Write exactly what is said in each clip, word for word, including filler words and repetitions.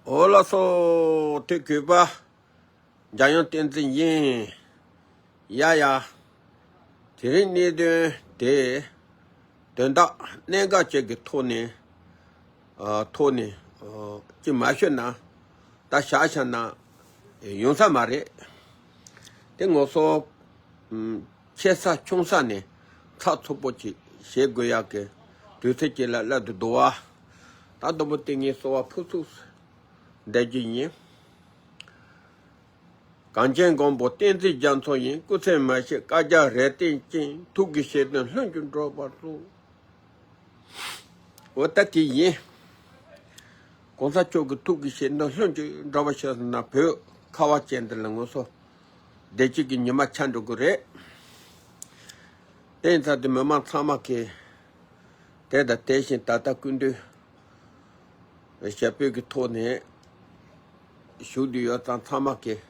འོ་ལགས་སོ། དེ་གུས་པ་འཇམ་དབྱངས་བསྟན་འཛིན་ཡིན། ཡ་ཡ། དེ་རིང་གནད་དོན་དེ་དོན་དག་གནད་འགག་ཅིག་གི་ཐོག་ནས་ཨ་ཐོག་ནས་ཨ་ཅིག་མ་ཤོད་ན་ད་བཞག་བཞག་ན་ཡོང་ས་མ་རེད། དེ་ང་ཚོ་ཨམ་ཆེ་ས་ཆུང་ས་ནས་ཚགས་ཚུད་པོ་ཅིག་བྱེད་དགོས་ཡག་གི་དུས་ཚོད་ཅིག་ལ་སླེབས་འདུག་བ། ད་དུམ་བུ་དེ་ངས་གསོལ་བ་ཕུར་ཚུགས་འདེབས་རྒྱུ་ཡིན། གངས་ཅན་མགོན་པོ་བསྟན་འཛིན་རྒྱ་མཚོ་ཡིན། སྐུ་ཚེ་མ་ཤི་བསྐལ་བརྒྱར་རེ་བརྟན་ཅིང་། ཐུགས་ཀྱི་བཞེད་དོན་ལྷུན་གྱིས་འགྲུབ་པར་ཤོག། འོ་ད་དེ་ཡིན། གོང་ས་མཆོག་གི་ཐུགས་ཀྱི་བཞེད་དོན་ལྷུན་གྱིས་འགྲུབ་པར་ཤོག་ཟེར་ན་བོད་ཁ་བ་ཅན་འདི་ལ་ང་ཚོ་བདེ་སྐྱིད་ཀྱི་ཉི་མ་ཆགས་འགྲོ་གི་རེད། དེ་ཡིན་ཙང་དེ་མི་མང་ཚང་མ་གིས་དེ་དང་དེ་བཞིན་ད་ལྟ་སྐུ་མདུན་ཞབས་པད་ཀྱི་ཐོག་ནས་བཞུགས་བསྡད་ཡོད་ཙང་ཚང་མ་གིས་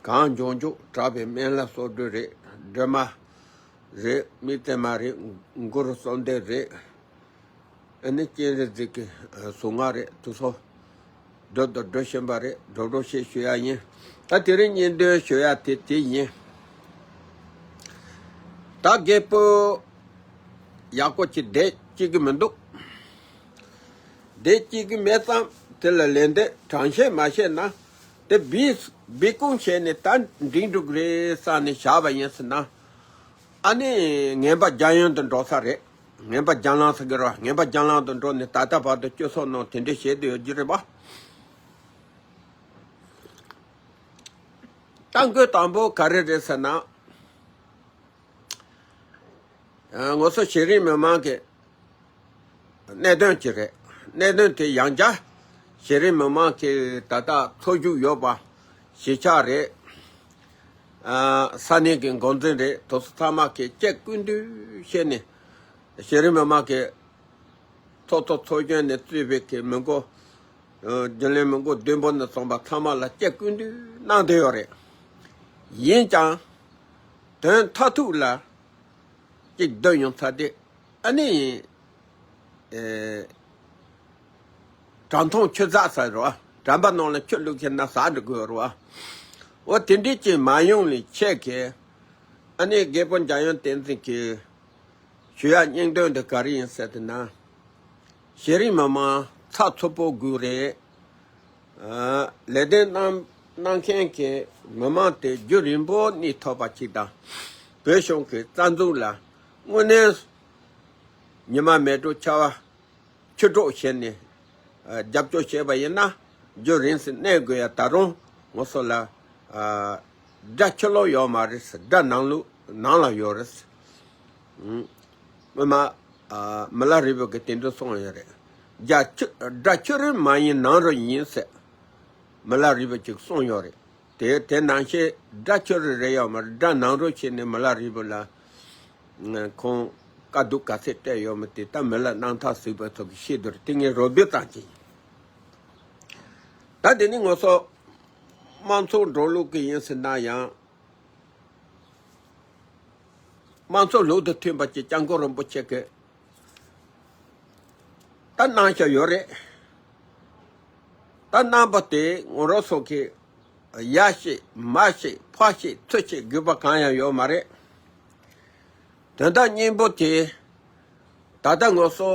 གང་མགྱོགས་མགྱོགས་དྲག་པའི་སྨན་བླ་གསོལ་མགྲོན་རེད། སྒྲོལ་མ་རེད། དམིགས་བརྩེ་མ་རེད། གུ་རུ་གསོལ་འདེབས་རེད། ཨ་ནི་སྤྱན་རས་གཟིགས་ཀྱི་གཟུངས་སྔགས་རེད། དེ་ཚོ་སྒྲུབ་དང་སྒྲུབ་བཞིན་པ་རེད། སྒྲུབ་རོགས་ཞེས་ཞུ་ཡ་ཡིན། ད་དེ་རིང་གནད་དོན་ཞུ་ཡ་དེ་དེ་ཡིན། ད་རྒད་པོ་ཡག་པོ་ཅིག་བསྡད་སྐྱིད་ཀྱི་མི་འདུག་བསྡད་སྐྱིད་ཀྱི་མེད་ཙང་དེ་ལ་ལན་འདེབས་དྲང་བཤད་མ་བཤད་ན་དེ་སྦས་སྦས་སྐུང་བྱས་ནས་ད་འགྲིག་འགྲོ་གི་རེད་བསམ་ནས་བཞག་པ་ཡིན་ཟེར་ན། ཨ་ནི་ངན་པ་རྒྱ་ཡན་དུ་འགྲོ་ས་རེད། ངན་པ་རྒྱ་ལམ་ཟེར་གི་རེད་བ། ངན་པ་རྒྱ་ལམ་དུ་འགྲོ་ནས་ད་ལྟ་བར་དུ་སྤྱི་ཚོགས་ནང་དེ་འདྲས་བྱེད་དུ་ཡོད་ཀྱི་རེད་པ། ད་འགོ་དང་པོ་ག་རེ་རེད་ཟེར་ན། ཨ་ང་ཚོ་གཞི་རིམ་མི་མང་གི་གནད་དོན་ཅིག་རེད། གནད་དོན་དེ་ཡང་བསྐྱར་གཞི་རིམ་མི་མང་གི་ད་ལྟ་འཚོ་བཞུགས་ཡོད་པ་གཞིས་ཆགས་རེད། ཨ་ས་གནས་ཀྱི་འགོ་འཛིན་རེད། དེ་ཚོ་ཚང་མ་གིས་སྐྱབས་ཀུན་འདུས་བྱས་ནས་གཞི་རིམ་མི་མང་གི་ཚོགས་གཙོ་ཚོགས་གཞོན་ནས་གཙོས་པའི་གི་མི་འགོ་ཨ་རྒྱུན་ལས་མི་འགོ་བདུན་པོ་ནས་བཟུང་བ་ཚང་མ་ལ་སྐྱབས་ཀུན་འདུས་གནང་བསྡད་ཡོད་རེད། ཡིན་ཀྱང་དོན་མཐར་ཐུག་ལ་གཅིག་བསྡད་ཡོང་ཚར་དུས་ཨ་ནི་ཨེ་དྲང་ཐུང་ཆུ་ཟགས་ཟེར་རོ། དྲན་པ་ནང་ལ་ཆུ་བླུགས་ཤེ་ན་ཟགས་འགྲོ་དགོས་རོ། འོ་དེ་འདྲས་ཀྱི་མ་ཡོང་ལས་ཆེད་ཀྱི་ཨ་ནི་རྒད་པོ་འཇམ་དབྱངས་བསྟན་འཛིན་གྱིས་ཞུ་ཡ་སྙིང་དོན་དེ་ག་རེ་ཡིན་ཟེར་དུས་ན། གཞི་རིམ་མི་མང་ཚགས་ཚུད་པོ་དགོས་རེད། ཨ་ལས་དོན་གནང་གནང་མཁན་གྱི་མི་མང་དེ་རྒྱུན་རིང་པོ་གནས་ཐུབ་པ་ཅིག་དང་། བོད་གཞུང་གི་རྩ་འཛུགས་ལ་དངོས་གནས་ཉི་མ་མེ་དྲོད་ཆར་པ་ཆུ་དྲོད་བྱས་ནས་ཨ་རྒྱབ་སྐྱོར་བྱས་པ་ཡིན་ན་རྒྱུན་རིང་སེ་གནས་དགོས་ཡ། ད་རུང་ང་ཚོ་ལ་ཨ་དགྲ་ཕྱི་ལོགས་ཡོད་མ་རེད། དགྲ་ནང་ལོགས་ནང་ལ་ཡོད་རེད། ཨུམ། སྔོན་མ་ཨ་མི་ལ་རས་པ་གིས་དེ་འདྲ་གསུངས་ཡོད་རེད། རྒྱ་ཕྱི་དགྲ་ཕྱི་རོལ་མ་ཡིན་ནང་རོལ་ཡིན་ཟེར་མི་ལ་རས་པ་ཅིག་གསུངས་ཡོད་རེད། དེ་དེ་ནང་བཞིན་དགྲ་ཕྱི་རོལ་རེད་ཡོད་མ་རེད། དགྲ་ནང་རོལ་བྱས་ནས་མི་ལ་རས་པ་ལ་ཁོང་དཀའ་སྡུག་ག་ཚད་སྤྲད་ཡོད་མེད་དེ་ད་མི་ལ་རྣམ་ཐར་གཟིགས་པ་ཚོ་གིས་ཤེས་འདུག་རེད། དེ་ངས་རོབ་བདེ་ཙམ་ཅིག་ཡིན། ད་དེ་ནི་ང་ཚོ་དམངས་གཙོ་འགྲོ་ལུགས་ཀྱི་ཡིན་ཟེར་ན་ཡང་། དམངས་གཙོ་ལུགས་དང་མཐུན་པ་ཅིག་སྐྱབས་མགོན་རིན་པོ་ཆེ་གིས་ད་གནང་བཞག་ཡོད་རེད། ད་གནང་པ་དེ་ང་རང་ཚོ་གིས་ཡར་བཤད་མར་བཤད་ཕར་བཤད་ཚུར་བཤད་དགོས་པ་གང་ཡང་ཡོད་མ་རེད། དོན་དག་སྙིང་པོ་དེ་ད་ལྟ་ང་ཚོ་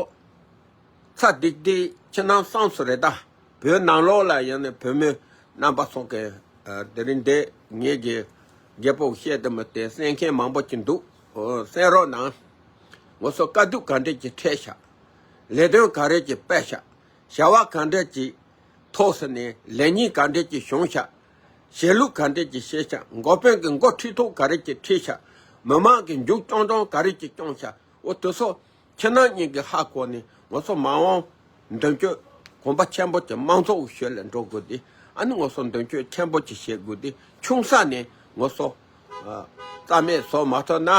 ཚ་ཏིག་ཏིག་ཁྱིམ་ནང་གསང་སུ་རེད། ད་བོད་ནང་ལོགས་ལ་ཡང་ནས་བོད་མི་རྣམ་པ་ཚོ་གིས་ཨ་དེ་རིང་འདི་ངེད་ཀྱི་རྒད་པོ་བཤད་དུ་མི་དེ་གསན་མཁན་མང་པོ་ཅིག་འདུག། ཨོ་གསན་རོགས་གནང་། ང་ཚོ་དཀའ་སྡུག་ག་འདྲས་ཀྱི་འཕྲད་ཤག། ལས་དོན་ག་རེ་ཀྱི་སྤེལ་ཤག། བྱ་བ་ག་འདྲས་ཀྱི་ཐོག་སུ་ནས་ལས་ཉིན་ག་འདྲས་ཀྱི་བྱུང་ཤག། བྱེད་ལུགས་ག་འདྲས་ཀྱི་བྱས་ཤག། འགོ་དཔོན་གྱི་འགོ་ཁྲིད་ཐོག་ག་རེ་ཀྱི་ཁྲིད་ཤག། མི་མང་གི་མཇུག་སྐྱོང་སྟངས་ག་རེ་ཀྱི་སྐྱོང་ཤག། འོ་དེ་ཚོ་ཁྱེད་རྣམ་གཉིས་ཀྱིས་ཧ་གོ་ནས་ང་ཚོ་མ་འོངས་མདུན་སྐྱོད་གོམ་པ་ཆེན་པོ་ཅིག་དམངས་གཙོའི་ཞོལ་ལ་འགྲོ་དགོས་ཏེ། ཨ་ནི་ང་ཚོ་མདུན་སྐྱོད་ཆེན་པོ་ཅིག་བྱེད་དགོས་ཏེ། ཆུང་ས་ནས་ང་ཚོ་ཨ་རྩ་མེད་བཟོ་མ་ཐུབ་ན།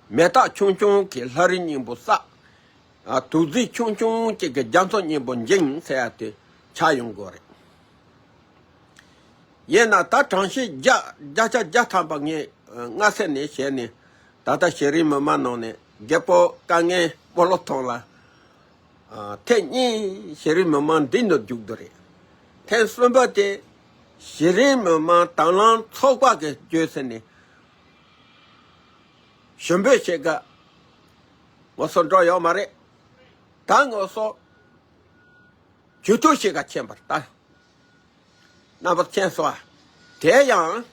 མེ་སྟག་ཆུང་ཆུང་གིས་ལྷ་རི་སྙིང་པོ་བསགས། ཨ་དུག་རྫས་ཆུང་ཆུང་ཅིག་གིས་རྒྱ་མཚོ་སྙིང་པོ་འགྱིང་ཟེར་ཡ་དེ་ཆགས་ཡོང་དགོས་རེད། ཡིན་ན་ད་གྲངས་བཤད་བརྒྱ་བརྒྱ་ཆ་བརྒྱ་ཐམ་པ་ངས་སྔ་ས་ནས་བྱས་ནས་ད་ལྟ་གཞི་རིམ་མི་མང་ནང་ནས་རྒད་པོ་དཀའ་ངལ་སྤོ་ལོ་ཐོག་ལ་ཨ་ཐེངས་གཉིས་གཞི་རིམ་མི་མང་འདི་འདུག་རྒྱུགས་འདུག་རེད། ཐེངས་གསུམ་པ་དེ་གཞི་རིམ་མི་མང་དྭང་བླངས་ཚོགས་པ་གི་བརྒྱུད་ཟིན་ནས་ཞུ་འབོད་བྱེད་ག་ང་ཚོ་འགྲོ་ཡོད་མ་རེད། ད་ང་ཚོ་ཇུས་གཏོགས་བྱེད་ག་ཕྱིན་པར་ད། རྣམ་པ་མཁྱེན་སོང་ཨ། དེ་ཡང་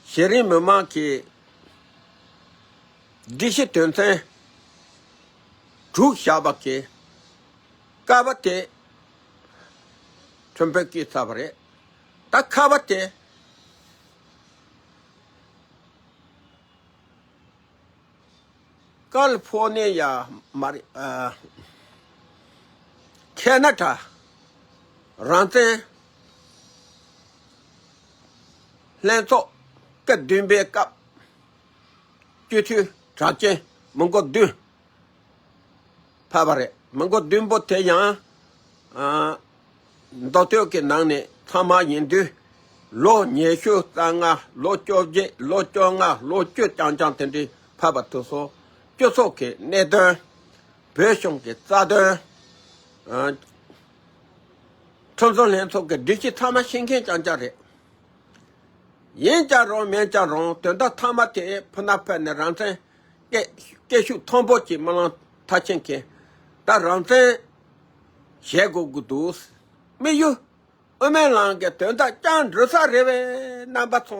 གཞི་རིམ་མི་མང་གི་སྒྲིག་གཞི་དོན་ཚན་དྲུག་བཞག་པ་གི་ཀ་པ་དེ་ཁྲིམས་དཔོན་བསྐྱོན་ཚར་བ་རེད། ད་ཁ་པ་དེ་ཀ་ལི་ཕོར་ནི་ཡ་མ་རེད། ཨ། ཁེ་ན་ཌ་རང་བཙན་ལྷན་ཚོགས་སྐབས་བདུན་པའི་སྐབས་སྤྱི་འཐུས་གྲགས་ཅན་མི་མགོ་བདུན་ཕེབས་པ་རེད། མི་མགོ་བདུན་པོ་དེ་ཡང་། ཨ། མདོ་སྟོད་ཀྱི་ནང་ནས་ཚང་མ་ཡིན་དུས། ལོ་ཉི་ཤུ་རྩ་ལྔ། ལོ་བཅོ་བརྒྱད། ལོ་བཅོ་ལྔ། ལོ་བཅུ་རྐྱང་རྐྱང་དེ་འདྲའི་ཕེབས་པ་དེ་ཚོ་སྤྱི་ཚོགས་ཀྱི་གནད་དོན། བོད་གཞུང་གི་རྩ་དོན། ཨ། ཁྲིམས་བཟོ་ལྷན་ཚོགས་ཀྱི་སྒྲིག་གཞི་ཚང་མ་ཤེས་མཁན་རྐྱང་རྐྱང་རེད། ཡིན་ཀྱང་རུང་མིན་ཀྱང་རུང་དོན་དག་ཐ་མ་དེ་ཕུ་ན་ཕེབས་ནས་རང་བཙན་སྐད་སྐད་ཤུགས་མཐོན་པོ་གྱིས་སྨོན་ལམ་མཐར་ཕྱིན་མཁན་ད་རང་བཙན་བྱེད་དགོས་ཀྱི་འདུག་དམིགས་ཡུལ་དབུ་མའི་ལམ་གྱི་དོན་དག་རྐྱང་འགྲོ་ས་རེད་པས། རྣམ་པ་ཚོ་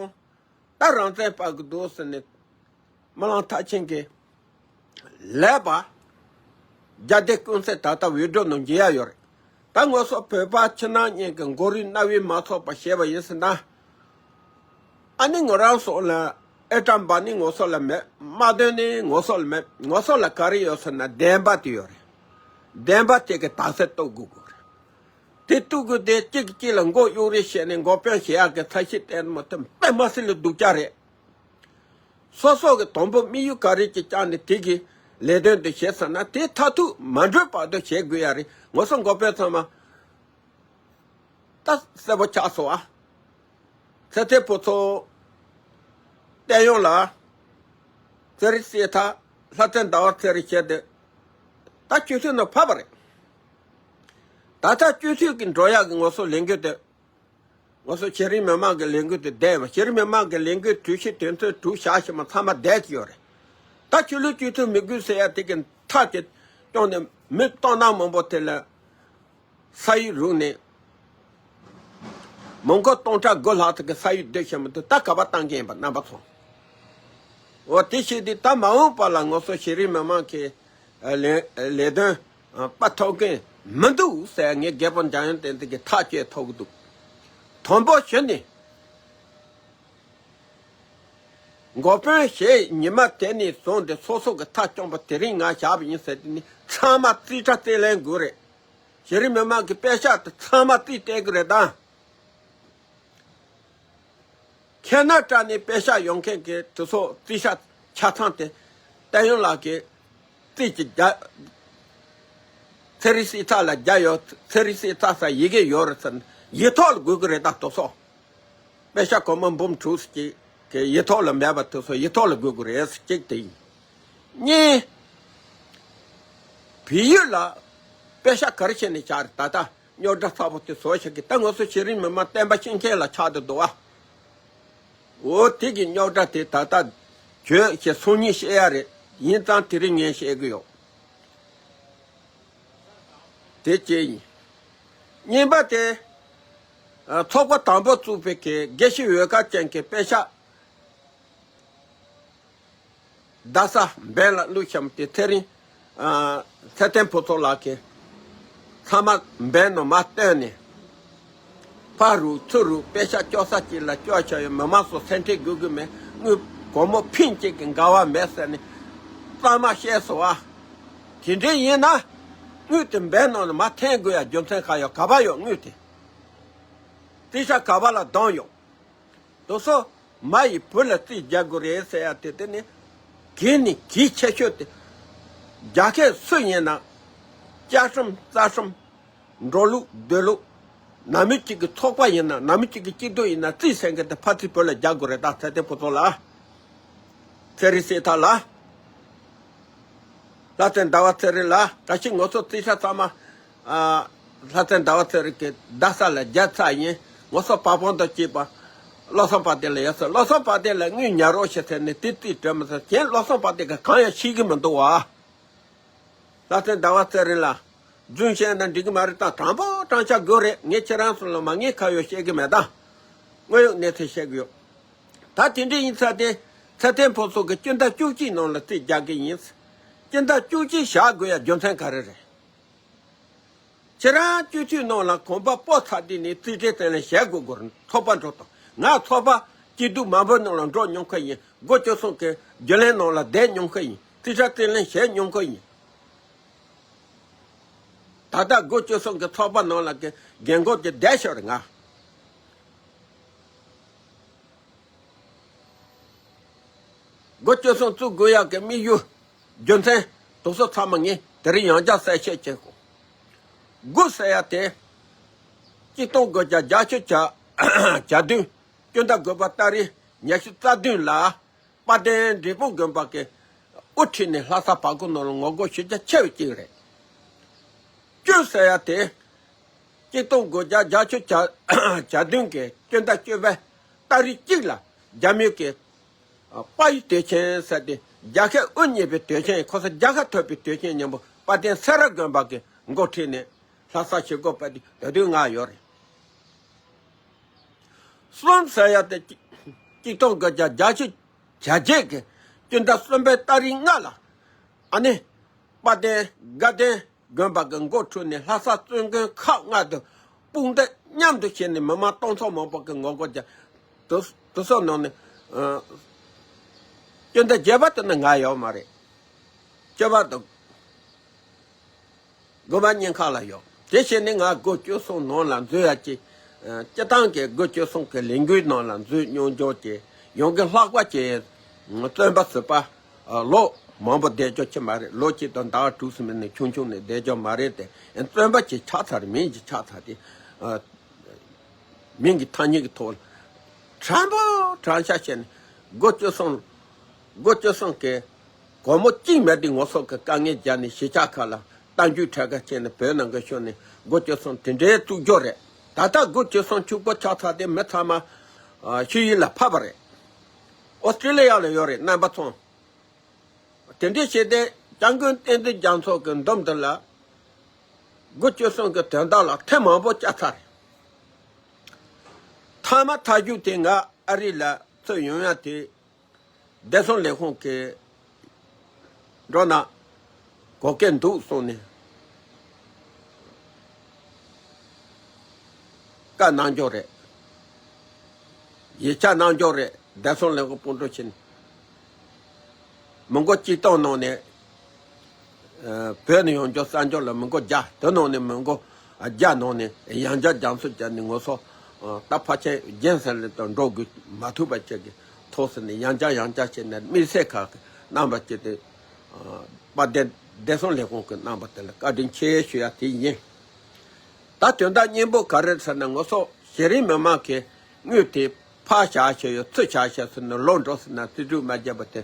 ད་རང་བཙན་དཔའ་གི་འདུག་ཟེར་ནས་སྨོན་ལམ་མཐར་ཕྱིན་གྱི་ལས་པ་རྒྱ་སྡེ་ཀུན་གསལ་ད་ལྟ་འོས་སྒྲུབ་ནང་འགྱེལ་ཡ་ཡོད་རེད། ད་ང་ཚོ་བོད་པ་ཕྱི་ནང་གཉིས་ཀྱི་མགོ་རུས་རྣ་བས་མ་ཚོར་བ་བྱས་པ་ཡིན་ཟེར་ན། ཨ་ནི་ང་རང་ཚོ་ལ་ཨེ་ཀྲམ་པ་ནི་ང་ཚོ་ལ་མེད། དམག་དོན་ནི་ང་ཚོ་ལ་མེད། ང་ཚོ་ལ་ག་རེ་ཡོད་ཟེར་ན་བདེན་པ་དེ་ཡོད་རེད། བདེན་པ་དེ་གི་དག་ས་གཏུག་དགོས་དགོས་རེད། དེ་གཏུག་དགོས་དེ་གཅིག་གིས་གཅིག་ལ་མགོ་གཡུག་རེས་བྱས་ནས་འགོག་པ་བྱེད་ཡག་གི་ཐབས་ཤེས་བསྟེན་མ་ཐུབ་དཔེ་མ་སྲིད་ལ་སྡུག་ཅག་རེད། སོ་སོ་གི་དང་པོ་དམིགས་ཡུལ་ག་རེ་ཅིག་བཅངས་ནས་དེ་གི་ལས་དོན་དེ་བྱེད་ཟེར་ན་དེ་མཐར་ཐུག་མ་འགྲུབ་བར་དུ་བྱེད་དགོས་ཡ་རེད། ང་ཚོ་འགོ་དཔོན་ཚང་མ་ད་གསལ་པོ་ཆགས་སོང་ཨ། ཚེ་བརྟན་ཕུན་ཚོགས། བསྟན་གཡོ་ལགས། ཚེ་རིང་སྲས་ཐར། ལྷ་བཙན་ཟླ་བ་ཚེ་རིང་བྱས་ཏེ། ད་སྤྱི་འཐུས་ནང་ཕེབས་པ་རེད། ད་ལྟ་སྤྱི་འཐུས་ཀྱི་འགྲོ་ཡག་གི་ང་ཚོ་ལས་འགུལ་དེ། ང་ཚོ་གཞི་རིམ་མི་མང་གི་ལས་འགུལ་དེ་བསྡད་པ། གཞི་རིམ་མི་མང་གི་ལས་འགུལ་གྲོས་གཞི་དོན་ཚན་དྲུག་བཞག་བཞིན་པ་ཚང་མ་བསྡད་ཀྱི་ཡོད་རེད། ད་ཆོས་ལུགས་སྤྱི་འཐུས་མི་དགོས་ཟེར་ཡ་དེ་གི་མཐའ་དེ་བསྐྱངས་ནས་མི་སྟོང་ཕྲག་མང་པོ་དེ་ལ་ས་ཡིག་རུག་ནས། མི་མགོ་སྟོང་ཕྲག་དགུ་ལྷག་ཙམ་གི་ས་ཡིག་བསྡུ་བཞིན་པ་དེ་ད་ག་པར་བཏང་གི་ཡིན་པ་རྣམ་པ་ཚོ། འོ་དེ་བྱས་དུས་ད་མ་འོངས་པ་ལ་ང་ཚོ་གཞི་རིམ་མི་མང་གི་ལས་ལས་དོན་སྤེལ་ཐུབ་མཁན་མི་འདུག་ཟེར་ངས་རྒྱལ་པོ་འཇམ་དབྱངས་བསྟན་འཛིན་གྱི་ཐག་བཅད་ཐུབ་ཀྱི་འདུག་དང་པོ་ཞུ་ནས། འགོ་དཔོན་ཞེས་ཉི་མ་དེ་ནས་བཟུང་སྟེ་སོ་སོ་གི་ཐག་བཅད་པ་དེ་རིང་ང་བཞག་པ་ཡིན་ཟེར་དེ་ནི་ཚང་མ་རྩིས་ཁྲ་རྩིས་ལེན་དགོས་རེད། གཞི་རིམ་མི་མང་གི་པད་ཤག་དེ་ཚང་མ་རྩིས་སྤྲད་དགོས་རེད་ད། ཁེ་ན་ཌ་ནས་པད་ཤག་ཡོང་མཁན་གྱི་དེ་ཚོ་རྩིས་ཆ་ཆ་ཚང་དེ་བསྟན་གཡོ་ལགས་ཀྱིས་རྩིས་ཀྱི་རྒྱ། ཚེ་རིང་སྲས་ཐར་ལ་རྒྱ་ཡོད། ཚེ་རིང་སྲས་ཐར་ས་ཡི་གེ་ཡོད་རེད་ཟེར་ན་ཡིག་ཐོག་ལ་དགོས་ཀྱི་རེད་ད་དེ་ཚོ། པད་ཤག་གོང་མ་འབུམ་དྲུག་ཅིག་གི་ཡིག་ཐོག་ལ་མེད་པ་དེ་ཚོ་ཡིག་ཐོག་ལ་དགོས་ཀྱི་རེད་ཟེར་གཅིག་དེ་ཡིན། གཉིས། བལ་ཡུལ་ལ་པད་ཤག་ག་རེ་བྱས་ནས་བཞག་རེད་ད་ལྟ། རྙོག་དྲ་ཚ་པོ་དེ་བཟོ་བཞག་གི་ད་ང་ཚོ་གཞི་རིམ་མི་མང་བསྟན་པ་སྐྱོང་མཁན་ལ་ཆགས་བསྡད་འདུག་ཨ། འོ་དེ་གི་རྙོག་དྲ་དེ་ད་ལྟ་བརྗོད་བྱས་སང་ཉིན་བཤད་ཡ་རེད། ཡིན་ཙང་དེ་རིང་ངས་བཤད་གི་ཡོད། དེ་གཅིག་ཡིན། གཉིས་པ་དེ། ཨ། ཚོགས་པ་དང་པོ་བཙུགས་པའི་གི་དགེ་བཤེས་འོས་སྐལ་ཅན་གྱི་པད་ཤག་རྡ་ས་འབེན་ལ་བླུགས་བཞག་དེ་ཚེ་རིང་། ཨ། ཚེ་བརྟན་ཕུན་ཚོགས་ལགས་ཀྱིས་ཚང་མ་འབེན་ནང་མར་བཏོན་ནས། ཕར་རུག་ཚུར་རུག་པད་ཤག་སྐྱོར་ས་གཅིག་ལ་སྐྱོར་བཞག་ཡོད། མི་མང་ཚོ་སེམས་ཁྲལ་དགོས་ཀྱི་མེད། དངུལ་སྒོར་མོ་ཕིང་གཅིག་གི་འགལ་བ་མེད་ཟེར་ནས་གཙང་མ་བཤད་སོང་བ། དེ་འདྲ་ཡིན་ན་དངུལ་དེ་འབེན་ནང་ནས་མར་འཐེན་དགོས་ཡ་རྒྱུ་མཚན་ག་ཡོད། ག་པར་ཡོད་དངུལ་དེ། རྩིས་ཁྲ་ག་པ་ལ་བསྡོམས་ཡོད། དེ་ཚོ་མ་ཡི་བུ་ལ་རྩིས་རྒྱག་དགོས་རེད་ཟེར་ཡ་དེ་དེ་ནི་གལ་ནི་གལ་ཆེ་ཤོས་དེ། རྒྱལ་ཁབ་སུ་ཡིན་ན་བཅའ་ཁྲིམས་རྩ་ཁྲིམས་འགྲོ་ལུགས་སྡོད་ལུགས། ནང་མི་གཅིག་གི་ཚོགས་པ་ཡིན་ན་ནང་མི་གཅིག་གི་སྐྱིད་སྡུག་ཡིན་ན་རྩིས་ཟེར་མཁན་དེ་ཕ་རྩིས་བུ་ལ་རྒྱག་དགོས་རེད་ད། ཚེ་བརྟན་ཕུན་ཚོགས་ལགས། ཚེ་རིང་སྲས་ཐར་ལགས། ལྷ་བཙན་ཟླ་བ་ཚེ་རིང་ལགས། ད་ཕྱིན་ང་ཚོ་རྩིས་ཁྲ་ཚང་མ། ཨ། ལྷ་སྲས་ཟླ་བ་ཚེ་རིང་གི་རྡ་ས་ལ་རྒྱལ་ཚར་ཡིན། ངོ་སོ་པ་ཕང་དང་བཅས་པ་བློ་བཟང་དཔལ་ལྡན་ལ་ཡོད་ཚེ་བློ་བཟང་དཔལ་ལྡན་ལ་དངུལ་ཉར་རོགས་བྱེད་ཟེར་ནས་དེ་རྩིས་སྤྲད་མི་ཚར། གཞན་བློ་བཟང་དཔལ་ལྡན་གྱིས་གང་ཡང་ཤེས་ཀྱི་མི་འདུག་བ། ལྷ་སྲས་ཟླ་བ་ཚེ་རིང་ལ་རྫུན་བཤད་ན་འགྲིག་གི་མ་རེད། ད་དྲང་པོ་དྲང་བཞག་དགོས་རེད། ངས་ཁྱེད་རང་ཚོ་ལ་མ་ངས་ཁ་ཡོད་བཤད་གི་མེད། ད་དངོས་ཡོད་གནས་ཚུལ་བཤད་གི་ཡོད། ད་དེ་འདྲ་ཡིན་ཙང་དེ་ཚེ་བརྟན་ཕུན་ཚོགས་ཀྱིས་སྤྱི་ཟླ་བཅུ་གཅིག་ནང་ལ་རྩིས་རྒྱག་གི་ཡིན། སྤྱི་ཟླ་བཅུ་གཅིག་བཞག་དགོས་ཡ་རྒྱུ་མཚན་ག་རེ་རེད། ཁྱེད་རང་སྤྱི་འཐུས་ནང་ལ་གོམ་པ་སྤོ་ཚར་དུས་ནས་རྩིས་ཁྲའི་སྟེང་ལ་བྱེད་དགོས་དགོས་རེད། ཚོགས་པ་འགྲོ་དང་། ང་ཚོགས་པ་སྐྱིད་སྡུག་མང་པོའི་ནང་ལ་འགྲོ་མྱོང་མཁན་ཡིན། སྒོ་བཅུ་གསུམ་གྱི་རྒྱུན་ལས་ནང་ལ་བསྡད་མྱོང་མཁན་ཡིན། རྩིས་ཁྲ་རྩིས་ལེན་བྱེད་མྱོང་མཁན་ཡིན། ད་ལྟ་སྒོ་བཅུ་གསུམ་གྱི་ཚོགས་པ་ནང་ལ་གི་རྒན་རྒོན་གྱི་བསྡད་ཤོར་ང་སྒོ་བཅུ་གསུམ་བཙུགས་དགོས་ཡག་གི་དམིགས་ཡུལ། རྒྱུ་མཚན། དེ་ཚོ་ཚང་མ་ངས་དེ་རིང་ཡང་བསྐྱར་གསལ་བཤད་བྱེད་དགོས། དགུ་ཟེར་ཡ་དེ། གཅིག་སྟོང་དགུ་བརྒྱ་བརྒྱད་ཅུ་གྱ་གྱ་བདུན། སྤྱི་ཟླ་དགུ་པ་ཏ་རིག་ཉི་ཤུ་རྩ་བདུན་ལ། དཔལ་ལྡན་འབྲས་སྤུངས་དགོན་པ་གི་དབུ་ཁྲིད་ནས་ལྷ་ས་བར་སྐོར་ནང་ལ་ངོ་རྒོལ་ཞེ་རྒྱ་ཆེ་བའི་རྐྱེན་རེད། བཅུ་ཟེར་ཡ་དེ། གཅིག་སྟོང་དགུ་བརྒྱ་བརྒྱད་ཅུ་གྱ་བདུན་གྱི་སྤྱི་ཟླ་བཅུ་པའི་ཏ་རིག་གཅིག་ལ་རྒྱ་མི་གི་དཔའ་ཡི་དུས་ཆེན་ཟེར་ཏེ་རྒྱལ་ཁབ་དབུ་བརྙེས་པའི་དུས་ཆེན། ཁོ་ཚོ་རྒྱལ་ཁ་ཐོབ་པའི་དུས་ཆེན་སྙིང་པོ་དཔལ་ལྡན་སེ་ར་དགོན་པ་གི་འགོ་ཁྲིད་ནས་ལྷ་ས་ཞི་རྒོལ་སྤེལ་དུས་དེ་དུས་ང་ཡོད་རེད། གསུམ་ཟེར་ཡ་དེ་གཅིག་སྟོང་དགུ་བརྒྱ་བརྒྱད་ཅུ་གྱ་བརྒྱད་ཀྱི་སྤྱི་ཟླ་གསུམ་པའི་ཏ་རིག་ལྔ་ལ་ཨ་ནི་དཔལ་ལྡན་དགའ་ལྡན་དགོན་པ་གི་འགོ་ཁྲིད་ནས་ལྷ་ས་བཙུན་དགོན་ཁག་ལྔ་དུ་དཔུང་སྡེ་མཉམ་དུ་བྱས་ནས་མི་མང་སྟོང་ཚོ་མང་པོ་གི་ངོ་རྒོལ་རྒྱག་དུ་དུ་སོགས་ནང་ནས་ཨ་སྤྱི་ཟླ་བརྒྱད་པ་དེ་ནི་ང་ཡོད་མ་རེད། བཅུ་པ་དང་། དགུ་པ་གཉིས་ཁག་ལ་ཡོད། དེ་བྱས་ནས་ང་སྒོ་བཅུ་གསུམ་ནང་ལ་འཛུལ་ཡ་ཅིག་སྤྱི་བཏང་གི་སྒོ་བཅུ་གསུམ་གི་ལས་འགུལ་ནང་ལ་འཛུལ་མྱོང་འཇོག་ཅིག་ཡོང་གི་ལྷག་པ་ཅིག་བཙོན་པ་ཟུར་པ་ལོ་མང་པོ་བསྡད་རྒྱུ་ཅིག་མ་རེད། ལོ་གཅིག་དང་ཟླ་བ་དྲུག་ཙམ་ནས་ཆུང་ཆུང་ནས་བསྡད་རྒྱུ་མ་རེད་དེ། བཙོན་པ་ཅིག་ཆགས་ཚར། མིང་ཅིག་ཆགས་ཚར་དེ། མིང་གི་ཐ་སྙད་ཀྱི་ཐོག་ལ་དྲང་པོ་དྲང་བཞག་བྱས་ནས་སྒོ་བཅུ་གསུམ། སྒོ་བཅུ་གསུམ་གི་སྒོར་མོ་གཅིག་མེད་དུས་ངོ་སོ་གི་དཀའ་ངལ་རྒྱབ་ནས་གཞིས་ཆགས་ཁག་ལ་གཏམ་རྒྱུད་འཕྲད་ཁ་བྱས་ནས་བོད་ནང་གི་ཤོར་ནས་སྒོ་བཅུ་གསུམ་དེ་འདྲའི་བཙུགས་རྒྱུ་རེད། ད་ལྟ་སྒོ་བཅུ་གསུམ་ཕྱུག་པོ་ཆགས་ཚར་དེ་མི་ཚང་མ་ཨ་ཤེས་ཡོན་ལ་ཕབ་པ་རེད། ཨོ་སི་ཀྲི་ལི་ཡ་ལ་ཡོད་རེད་རྣམ་པ་ཚོ། དེ་འདྲའི་བྱས་ཏེ་སྐྱབས་མགོན་བསྟན་འཛིན་རྒྱ་མཚོ་གི་འདུམ་དེ་ལ་སྒོ་བཅུ་གསུམ་གྱི་དོན་དག་ལ་ཐེངས་མང་པོ་བཅར་ཚར་རེད། མཐའ་མ་མཐའ་མཇུག་དེ་ང་ཨ་རི་ལ་ཚུར་ཡོང་ཡ་དེ་བདེ་སྲུང་ལས་ཁུངས་ཀྱི་འགྲོ་ན་གོ་སྐབས་འདུག་གསུངས་ནས། བཀའ་གནང་འཇོག་རེད། ཡིག་ཆ་གནང་འཇོག་རེད། བདེ་སྲུང་ལས་ཁུངས་དཔོན་འགྲོ་ཕྱིན། མི་མགོ་གཅིག་སྟོང་ནང་ནས་ཨ་བོད་ནས་ཡོང་འཇོག་གསར་འཇོག་ལ་མི་མགོ་བརྒྱ། དེ་ནང་ནས་མི་མགོ་བརྒྱ་ནང་ནས་ཡང་བསྐྱར་རྒྱ་མཚོ་བརྒྱབ་ནས་ངོ་སོ་ཨ་ད་ཕལ་ཆེར་རྒྱལ་ས་ལ་དང་འགྲོ་དགོས་མ་ཐུབ་པ་བཅས་ཀྱི་ཐོག་སོང་ནས་ཡང་བསྐྱར་ཡང་བསྐྱར་བྱས་ནས་དམིགས་བསལ་ཁག་གི་རྣམ་པ་བཅས་ཏེ། ཨ་དཔལ་ལྡན་བདེ་སྲུང་ལས་ཁུངས་ཀྱི་རྣམ་པ་དེ་ལ་བཀའ་དྲིན་ཆེ་ཞུ་ཡ་དེ་ཡིན། ད་དོན་དག་སྙིང་པོ་ག་རེ་ཟེར་ན་ངོ་སོ་གཞི་རིམ་མི་མང་གི་དངུལ་དེ་ཕར་བཞག་བྱས་ཡོད་ཚུར་བཞག་བྱས་ཟེར་ནས་ལོག་འགྲོ་ཟེར་ན་རྩིས་སྤྲོད་མ་བརྒྱབ་པ་དེ་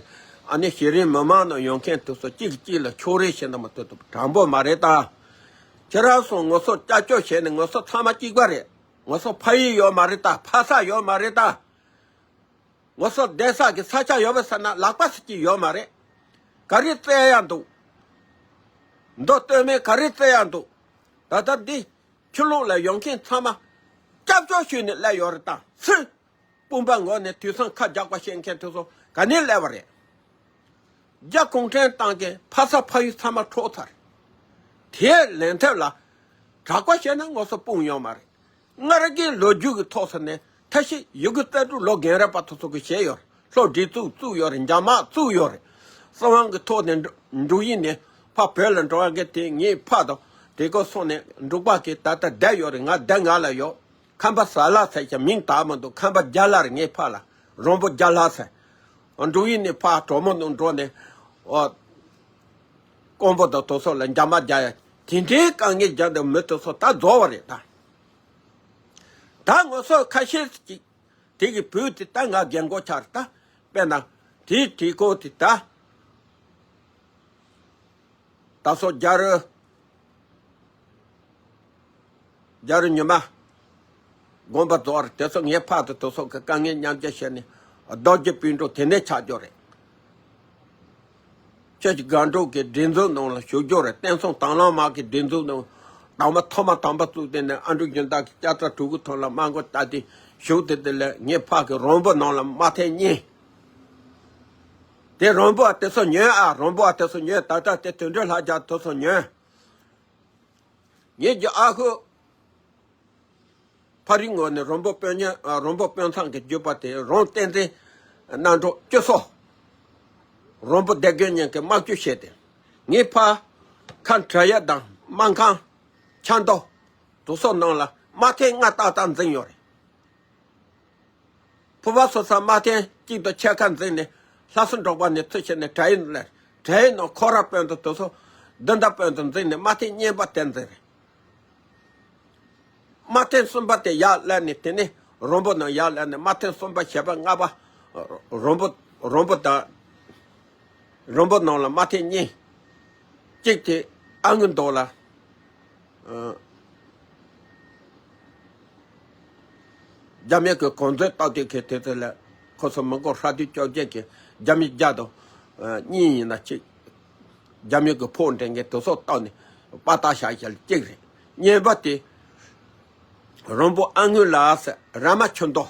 ཨ་ནི་གཞི་རིམ་མི་མང་ནང་ཡོང་མཁན་དེ་ཚོ་གཅིག་གིས་གཅིག་ལ་ཕྱོགས་རིས་བྱེད་ན་མ་གཏོགས་དྲང་པོ་མ་རེད་ད། ཁྱེད་རང་ཚོ་ངོ་སོ་སྐྱབས་བཅོལ་བྱས་ནས་ངོ་སོ་ཚང་མ་གཅིག་པ་རེད། ངོ་སོ་ཕ་ཡུལ་ཡོད་མ་རེད་ད། ཕ་ས་ཡོད་མ་རེད་ད། ངོ་སོ་བསྡད་ས་གི་ས་ཆ་ཡོད་པ་ཟེར་ན་ལག་པ་ཟེར་གྱི་ཡོད་མ་རེད། ག་རེ་བཙལ་ཡ་འདུག་མདོ་སྟོད་སྨད་ག་རེ་བཙལ་ཡ་འདུག་ད་ལྟ་འདི་ཕྱི་ལོགས་ལ་ཡོང་མཁན་ཚང་མ་སྐྱབས་བཅོལ་ཞུས་ནས་སླེབས་ཡོད་རེད་ད། སུ་དཔུང་པ་ངོ་ནས་དུས་སང་ཁ་རྒྱག་པ་བཤད་མཁན་དེ་ཚོ་ག་ནས་སླེབས་པ་རེད། རྒྱ་གུང་ཁྲན་ཏང་གིས་ཕ་ས་ཕ་ཡུལ་ཚང་མ་འཕྲོག་ཚར། དེའི་ལན་ཐེབས་ལ་དྲག་པོ་བཤད་ན་ངོ་སོ་དཔུང་ཡོད་མ་རེད། སྔར་གྱི་ལོ་རྒྱུས་ཀྱི་ཐོག་ས་ནས་ཐ་ཤི་ཡི་གུ་རྩ་དྲུག་ལོ་རྒན་རབས་པ་དེ་ཚོ་གིས་བྱས་ཡོད་རེད། ལྷོ་སྒྲིག་འཛུགས་བཙུགས་ཡོད་རེད། འཇབ་དམག་བཙུགས་ཡོད་རེད། སྲིད་དབང་གི་ཐོག་ནས་འབྲུག་ཡིན་ནས་ཕར་བོད་ལ་འགྲོ་བ་གི་དེ་ངའི་ཕ་དང་དེ་གོ་སོང་ནས་འབྲུག་པ་གིས་ད་ལྟ་བསྡད་ཡོད་རེད། ང་བསྡད་ང་ལ་ཡོད། ཁམས་པ་ཟ་ལ་ཟེར་ཀྱང་མིང་དག་མི་འདུག་ཁམས་པ་རྒྱ་ལ་རེད། ངའི་ཕ་ལ་རོང་པོ་རྒྱ་ལ་ཟེར། འབྲུག་ཡིན་ནས་ཕར་གྲོ་མོ་ནང་འགྲོ་ནས་ཨོ། ཀོང་པོ་དང་དེ་ཚོ་ལ་འཇབ་དམག་རྒྱག་ཡ། དེ་འདྲའི་དཀའ་ངལ་རྒྱག་འདུག་མི་དེ་ཚོ་ད་རྫོགས་པ་རེད་ད། ད་ངོ་སོ་ཁ་ཤས་ཅིག་དེ་གི་བུ་དེ་ད་ང་རྒན་གོག་ཆགས་རེད་ད། དཔེར་ན་དེའི་གྲས་ཀོ་དེ་ད། ད་སོ་རྒྱ་རི། རྒྱལ་རི་ཉི་མ། དགོངས་པ་རྫོགས་རེད། དེ་ཚོ་ངའི་ཕ་དང་དེ་ཚོ་གི་དཀའ་ངལ་མཉམ་སྐྱེད་བྱས་ནས་རྡོ་རྗེ་སྤུན་གྲོགས་དེ་ནས་ཆགས་རྒྱུ་རེད། ཁྱེད་ཀྱི་སྒང་དྲུག་གི་སྒྲིག་འཛུགས་ནང་ལ་ཞུགས་རྒྱུ་རེད། བསྟན་སྲུང་དང་བླངས་དམག་གི་སྒྲིག་འཛུགས་ནང་དང་པ་ཐོག་མ་དང་པ་བཙུགས་དེ་ནས་ཨ་འབྲུག་རྒྱུན་བདག་གི་ལྕགས་རྟ་གྲུ་གུ་ཐོག་ལ་དམག་མགོ་བཏགས་ཏེ་ཞུགས་དེ་དེ་ལས་ངའི་ཕ་གི་རོང་པོ་ནང་ལ་མ་ཐེངས་གཉིས། དེ་རོང་པོ་ཨ་དེ་ཚོ་ཉོན་ཨ། རོང་པོ་ཨ་དེ་ཚོ་ཉོན། ད་ལྟ་དེ་དོན་འགྲུབ་ལྷ་རྒྱལ་དེ་ཚོ་ཉོན། ངེད་ཀྱི་ཨ་ཁུ་ཕ་རི་ངོས་ནས་རོང་པོ་དཔོན་གཉེར། ཨ། རོང་པོ་དཔོན་ཚང་གི་རྒྱུད་པ་དེ་རོང་བསྟན་འཛིན་རྣམ་གྲོལ་བཅུ་སོ། རོང་པོ་སྡེ་དགོན་གཉིས་ཀྱི་དམག་སྤྱི་བྱས་ཏེ། ངའི་ཕ་ཁ་བྲལ་ཡ་དང་དམག་ཁང་། ཆབ་མདོ། དུ་སོགས་ནང་ལ་དམག་ཐེངས་ལྔ་ཏག་ཏག་འཛིན་ཡོད་རེད། ཕུ་བ་སོ་ས་དམག་ཐེངས་གཅིག་དང་ཕྱེད་ཀ་འཛིན་ནས་ལྷ་ས་འབྲོག་པ་ནས་ཚུར་ཕྱིན་ནས་བྲག་ཡིབ་ལ། བྲག་ཡིབ་ནང་ཁོ་ར་དཔོན་དུ་དུ་སོ་བདུན་ཟླ་དཔོན་དུ་འཛིན་ནས་དམག་ཐེངས་གཉིས་པ་དེ་འཛིན་རེད། དམག་ཐེངས་གསུམ་པ་དེ་ཡར་སླེབས་ནས་དེ་ནས་རོང་པོ་ནང་ཡར་སླེབས་ནས་དམག་ཐེངས་གསུམ་པ་བཞི་པ་ལྔ་པ་རོང་པོ་རོང་པོ་དང་། རོང་པོ་ནང་ལ་དམག་ཐེངས་གཉིས། གཅིག་དེ་ཨ་སྔོན་མདོ་ལ། ཨ། རྒྱ་མི་གི་གོ་མཛོད་སྟབས་བདེ་གི་དེ་ཚོ་ལ་ཁོ་ཚོ་མི་མགོ་ཧྲ་དུས་བཅོ་བརྒྱད་ཀྱི་རྒྱ་མི་བརྒྱ་དང་། ཨ། གཉིས་ཡིན་ན་གཅིག་རྒྱ་མི་གི་ཕོགས་འདྲེན་མཁན་དེ་ཚོ་བཏང་ནས་པ་ཏ་བཞག་བཞག་གཅིག་རེད། གཉིས་པ་དེ་རོང་པོ་ཨ་སྔོན་ལ་ཟེར། ར་མ་ཆུ་མདོ།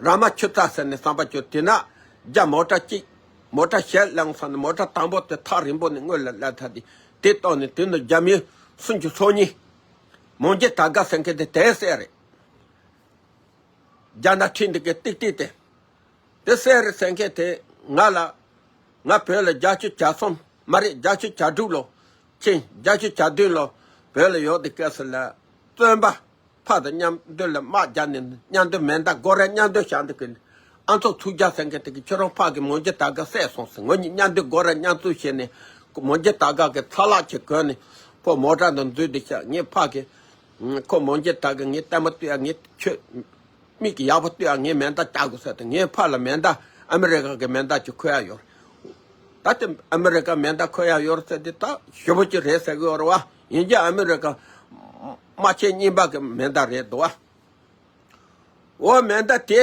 ར་མ་ཆུ་རྩ་ཟེར་ནས་བསམ་པ་ཁྱོད་དེ་ན་རྒྱ་མོ་ཊ་གཅིག་མོ་ཊ་བཞི་བླངས་སོང་ནས་མོ་ཊ་དང་པོ་དེ་ཐག་རིང་པོ་ནས་སྔོན་ལ་སླེབས་ཐལ་ཏེ། དེ་བཏང་ནས་དེ་ནི་རྒྱ་མི་སུམ་ཅུ་སོ་གཉིས། མོན་གྱི་དར་དཀར་ཟེར་མཁན་དེ་དེ་བསད་རེད། རྒྱ་ནག་ཁྲིད་འདི་གའི་ཏིག་ཏིག་དེ། དེ་བསད་རེད་ཟེར་མཁན་དེ་ང་ལ། ང་བོད་ལ་བརྒྱད་ཅུ་གྱ་གསུམ་མ་རེད། བརྒྱད་ཅུ་གྱ་དྲུག་ལོ། ཕྱིན་བརྒྱད་ཅུ་གྱ་བདུན་ལོ་བོད་ལ་ཡོད་དེ་སྐབས་སུ་ལ། བཙོན་པ་ཕ་དང་མཉམ་དུ་ལ་དམག་རྒྱག་ནས་མཉམ་དུ་མེ་མདའ་སྒོ་ར་མཉམ་དུ་བཞག་འདུག་གི། ཨ་མཚོ་ཚུགས་རྒྱ་ཟེར་མཁན་དེ་གི་ཁྱོད་རང་ཕ་གི་མོན་གྱི་དར་དཀར་བསད་སོང་ཟེར། ངོ་གཉིས་མཉམ་དུ་སྒོ་ར་མཉམ་བཙུགས་བྱས་ནས་མོན་གྱི་དར་དཀར་གི་ཚ་ལག་ཅིག་གོན་ནས་ཁོ་མོ་ཊ་དང་འཛུལ་དེ་བཞག་ངའི་ཕ་གི། ཁོ་མོན་གྱི་དར་དཀར་ངའི་ལྟད་མོ་ལྟོས་ཨ། ངའི་ཁྱོད། མིག་གི་ཡག་པོ་ལྟོས་ཨ། ངའི་མེ་མདའ་བཅག་དགོས་ཟེར་ཏེ། ངའི་ཕ་ལ་མེ་མདའ་ཨ་མི་རི་ཀ་གི་མེ་མདའ་ཅིག་མཁོ་ཡ་ཡོད་རེད། ད་ལྟ་ཨ་མི་རི་ཀ་མེ་མདའ་མཁོ་ཡ་ཡོད་རེད་ཟེར་ཏེ་ད་ཞེ་པོ་ཅིག་རེད་ཟེར་གི་ཡོད་རེད་བ། ཡིན་གྱི་ཨ་མི་རི་ཀ་དམག་ཆེན་གཉིས་པ་གི་མེ་མདའ་རེད་འདུག་བ། འོ་མེ་མདའ་དེ་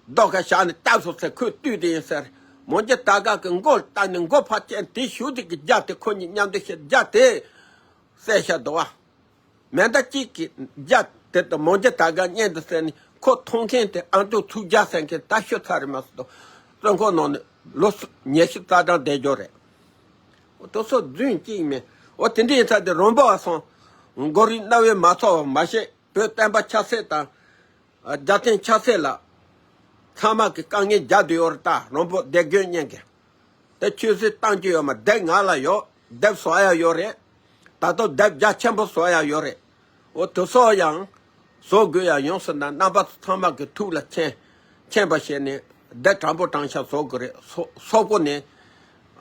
རྡོ་ཁ་བཞག་ནས་བཏབ་སོང་ཟེར། ཁོས་བཏུལ་དེ་ཡིན་ཟེར། མོན་གྱི་དར་དཀར་གི་མགོ་བཏགས་ནས་མགོ་ཕར་བཅད་དེ་ཞུ་དེ་གི་རྒྱ་དེ་ཁོ་གཉིས་མཉམ་དུ་བྱས་རྒྱ་དེ་བསད་བཞག་འདུག་བ། མེ་མདའ་གཅིག་གིས་རྒྱ་དེ་དང་མོན་གྱི་དར་དཀར་གཉིས་དེ་བསད་ནས་ཁོ་མཐོང་མཁན་དེ་ཨ་མདོ་ཚུགས་རྒྱ་ཟེར་མཁན་ད་ཤི་ཚར་རེད་མ་གཏོགས། བཙོན་ཁང་ནང་ནས་ལོ་ཉི་ཤུ་རྩ་གྲངས་བསྡད་རྒྱུ་རེད། འོ་དེ་ཚོ་རྫུན་གཅིག་མིན། འོ་དེ་འདྲ་ཡིན་ཙང་དེ་རོང་པོ་བ་སོང་། མགོ་རིལ་རྣ་བས་མ་ཚོར་བ་མ་ཤེས། བོད་བསྟན་པ་ཆབ་སྲིད་དང་། རྒྱལ་བསྟན་ཆབ་སྲིད་ལ་ཚང་མ་གི་དཀའ་ངལ་རྒྱག་བསྡད་ཡོད་རེད། ད་རོང་པོ་སྡེ་དགོན་གཉིས་ཀྱིས་དེ་ཆོས་སྲིད་གཏང་རྒྱུ་ཡོད་མ། དེབ་ང་ལ་ཡོད། དེབ་བཟོ་ཡ་ཡོད་རེད། ད་དུང་དེབ་རྒྱ་ཆེན་པོ་བཟོ་ཡ་ཡོད་རེད། འོ་དེ་ཚོ་ཡང་བཟོ་དགོས་ཡ་ཡོང་སྲིད་ན་རྣམ་པ་ཚོ་ཚང་མ་གི་ཐུགས་ལ་མཁྱེན། མཁྱེན་པ་བྱས་ནས་དེབ་དྲང་པོ་དྲང་བཞག་བཟོ་དགོས་རེད། སོག་སོག་པོ་ནས།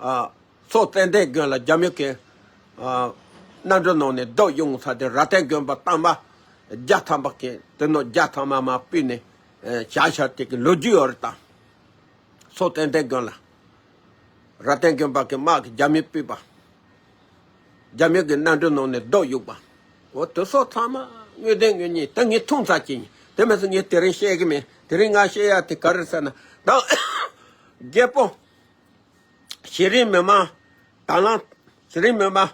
ཨ། སོག་བཙན་ལྡན་དགོན་ལ་རྒྱ་མི་གི། ཨ། མནའ་འབྲེལ་ནང་ནས་སྡུག་ཡོང་ས་དེ་ར་བསྟན་དགོན་པ་དང་པ་བརྒྱ་ཐམ་པ་གི་དེ་ནང་བརྒྱ་ཐམ་པ་མ་ཕུད་ནས། ཨ། བཞག་བཞག་དེ་གི་ལོ་རྒྱུས་ཡོད་རེད་ད། སོག་བཙན་ལྡན་དགོན་ལ། ར་བསྟན་དགོན་པ་གི་དམག་གིས་རྒྱ་མི་ཕུད་པ། རྒྱ་མི་གི་མནའ་འབྲེལ་ནང་ནས་སྡུག་གཡུགས་པ། འོ་དེ་སོགས་ཚང་མ་དངོས་བདེན་དངོས་གཉེན་དེ་ངས་མཐོང་ཚར་གྱི་ཡིན། དེ་མིན་ཚེ་ངས་དེ་རིང་བཤད་གི་མེད། དེ་རིང་ང་བཤད་ཡ་དེ་ག་རེ་ཟེར་ན། ད་རྒད་པོ་གཞི་རིམ་མི་མང་དང་བླངས། གཞི་རིམ་མི་མང་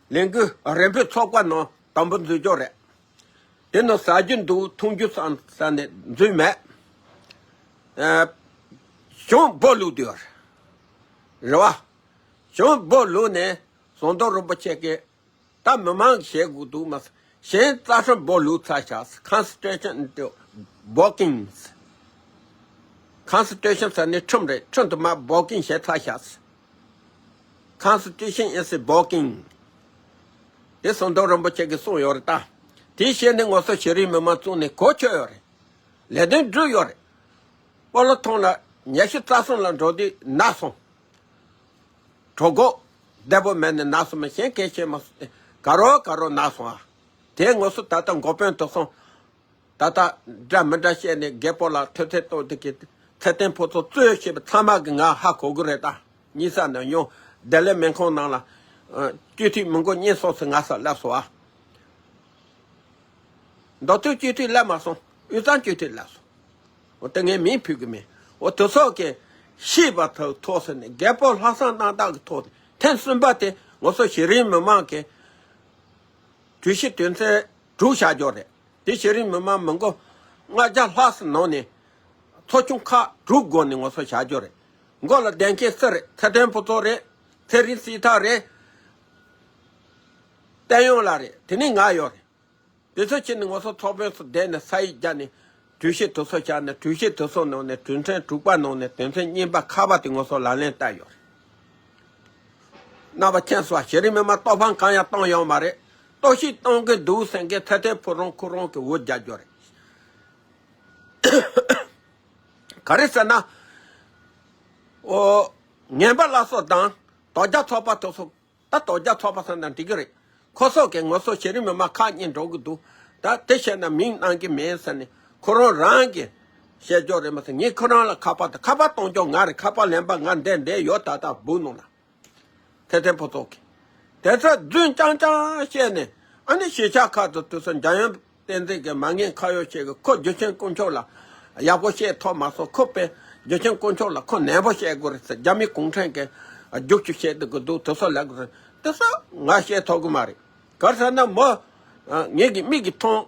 ལས་འགུལ་རིམ་སྤེལ་ཚོགས་པ་ནང་དང་པོ་འཛུལ་རྒྱུ་རེད། དེ་ནང་ཟ་རྒྱུ་འདུག་འཐུང་རྒྱུ་བསམ་བསམ་ནས་འཛུལ་མེད། ཨ། གཞུང་སྦོ་ལུག་དེ་ཡོད་རེད་བ། གཞུང་སྦོ་ལུག་ནས་ཟམ་གདོང་རིན་པོ་ཆེ་གིས་ད་མི་མང་གིས་བྱེད་དགོས་འདུག་མ་ཟད། གཞན་རྩ་ཁྲིམས་སྦོ་ལུག་ཚར་བཞག Constitution broken། Constitution ཟེར་ནི་ཁྲིམས་རེད། ཁྲིམས་དེ་མར་broken བྱས་ཚར་བཞག Constitution is broken། དེ་ཟམ་གདོང་རིན་པོ་ཆེ་གིས་གསུངས་ཡོད་རེད་ད། དེ་བྱས་ནས་ང་ཚོ་གཞི་རིམ་མི་མང་བཙུགས་ནས་གོ་ཆོད་ཡོད་རེད། ལས་དོན་བསྒྲུབས་ཡོད་རེད། སྤོ་ལོ་ཐོང་ལ་ཉི་ཤུ་རྩ་གསུམ་ལ་འགྲོ་དུས་ན་སོང་། གྲོད་ཁོག་བདེ་པོ་མེད་ནས་ན་སོང་མ། གཞན་གལ་ཆེ་མ་སོང་སྟེ་ག་རོ་ག་རོ་ན་སོང་ཨ། དེ་ང་ཚོ་ད་ལྟ་འགོ་དཔོན་དེ་ཚོ་ད་ལྟ་འདྲ་མི་འདྲ་བཤད་ནས་རྒད་པོ་ལ་ཐོས་ཚད་གཏོང་དེ་གི་ཚེ་བརྟན་ཕོ་ཚོ་གཙོས་བྱས་པ་ཚང་མ་གི་ང་ཧ་གོ་གི་རེད་ད། གཉིས་ས་ནས་ཡོང་བདེ་ལེགས་སྨན་ཁང་ནང་ལ་སྤྱི་འཐུས་མི་མགོ་གཉིས་སོང་ཚེ་ང་ས་སླེབས་སོང་ཨ། མདོ་སྟོད་སྤྱི་འཐུས་སླེབས་མ་སོང་། དབུས་གཙང་སྤྱི་འཐུས་སླེབས་སོང་། འོ་དེ་ངས་མིང་ཕུད་གི་མེད། འོ་དེ་ཚོ་གི་ཤེས་པ་ཐོག་ཐོག་ཟེར་ནས་རྒད་པོ་ལྷག་བསམ་རྣམ་དག་གི་ཐོག་ནས་ཐེངས་གསུམ་པ་དེ་ང་ཚོ་གཞི་རིམ་མི་མང་གི་གྲོས་གཞི་དོན་ཚན་དྲུག་བཞག་རྒྱུ་རེད། དེ་གཞི་རིམ་མི་མང་མི་མགོ་ལྔ་བརྒྱ་ལྷག་ཙམ་ནང་ནས་ཚོགས་ཆུང་ཁག་དྲུག་སྒོ་ནས་ང་ཚོ་བཞག་རྒྱུ་རེད། མགོ་ལ་གདན་འཁེལ་སུ་རེད། ཚེ་བརྟན་ཕུན་ཚོགས་རེད། ཚེ་རིང་སྲིད་ཐར་རེད། བསྟན་ཡོད་ལགས་རེད། དེ་ནས་ང་ཡོད་རེད། དེ་ཚོ་ཕྱིན་ནས་ང་ཚོ་ཚོགས་དཔོན་ཚོ་བསྡད་ནས་ས་ཡིག་བརྒྱབ་ནས་གྲོས་གཞི་དེ་ཚོ་བཞག་ནས་གྲོས་གཞི་དེ་ཚོ་ནང་ནས་དོན་ཚན་དྲུག་པ་ནང་ནས་དོན་ཚན་གཉིས་པ་ཁ་པ་དེ་ང་ཚོ་ལག་ལེན་བསྟར་ཡོད་རེད། རྣམ་པ་མཁྱེན་སོང་། གཞི་རིམ་མི་མང་གཏོར་ཕམ་གང་ཡང་བཏང་ཡོད་མ་རེད། གཏོར་བཤིག་གཏོང་གི་འདུག་ཟེར་མཁན་ཚེ་བརྟན་ཕུན་ཚོགས་ཁོ་རང་གི་འུར་རྒྱག་རྒྱུ་རེད། ག་རེ་ཟེར་ན། ཨོ། ངན་པ་སླར་གསོ་དང་དོལ་རྒྱལ་ཚོགས་པ་དེ་ཚོ། ད་དོལ་རྒྱལ་ཚོགས་པ་ཟེར་ན་འགྲིག་གི་རེད། ཁོ་ཚོ་གིས་ང་ཚོ་གཞི་རིམ་མི་མང་ཁག་གཉིས་འགྲོ་གི་འདུག་ད་དེ་བཤད་ན་མིང་གནང་གི་མེད་ཟེར་ནས་ཁོ་རང་རང་གིས་བཤད་རྒྱུ་རེད་མ་ཟད། ངས་ཁོ་རང་ལ་ཁ་པར་དང་ཁ་པར་གཏོང་རྒྱུ་ང་རེད། ཁ་པར་ལེན་པ་ང་འདིར་འདིར་ཡོད། ད་ལྟ་སྦུག་ནང་ལ། ཚེ་བརྟན་ཕུན་ཚོགས་ཀྱིས་དེ་ཚོ་རྫུན་རྐྱང་རྐྱང་བཤད་ནས། ཨ་ནི་གཞིས་ཆགས་ཁག་ཏུ་དུས་སུ་འཇམ་དབྱངས་བསྟན་འཛིན་གྱི་མ་ངན་ཁ་གཡོག་བྱེད་གི། ཁོ་རྒྱུ་ཆེན་དཀོན་མཆོག་ལ་ཡག་པོ་བཤད་ཐུབ་མ་སོང་། ཁོ་པས་རྒྱུ་ཆེན་དཀོན་མཆོག་ལ་ཁོ་ནན་པོ་བཤད་དགོས་རེད་ཟེར། རྒྱ་མི་གུང་ཁྲན་གྱི་རྒྱུག་ཆུ་བཤད་དུ་གི་འདུག་དེ་ཚོ་ལབ་དགོས་རེད། དེ་ཚོ་ང་བཤད་ཐུབ་གི་མ་རེད། ག་རེ་ཟེར་ན་མོ། ངེད་ཀྱི་མིག་གིས་མཐོང་།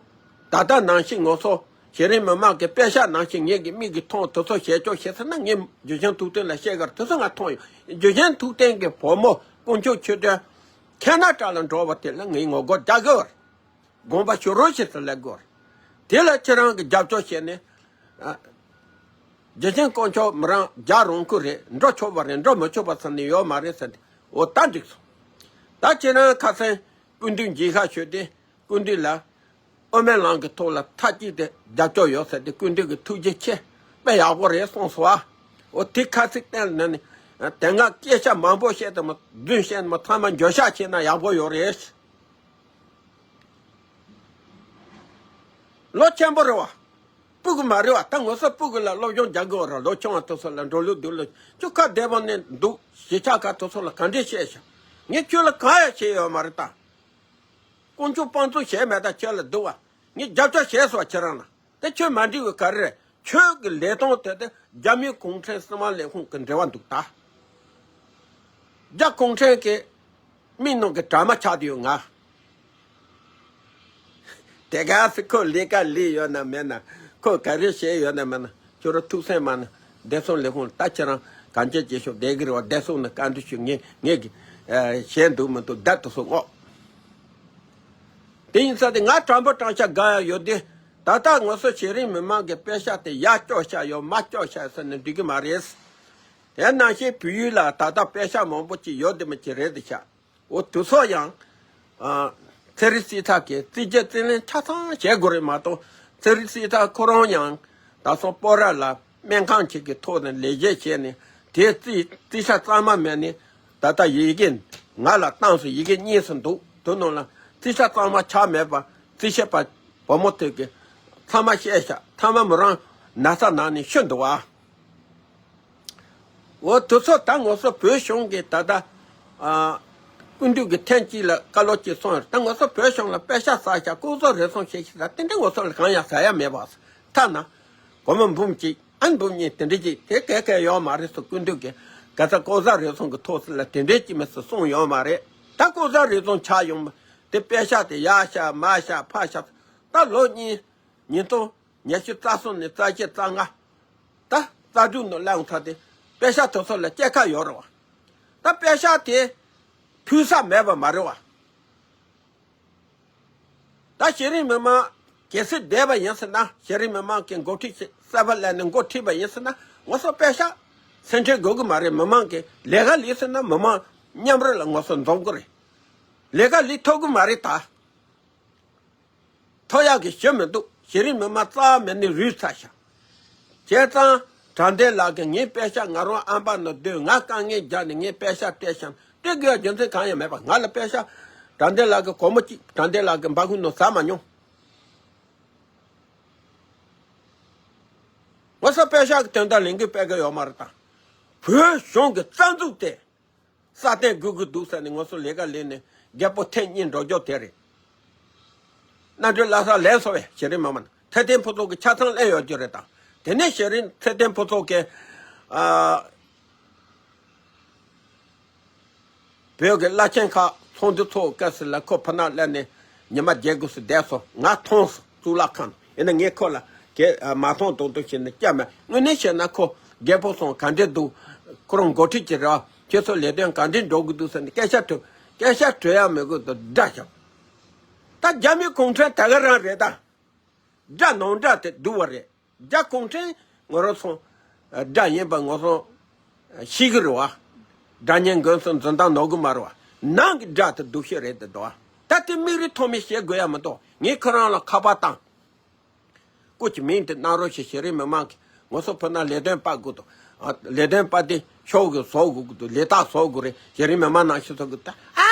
ད་ལྟ་ནང་བཞིན་ང་ཚོ་གཞི་རིམ་མི་མང་གི་པད་ཤག་ནང་བཞིན་ངེད་ཀྱི་མིག་གིས་མཐོང་། དེ་ཚོ་བྱེད་ཆོག་བྱེད་ཟེར་ན་ངས་རྒྱུ་ཆེན་ཐུབ་བསྟན་ལ་བཤད་གར་དེ་ཚོ་ང་མཐོང་ཡོད། རྒྱུ་ཆེན་ཐུབ་བསྟན་གྱི་བུ་མོ་དཀོན་མཆོག་ཆོས་སྒྲོན་ཁེ་ན་ཌ་ལ་འགྲོ་བ་དེ་ལ་ངས་ངོ་རྒོལ་རྒྱག་གི་ཡོད་རེད། དགོངས་པ་ཞུ་རོགས་ཞེས་སུ་ལབ་དགོས་རེད། དེ་ལ་ཁྱེད་རང་གིས་རྒྱབ་སྐྱོར་བྱས་ནས། ཨ། རྒྱུ་ཆེན་དཀོན་མཆོག་མི་རང་རྒྱག་རུང་ཁུལ་རེད། འགྲོ་ཆོག་པ་རེད། འགྲོ་མི་ཆོག་པ་ཟེར་ནས་ཡོད་མ་རེད་ཟེར་ཏེ། འོ་ད་འགྲིག་སོང་། ད་ཁྱེད་རང་ཁ་སང་སྐུ་མདུན་མཇལ་ཁ་ཞུས་ཏེ་སྐུ་མདུན་ལ་དབུ་མའི་ལམ་གྱི་ཐོག་ལ་མཐའ་གཅིག་ཏུ་རྒྱབ་སྐྱོར་ཡོད་ཟེར་ཏེ་སྐུ་མདུན་གྱི་ཐུགས་རྗེ་ཆེ། དཔེ་ཡག་པོ་རེད་གསུངས་སོང་ཨ། འོ་དེ་ཁ་ཚིག་བསྟན་ནས་ནི། དེ་སྔ་སྐད་ཆ་མང་པོ་བཤད་དེ་མོ་རྫུན་བཤད་ནས་མོ་ཚང་མ་འགྱོད་བཤགས་བྱས་ན་ཡག་པོ་ཡོད་རེད། ལོ་ཆེན་པོ་རེད་བ། སྤུ་གུ་མ་རེད་བ། ད་ངོ་སོ་སྤུ་གུ་ལ་སློབ་སྦྱོང་རྒྱག་དགོས་ར། ལོ་ཆུང་བ་དེ་ཚོ་ལ་འགྲོ་ལུགས་འདུག་ལོ་ཁྱོད་ཁ་བདེ་པོ་ནས་འདུག་གཞིས་ཆགས་ཁག་དེ་ཚོ་ལ་ག་འདྲས་བཤད་ཤག་ངས་ཁྱོད་ལ་གང་ཡང་བྱས་ཡོད་མ་རེད་ད། དཀོན་མཆོག་དཔང་བཙུགས་བྱས་མེད་ད་ཁྱོད་ལ་འདུག་བ། ངས་རྒྱབ་སྐྱོར་བྱས་སོང་བ་ཁྱེད་རང་ལ། དེ་ཁྱོད་མ་འགྲིག་པའི་ག་རེ་རེད། ཁྱོད་ཀྱི་ལས་སྟངས་དེ་དེ་རྒྱ་མི་གུང་ཁྲན་སྲིད་དབང་ལས་ཁུངས་ཀྱི་འབྲེལ་བ་འདུག་ད། རྒྱ་གུང་ཁྲན་གྱི་མིག་ནང་གི་དྲ་མ་ཆགས་བསྡད་ཡོད་ང་། དེ་ག་སི་ཁོ་ལས་ཀ་ལས་ཡོད་ན་མེད་ན། ཁོ་ག་རེ་བྱས་ཡོད་ན་མེད་ན། ཁྱོད་རང་ཐུགས་སེམས་མ་ན་བདེ་སྲུང་ལས་ཁུངས་ད་ཁྱེད་རང་གང་བྱེད་ཅེས་ཤོག་བསྡད་ཀྱི་རེད་བ། བདེ་སྲུང་ནས་བཀའ་འདྲི་ཞུ། ངས་ངས་ཀྱི་ཨ་བྱས་འདུག་མི་འདུག་བསྡད་དུ་སོང་ངོ་། དེ་ཡིན་ཙང་དེ་ང་དྲང་པོ་དྲང་བཞག་དགའ་ཡ་ཡོད་དེ། ད་ལྟ་ང་ཚོ་གཞི་རིམ་མི་མང་གི་པད་ཤག་དེ་ཡར་སྐྱོར་བྱ་ཡོད་མར་སྐྱོར་བྱ་ཟེར་ནས་འགྲིག་གི་མ་རེད། དེ་ནང་བཞིན་བོད་ཡུལ་ལ་ད་ལྟ་པད་ཤག་མང་པོ་ཅིག་ཡོད་དེ་མི་ཅིག་རེད་དེ་ཤག་འོ་དེ་ཚོ་ཡང་། ཨ། ཚེ་རིང་སྲིད་ཐར་གྱིས་རྩིས་རྒྱག་རྩིས་ལེན་ཆ་ཚང་བྱེད་དགོས་རེད་མ་གཏོགས། ཚེ་རིང་སྲིད་ཐར་ཁོ་རང་ཡང་ད་སོང་སྤོ་ར་ལ་སྨན་ཁང་ཅིག་གི་ཐོག་ནས་ལས་བྱེད་བྱས་ནས། དེའི་རྩིས་རྩིས་ཆ་གཙང་མ་མེད་ནས། ད་ལྟ་ཡི་གེ་ང་ལ་བཏང་སོང་། ཡི་གེ་གཉིས་སུ་འདུག་དེ་ནང་ལ་རྩིས་ཆ་གཙང་མ་ཆགས་མེད་པ། རྩིས་བྱེད་པ་བུ་མོ་དེ་གིས་ཚང་མ་བཤད་བཞག་ཚང་མ་མོ་རང་ན་ཚ་ན་ནས་ཤི་འདུག་ཨ། འོ་དེ་ཚོ་ད་ང་ཚོ་བོད་གཞུང་གིས་ད་ལྟ་ཨ། སྐུ་མདུན་གྱིས་ཐེངས་གཅིག་ལ་བཀའ་སློབ་གཅིག་གསུངས་ཡོད། ད་ང་ཚོ་བོད་གཞུང་ལ་པད་ཤག་ཟ་ཤག་ལྐོག་ཟ་རུལ་སུངས་བྱེད་ཤག་ད་དེ་འདྲ་ང་ཚོ་ལ་གང་ཡང་ཟ་ཡ་མེད་པ། ཐ་ན་སྒོར་མོ་འབུམ་གཅིག་ཨ་ནི་འབུམ་གཉིས་དེ་འདྲ་ཅིག་དེ་གས་གས་ཡོད་མ་རེད་ཟེར། སྐུ་མདུན་གྱིས་ག་ཚ་ལྐོག་ཟ་རུལ་སུངས་ཀྱི་ཐོག་ལ་དེ་འདྲ་ཅིག་མེད་ཟེར་གསུངས་ཡོད་མ་རེད། ད་ལྐོག་ཟ་རུལ་སུངས་ཆགས་ཡོང་བ་དེ་པད་ཤག་དེ་ཡར་བཞག་མར་བཞག་ཕར་བཞག་ད་ལོ་གཉིས་ཉིས་སྟོང་ཉི་ཤུ་རྩ་གསུམ་ནས་རྩ་བཞི་རྩ་ལྔ། ད་རྩ་དྲུག་ནང་སླེབས་ཚར་ཏེ་པད་ཤག་དེ་ཚོ་ལ་སྐྱེལ་ཁ་ཡོད་རེད་བ། ད་པད་ཤག་དེ་ཕུལ་ས་མེད་པ་མ་རེད་བ། ད་གཞི་རིམ་མི་མང་གལ་སྲིད་བསྡད་པ་ཡིན་ཟེར་ན། གཞི་རིམ་མི་མང་གི་འགོ་ཁྲིད་གསར་པ་སླེབས་ནས་འགོ་ཁྲིད་པ་ཡིན་ཟེར་ན། ང་ཚོ་པད་ཤག་སེམས་ཁྲལ་དགོས་ཀྱི་མ་རེད། མི་མང་གི་ལས་ཀ་ལས་ཟེར་ན་མི་མང་མཉམ་རུབ་ལ་ང་ཚོ་འཛོམས་ཀྱི་རེད། ལས་ཀ་ལས་ཐུབ་ཀྱི་མ་རེད་ད། ཐོ་ཡག་གི་ཞུ་མི་འདུག་གཞི་རིམ་མི་མང་རྩ་བ་མེད་ནས་རུལ་ཚར་ཤག་བྱས་ཙང་དྲང་བདེན་ལགས་ཀྱིས་ངའི་པད་ཤག་ང་རང་ཨམ་པ་ནང་སྡོད། ང་དཀའ་ངལ་རྒྱག་ནས་ངའི་པད་ཤག་སྤྲད་ཤག་སྤྲད་དགོས་ཡ་རྒྱུ་མཚན་གང་ཡང་མེད་པ། ང་ལ་པད་ཤག་དྲང་བདེན་ལགས་ཀྱིས་སྒོར་མོ་གཅིག་དྲང་བདེན་ལགས་ཀྱི་འབའ་ཁུག་ནང་ཟ་མ་མྱོང་། ང་ཚོ་པད་ཤག་གི་དོན་དག་ལས་འགུལ་སྤེལ་གི་ཡོད་མ་རེད་ད། བོད་གཞུང་གི་རྩ་འཛུགས་དེ། སྲ་བརྟན་དགོས་ཀྱི་འདུག་ཟེར་ནས་ང་ཚོ་ལས་ཀ་ལས་ནས་རྒད་པོ་ཐེངས་གཉིས་འགྲོ་རྒྱུ་དེ་རེད། གནམ་གྲུ་བརླག་ས་ལན་སོང་བས་གཞི་རིམ་མི་མང་ཚེ་བརྟན་ཕུན་ཚོགས་ཀྱི་ཆ་ཚང་གླེང་ཡོད་རྒྱུ་རེད་ད། དེ་ནས་གཞི་རིམ་ཚེ་བརྟན་ཕུན་ཚོགས་ཀྱི་ཨ། བོད་ཀྱི་བླ་ཆེན་ཁག་ཚོགས་འདུ་ཚོགས་སྐབས་སུ་ལ་ཁོ་ཕུ་ན་སླེབས་ནས་ཉི་མ་བརྒྱད་དགུ་སུ་བསྡད་སོང་། ང་མཐོང་སོང་གཙུག་ལག་ཁང་ནང་། ཡིན་ན་ངས་ཁོ་ལ་གས་མ་མཐོང་དོག་དོག་བྱས་ནས་བསྐྱལ་མེད། དངོས་གནས་བཤད་ན་ཁོ་རྒད་པོ་སོང་ག་འདྲས་འདུག་ཁོ་རང་འགོ་ཁྲིད་ཀྱི་རེད་བ། ཁྱེད་ཚོ་ལས་དོན་ག་འདྲས་འགྲོ་གི་འདུག་ཟེར་ནས་སྐད་ཆ་དྲིས། སྐད་ཆ་དྲི་ཡ་མི་དགོས་དོ་དགྲ་བཞག་ད་རྒྱ་མི་གུང་ཁྲན་ད་ག་རང་རེད་ད། དགྲ་ནང་དགྲ་དེ་སྡུག་བ་རེད། རྒྱ་གུང་ཁྲན་ང་རང་ཚོ་དགྲ་ཡིན་པ་ང་ཚོ་ཤེས་ཀྱི་རེད་བ། དགྲ་གཉེན་མགོན་གསུམ་འཛིན་སྟངས་ནོར་གི་མ་རེད་བ། ནང་གི་དགྲ་དེ་སྡུག་ཤོས་རེད་དེ་འདུག་བ། ད་དེ་མིག་རིལ་ཐོགས་མེད་བཤད་དགོས་ཡ་མི་འདུག་ངས་ཁོ་རང་ལ་ཁ་པར་བཏང་། སྐུ་མཁྱེན་མིང་དེ་གནང་རོགས་ཞེས་གཞི་རིམ་མི་མང་གིས་ང་ཚོ་ཕུ་ན་ལས་དོན་སྤེལ་དགོས་འདུག་ཨ། ལས་དོན་སྤེལ་ཏེ་ཤོག་གུ་བཟོ་དགོས་འདུག་ལས་རྟགས་བཟོ་དགོས་རེད། གཞི་རིམ་མི་མང་ནང་ཞིག་བཟོ་དགོས་ད། ཨ།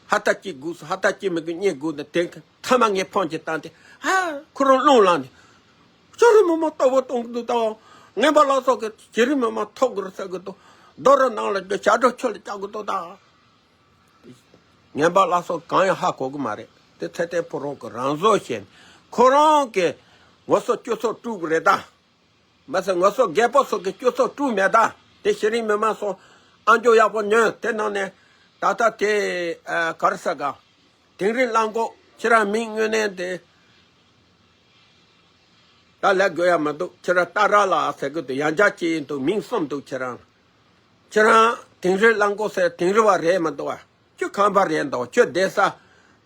ཧ་ད་ཅིག་སྒུག་སོང་། ཧ་ད་ཅིག་མི་དགོས་གཉིད་སྒུག་ནས་དེ་མཐའ་མ་ངས་ཕོན་ཅིག་བཏང་སྟེ། ཧ། ཁོ་རང་རླུང་ལངས་ནས། གཞི་རིམ་མི་མང་ལྟ་བུ་གཏོང་གི་འདུག་ད། ངན་པ་ལ་སོགས་ཀྱི་གཞི་རིམ་མི་མང་ཐོབ་དགོས་རེད་ཟེར་གི་འདུག་རྡོ་རུ་ནང་ལ་རྒྱུ་བྱ་སྒྲོ་ཆུ་ལ་བཅག་གི་འདུག་ད། ངན་པ་ལ་སོགས་གང་ཡང་ཧ་གོ་གི་མ་རེད། དེ་ཚེ་བརྟན་ཕུན་ཚོགས་ཀྱི་རང་བཟོ་བྱས་ནས་ཁོ་རང་གིས་ང་ཚོ་སྤྱི་ཚོགས་དཀྲུག་གི་རེད་ད། མ་ཟད་ང་ཚོ་རྒད་པོ་ཚོ་གི་སྤྱི་ཚོགས་དཀྲུག་མེད་ད། དེ་གཞི་རིམ་མི་མང་ཚོ་ཨ་མཆོག་ཡག་པོ་ཉོན། དེ་ནང་ནས་ད་ལྟ་དེ་ཨ་ག་རེ་ཟེར་ག་དིང་རི་གླང་མགོ་ཁྱེད་རང་མིང་དངོས་གནས་དེ་ད་ལབ་དགོས་ཡ་མི་འདུག་ཁྱེད་རང་ཏཱ་ར་ལགས་ཟེར་གི་འདུག་ཡང་བསྐྱར་གཅིག་ཡིན་འདུག་མིང་གསུམ་འདུག་ཁྱེད་རང་། ཁྱེད་རང་དིང་རི་གླང་མགོ་ཟེར་དིང་རི་བ་རེད་མི་འདུག་བ། ཁྱོད་ཁམས་པ་རེད་འདུག་ཁྱོད་བསྡད་ས་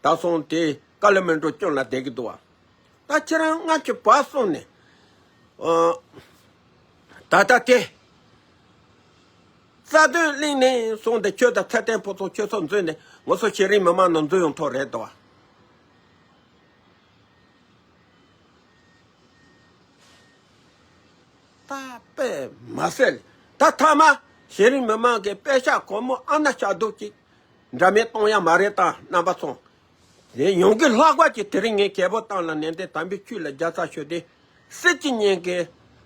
ད་སོང་དེ་ཀ་ལི་མན་གྲོ་ཅུན་ལ་བསྡད་ཀྱི་འདུག་བ། ད་ཁྱེད་རང་སྔ་ཕྱི་བར་གསུམ་ནས་ཨ། ད་ལྟ་དེ་རྩ་དོན་གླེང་ནས་སོང་སྟེ་ཁྱོད་དང་ཚེ་བརྟན་ཕུན་ཚོགས་ཁྱོད་ཚོ་འཛུལ་ནས་ང་ཚོ་གཞི་རིམ་མི་མང་ནང་འཛུལ་ཡོང་ཐོག་རེད་འདུག་བ། ད་དཔེ་མ་སྲིད། ད་མཐའ་མ་གཞི་རིམ་མི་མང་གི་པད་ཤག་སྒོར་མོ་ཨ་ན་ཤ་རྡོག་གཅིག་འདྲ་མིན་གཏོང་ཡ་མ་རེད་ད་རྣམ་པ་ཚོ། དེ་ཡོང་གི་ལྷག་པ་གྱི་དེ་རིང་ངས་རྒྱལ་པོ་བཏང་ལ་ནན་ཏན་དམ་པའི་ཆོས་ལ་རྒྱལ་ཚ་ཞུ་སྟེ། སྲིད་སྤྱི་གཉིས་ཀྱི་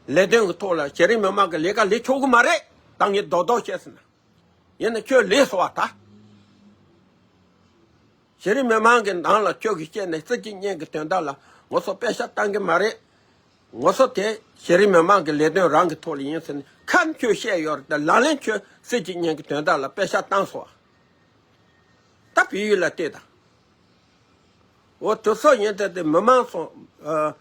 ལས་དོན་གྱི་ཐོག་ལ་གཞི་རིམ་མི་མང་གི་ལས་ཀ་ལས་ཆོག་གི་མ་རེད། ད་ངས་རྡོག་རྡོག་བཤད་ཟིན་ན། ཡིན་ན་ཁྱོད་ལས་སོ་བ་ད། གཞི་རིམ་མི་མང་གི་ནང་ལ་ཁྱོད་ཀྱིས་བཤད་ནས་སྲིད་སྤྱི་གཉིས་ཀྱི་དོན་དག་ལ་ངོ་སོ་པད་ཤག་བཏང་གི་མ་རེད། ངོ་སོ་དེ་གཞི་རིམ་མི་མང་གི་ལས་དོན་རང་གི་ཐོག་ལ་ཡིན་ཟེར་ནས་ཁ་ཁྱོད་བཤད་ཡོད་རེད་དེ་ལག་ལེན་ཁྱོད་སྲིད་སྤྱི་གཉིས་ཀྱི་དོན་དག་ལ་པད་ཤག་བཏང་སོང་བ། ད་བལ་ཡུལ་ལ་བལྟས་དང་། འོ་དེ་ཚོ་ཡིན་ད་དེ་མི་མང་ཚོ་ཨ་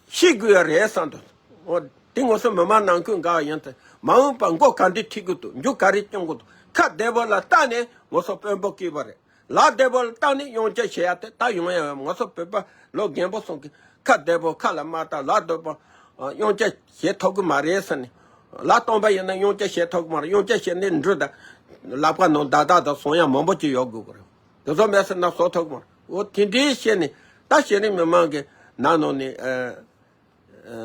ཤེས་དགོས་ཡ་རེད་བསམ་དང་། འོ་དེ་ངོ་སོ་མི་མང་ནང་ཁུལ་འགའ་ཡིན་ད་མ་འོངས་པ་མགོ་ག་འདྲས་ཁྲིད་དགོས་འདུག་མཇུག་ག་རེ་སྐྱོང་དགོས་འདུག་ཁ་བདེ་པོ་ལ་བལྟས་ནས་ངོ་སོ་དཔོན་པོ་སྐྱེས་པ་རེད། ལག་བདེ་པོ་ལ་བལྟས་ནས་དབྱངས་ཅན་ཞེས་ཡ་དེ་ད་ཡོང་ཡ་ཡོད་ངོ་སོ་བོད་པ་ལོ་རྒན་པོ་སོང་གི་ཁ་བདེ་པོ་ཁ་ལ་མ་བལྟས་ལག་བདེ་པོ་དབྱངས་ཅན་ཞེས་ཐོབ་གི་མ་རེད་ཟེར་ནས། ལག་སྟོང་པ་ཡིན་ན་དབྱངས་ཅན་ཞེས་ཐོབ་གི་མ་རེད། དབྱངས་ཅན་ཞེས་ནས་འབྲུ་དང་ལག་པ་ནང་བདག་བདག་དང་བཟུང་ཡ་མང་པོ་ཅིག་ཡོད་དགོས་ཀྱི་རེད། དེ་ཚོ་མེད་ཟེར་ན་བཟོ་ཐུབ་ཀྱི་མ་རེད། འོ་དེ་འདྲའི་བཤད་ནས་ད་གཞི་རིམ་མི་མང་གི་ནང་ནང་ནས་ཨ་ཨ་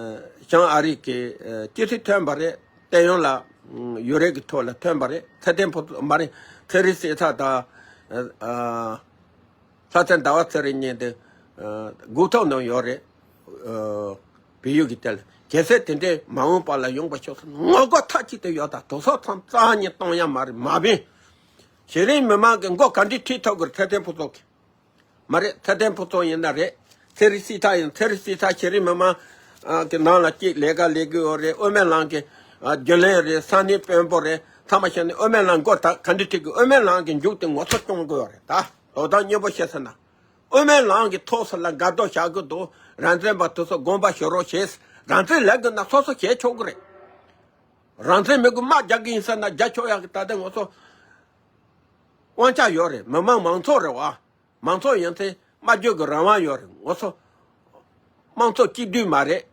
བྱང་ཨ་རི་གི་ཨ་སྤྱི་འཐུས་ཐོན་པ་རེད། བསྟན་གཡོག་ལ་ཡོད་རེད་གི་ཐོག་ལ་ཐོན་པ་རེད། ཚེ་བརྟན་ཕུན་ཚོགས་མ་རེད། ཚེ་རིང་བསོད་ནམས་དང་ཨ་ལྷ་རྩེ་ཟླ་བ་ཚེ་རིང་གཉིས་དེ་ཨ་སྒུག་ཐོག་ནང་ཡོད་རེད། ཨ་བལ་ཡུལ་གི་དེ་ལ་གལ་སྲིད་དེ་འདྲའི་མ་འོངས་པ་ལ་ཡོང་པ་ཤོག་ཟེར་ངོ་རྒོལ་མཐའ་གཅིག་ཏུ་ཡོད། ད་དེ་ཚོ་ཚང་རྩ་བ་ཉིད་གཏོང་ཡ་མ་རེད། མ་བིན། གཞི་རིམ་མི་མང་གི་མགོ་ག་འདྲས་ཁྲིད་ཐུབ་དགོས་རེད། ཚེ་བརྟན་ཕུན་ཚོགས་ཀྱི། མ་རེད། ཚེ་བརྟན་ཕུན་ཚོགས་ཡིན་ན་རེད། ཚེ་རིང་བསོད་ནམས་ཡིན། ཚེ་རིང་བསོད་ནམས་གཞི་རིམ་མི་མང་ཨ་གི་ནང་ལ་གཅིག་ལས་ཀ་ལས་གི་ཡོད་རེད། དབུ་མའི་ལམ་གི་ཨ་རྒྱུན་ལས་རེད། ས་གནས་དཔོན་པོ་རེད། ཚང་མ་བཤད་ནས་དབུ་མའི་ལམ་མགོ་ད་ག་འདྲས་ཁྲིད་གི། དབུ་མའི་ལམ་གི་མཇུག་དེ་ངོ་ཚ་གཏོང་གི་ཡོད་རེད། ད་དོ་བདག་སྙན་པོ་བཤད་ཟེར་ན། དབུ་མའི་ལམ་གི་ཐོག་ས་ལ་འགལ་ཟླ་བྱ་གི་འདུག་རང་བཙན་པ་དེ་ཚོ་དགོངས་པ་ཞུ་རོགས་བྱེད། རང་བཙན་ལབ་དགོས་ན་སོ་སོ་བྱེད་ཆོག་གི་རེད། རང་བཙན་མི་དགོས་དམག་རྒྱག་གི་ཡིན་ཟེར་ན་རྒྱག་ཆོག་ཡག་གི། ད་ལྟ་ང་ཚོ་དབང་ཆ་ཡོད་རེད། མི་མང་མང་ཚོགས་རེད་བ། མང་ཚོགས་ཡིན་ཚེ་སྨྲ་བརྗོད་ཀྱི་རང་དབང་ཡོད་རེད། ང་ཚོ་དམངས་གཙོ་གཅིག་སྡུད་མ་རེད།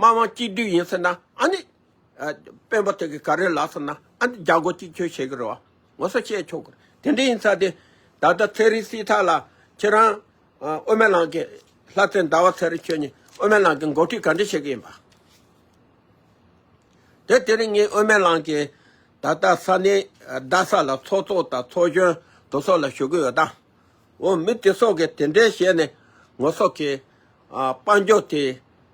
དམངས་དབང་གཅིག་སྡུད་ཡིན་ཟེར་ན་ཨ་ནི། ཨ་དཔོན་པོ་དེ་གི་ག་རེ་ལབ་ཟེར་ན་ཨ་ནི་རྒྱ་སྒོ་གཅིག་ཆོད་བྱེད་ཀྱི་རེད་བ། ང་ཚོ་བཤད་ཆོག་གི་རེད། དེ་འདྲ་ཡིན་ཙང་དེ་ད་ལྟ་ཚེ་རིང་བསོད་ནམས་ལགས་ཁྱེད་རང་ཨ་དབུ་མའི་ལམ་གྱི་ལྷ་རྩེ་ཟླ་བ་ཚེ་རིང་ཁྱོད་གཉིས་དབུ་མའི་ལམ་གྱི་འགོ་ཁྲིད་ག་འདྲ་བྱེད་ཀྱི་ཡིན་པ། དེ་དེ་རིང་ངས་དབུ་མའི་ལམ་གྱི་ད་ལྟ་ས་གནས་རྡ་ས་ལ་ཚོགས་གཙོ་དང་ཚོགས་གཞོན་དེ་ཚོ་ལ་ཞུ་གི་ཡོད་ད། འོ་མི་དེ་ཚོ་གིས་དེ་འདྲའི་བྱས་ནས་ང་ཚོ་གི་ཨ་དཔལ་འབྱོར་དེ་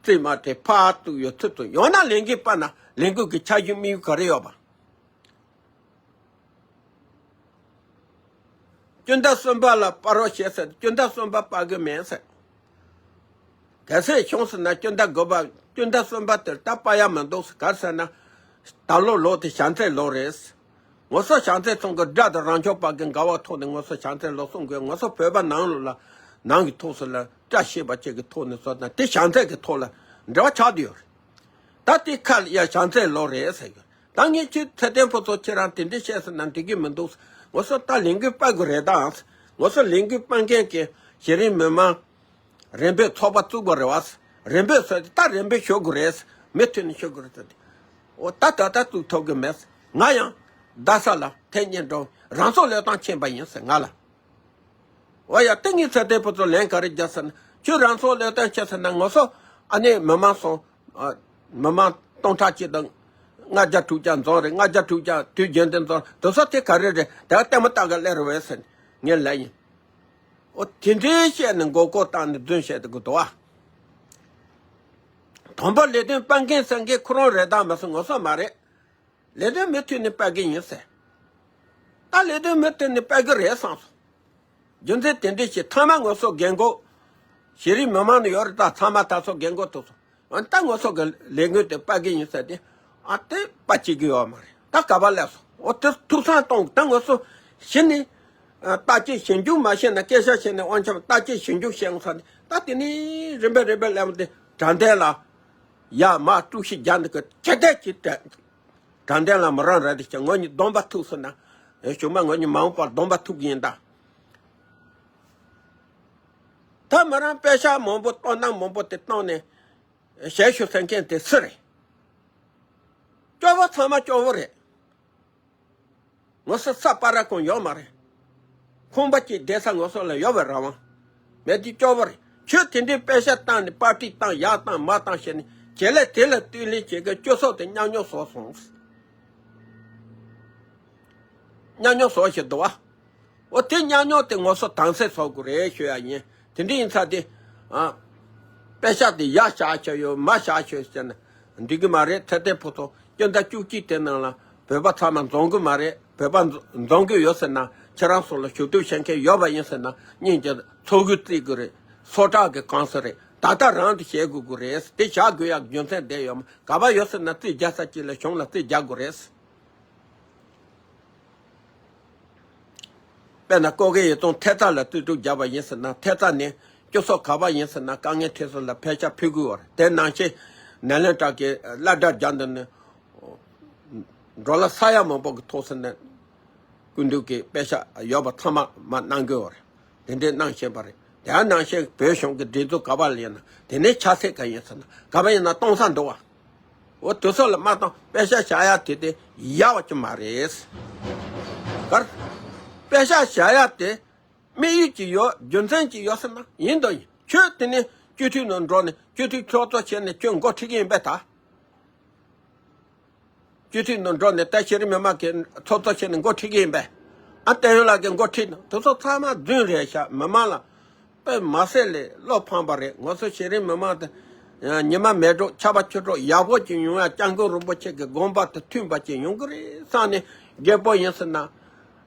རྩིས་མ་དེ་ཕར་བཙུགས་ཡོད་ཚུལ་དུ་ཡང་ན་ལས་འགུལ་སྤེལ་ན་ལས་འགུལ་གྱི་འཆར་གཞི་དམིགས་ཡུལ་ག་རེ་ཡོད་པ། སྤྱི་ཟླ་གསུམ་པ་ལ་སྤར་རོགས་བྱེད་ཟེར། སྤྱི་ཟླ་གསུམ་པ་སྤར་གི་མེད་ཟེར། གལ་སྲིད་བྱུང་ཟེར་ན་སྤྱི་ཟླ་དགུ་པ། སྤྱི་ཟླ་གསུམ་པ་དེར་ད་སྤར་ཡ་མི་འདུག་ཟེར། ག་རེ་ཟེར་ན། ད་ལོ་ལོ་དེ་བྱམས་བརྩེའི་ལོ་རེད། ངོ་སོ་བྱམས་བརྩེ་ཚང་གི་དགྲ་དང་རང་ཕྱོགས་པ་གི་འགལ་བ་ཐོག་ནས་ངོ་སོ་བྱམས་བརྩེའི་ལོ་གསུང་དགོས། ངོ་སོ་བོད་པ་ནང་ལོགས་ལ་ནང་གི་ཐོག་སུ་ལ་བཀྲ་ཤིས་པ་ཅིག་གི་ཐོག་ནས་བཟོ་ན་དེ་བྱམས་བརྩེ་གི་ཐོག་ལ་འབྲེལ་བ་ཆགས་བསྡད་ཡོད་རེད། ད་དེ་ཁ་ལ་ཡ་བྱམས་བརྩེའི་ལོ་རེད་ཟེར་གི། ད་ངས་ཁྱེད་ཚེ་བརྟན་ཕུན་ཚོགས་ཁྱེད་རང་དེ་འདྲ་བཤད་ཟེར་ན་འགྲིག་གི་མི་འདུག། ངོ་སོ་ད་ལས་འགུལ་སྤེལ་དགོས་རེད་ད། ངོ་སོ་ལས་འགུལ་སྤེལ་མཁན་གྱི་གཞི་རིམ་མི་མང་རིམ་པས་ཚོགས་པ་བཙུགས་པ་རེད་བ། རིམ་པས་ཟེར་ཏེ་ད་རིམ་པས་ཞུ་དགོས་རེད། མུ་མཐུད་ནས་ཞུ་དགོས་རེད་ཟེར་ཏེ། འོ་ད་ད་ད་བཙུགས་ཐུབ་གི་མེད། ང་ཡང་རྡ་ས་ལ་ཐེངས་གཉིས་འགྲོ། རང་སྲོག་བློས་བཏང་ཕྱིན་པ་ཡིན་ཟེར་ང་ལ། འོ་ཡ། དེ་ངས་ཚེ་བརྟན་ཕུན་ཚོགས་ལན་ག་རེ་རྒྱག་ཟེར་ན། ཁྱོད་རང་སྲོག་བློས་བཏང་བྱས་ཟེར་ན་ངོ་སོ་ཨ་ནེ་མི་མང་སོང་། ཨ། མི་མང་སྟོང་ཕྲག་གཅིག་དང་ལྔ་བརྒྱ་དྲུག་བརྒྱ་འཛོམས་རེད། ལྔ་བརྒྱ་དྲུག་བརྒྱ་དུས་རྒྱུན་དུ་འཛོམས། དེ་ཚོ་དེ་ག་རེ་རེད། དེ་ལྟད་མོ་ལྟ་ག་སླེབས་རེད་བས་ཟེར་ངས་ལབ་ཡིན། འོ་དེ་འདྲའི་བཤད་ནས་མགོ་སྐོར་བཏང་ནས་རྫུན་བཤད་དེ་དགོས་འདུག་བ། དང་པོ་ལས་དོན་སྤེལ་མཁན་ཟེར་མཁན་ཁོ་རང་རེད་དམ་མ་སོང་ངོ་སོ་མ་རེད། ལས་དོན་མུ་མཐུད་ནས་སྤེལ་གི་ཡིན་ཟེར། ད་ལས་དོན་མུ་མཐུད་ནས་སྤེལ་གི་རེད་བསམ་སོང་། རྒྱུ་མཚན་དེ་འདྲ་ཞིག་མཐའ་མ་ངོ་སོ་རྒན་གོག་གཞི་རིམ་མི་མང་ནས་ཡོད་རེད། ད་ཚང་མ་ད་སོ་རྒན་གོག་ཐུག་སོང་། ཨ་ད་ངོ་སོ་གི་ལས་འགུལ་དེ་སྤེལ་གི་ཡིན་ཟེར་ཏེ། ཨ་དེ་སྤེལ་བྱེད་ཀྱི་ཡོད་མ་རེད། ད་ག་པར་སླེབས་སོང་། འོ་དེ་ཐུགས་བསམ་གཏོང་། ད་ངོ་སོ་གཞི་ནས་ཨ་བརྟག་དཔྱད་ཞིབ་འཇུག་མ་བྱས་ན། སྐད་ཆ་བཤད་ནས་དབང་ཆ་བརྟག་དཔྱད་ཞིབ་འཇུག་བྱས་ཡོང་ས་ནས། ད་དེ་ནས་རིམ་པས་རིམ་པས་སླེབས་ཏེ་དྲ་འདེད་ལ་ཡར་མར་དཀྲུག་ཤིང་རྒྱག་འདི་གི་ཇེ་དལ་གྱི་དྲ། དྲང་བདེན་ལ་མི་རང་རེད་དེ་ཀྱང་ངོ་གཉིས་སྡོམ་པ་ཐུག་སོང་ན། ཨེ་གཞུག་མ་ངོ་གཉིས་མ་འོངས་པར་སྡོམ་པ་ཐུག་གི་ཡིན་ད། ད་མི་རང་པེ་ཤག་མང་པོ་བཏང་ན་མང་པོ་དེ་བཏང་ནས་ཞལ་ཞུ་ཟེར་མཁན་དེ་སུ་རེད། སྐྱོ་བོ་ཚང་མ་སྐྱོ་བོ་རེད། ངོ་སོ་ས་པ་ར་ཁོང་ཡོད་མ་རེད། ཁང་པ་གཅིག་བསྡད་ས་ངོ་སོ་ལ་ཡོད་པའི་རང་དབང་མེད་དེ་སྐྱོ་བོ་རེད། ཁྱོད་དེ་འདྲའི་པེ་ཤག་བཏང་ནས་པར་ཊི་བཏང་ཡག་བཏང་མ་བཏང་བྱས་ནས་བྱེད་ལས་དེ་ལ་བསྟུན་ལེན་བྱེད་མཁན་སྤྱི་ཚོགས་དེ་ཉམས་མྱོང་བཟོ་སོང་། ཉམས་མྱོང་བཟོ་བཞིན་འདུག་བ། འོ་དེ་ཉམས་མྱོང་དེ་ངོ་སོ་དྭངས་གསལ་བཟོ་དགོས་རེད་ཞུ་ཡ་ཡིན། དེ་འདྲ་ཡིན་ཙང་དེ། ཨ། པེ་ཤག་དེ་ཡར་བཞག་ཆོག་ཡོད་མར་བཞག་ཆོག་ཟེར་ན་འགྲིག་གི་མ་རེད། ཚེ་བརྟན་ཕུན་ཚོགས་སྤྱི་ཟླ་བཅུ་གཅིག་དེ་ནང་ལ་བོད་པ་ཚང་མ་འཛོམས་གི་མ་རེད། བོད་པ་འཛོམས་གི་ཡོད་ཟེར་ན་ཁྱེད་རང་ཚོ་ལ་ཞུ་གཏུག་བྱེད་མཁན་ཡོད་པ་ཡིན་ཟེར་ན་སྙིང་རྗེ། ཚོགས་གུ་བརྩི་དགོས་རེད། སོ་ཊག་གི་གང་ཟེར་རེད། ད་ལྟ་རང་དུ་བྱེད་དགོས་དགོས་རེད། དེ་བྱ་དགོས་ཡག་རྒྱུ་མཚན་བསྡད་ཡོད་མ། ག་པར་ཡོད་ཟེར་ན་རྩིས་རྒྱག་ས་གཅིག་ལ་གཞུང་ལ་རྩིས་རྒྱག་དགོས་རེད། དཔེར་ན་ཀོ་ཀེ་ཡི་ཏུང་ཐེབས་རྩ་ལ་རྩིས་སྤྲོད་བརྒྱབ་པ་ཡིན་ཟེར་ན། ཐེབས་རྩ་ནས་སྤྱི་ཚོགས་ག་པར་ཡིན་ཟེར་ན་དཀའ་ངལ་འཕྲད་ས་ལ་ཕལ་ཆེར་ཕུལ་དགོས་པ་རེད། དེ་ནང་བཞིན་ནེ་ལེན་ཊ་གི་སློབ་གྲྭ་རྒྱག་འདི་ནི་འགྲོ་ལ་ས་ཡ་མང་པོ་གི་ཐོག་ཟེར་ནས་སྐུ་མདུན་གྱི་པེ་ཤག་ཡོད་པ་ཚང་མ་མར་གནང་དགོས་པ་རེད། དེ་འདྲའི་གནང་བཞིན་པ་རེད། དེ་ཡང་ནང་བཞིན་བོད་གཞུང་གི་སྒྲིག་འཛུགས་ག་པར་ལ་ཡིན་ན། དེ་ནས་ཆ་ཚད་ག་ཡིན་ཟེར་ན། ག་པར་ཡིན་ན་གཏོང་ས་འདུག་བ། འོ་དེ་ཚོ་ལ་མ་གཏོང་པེ་ཤག་བཞག་ཡ་དེ་དེ་ཡག་པ་ཅིག་མ་རེད། གར། པེ་ཤག་བཞག་ཡ་དེ་དམིགས་ཡུལ་ཅིག་ཡོད། རྒྱུ་མཚན་ཅིག་ཡོད་ཟེར་ན་ཡིན་དང་ཡིན། ཁྱོད་དེ་ནས་སྤྱི་འཐུས་ནང་འགྲོ་ནས་སྤྱི་འཐུས་ཚོགས་གཙོ་བྱས་ནས་ཁྱོད་འགོ་ཁྲིད་ཀྱི་ཡིན་པས་ད། སྤྱི་འཐུས་ནང་འགྲོ་ནས་ད་གཞི་རིམ་མི་མང་གི་ཚོགས་གཙོ་བྱས་ནས་འགོ་ཁྲིད་ཀྱི་ཡིན་པས། ཨ་བསྟན་ཡོད་ལགས་ཀྱིས་འགོ་ཁྲིད་ན། དེ་ཚོ་ཚང་མ་རྫུན་རེད་ཤག་མི་མང་ལ་དཔེ་མ་སྲིད་ལས་བློ་ཕངས་པ་རེད། ང་ཚོ་གཞི་རིམ་མི་མང་དེ་ཉི་མ་མེ་སྒྲོན་ཆར་པ་ཆུ་སྒྲོན་ཡག་པོ་ཅིག་ཡོང་ཡ། སྐྱབས་མགོན་རིན་པོ་ཆེ་གི་དགོངས་པ་དང་མཐུན་པ་ཅིག་ཡོང་གི་རེད་བསམ་ནས། རྒད་པོ་ཡིན་ཟེར་ན་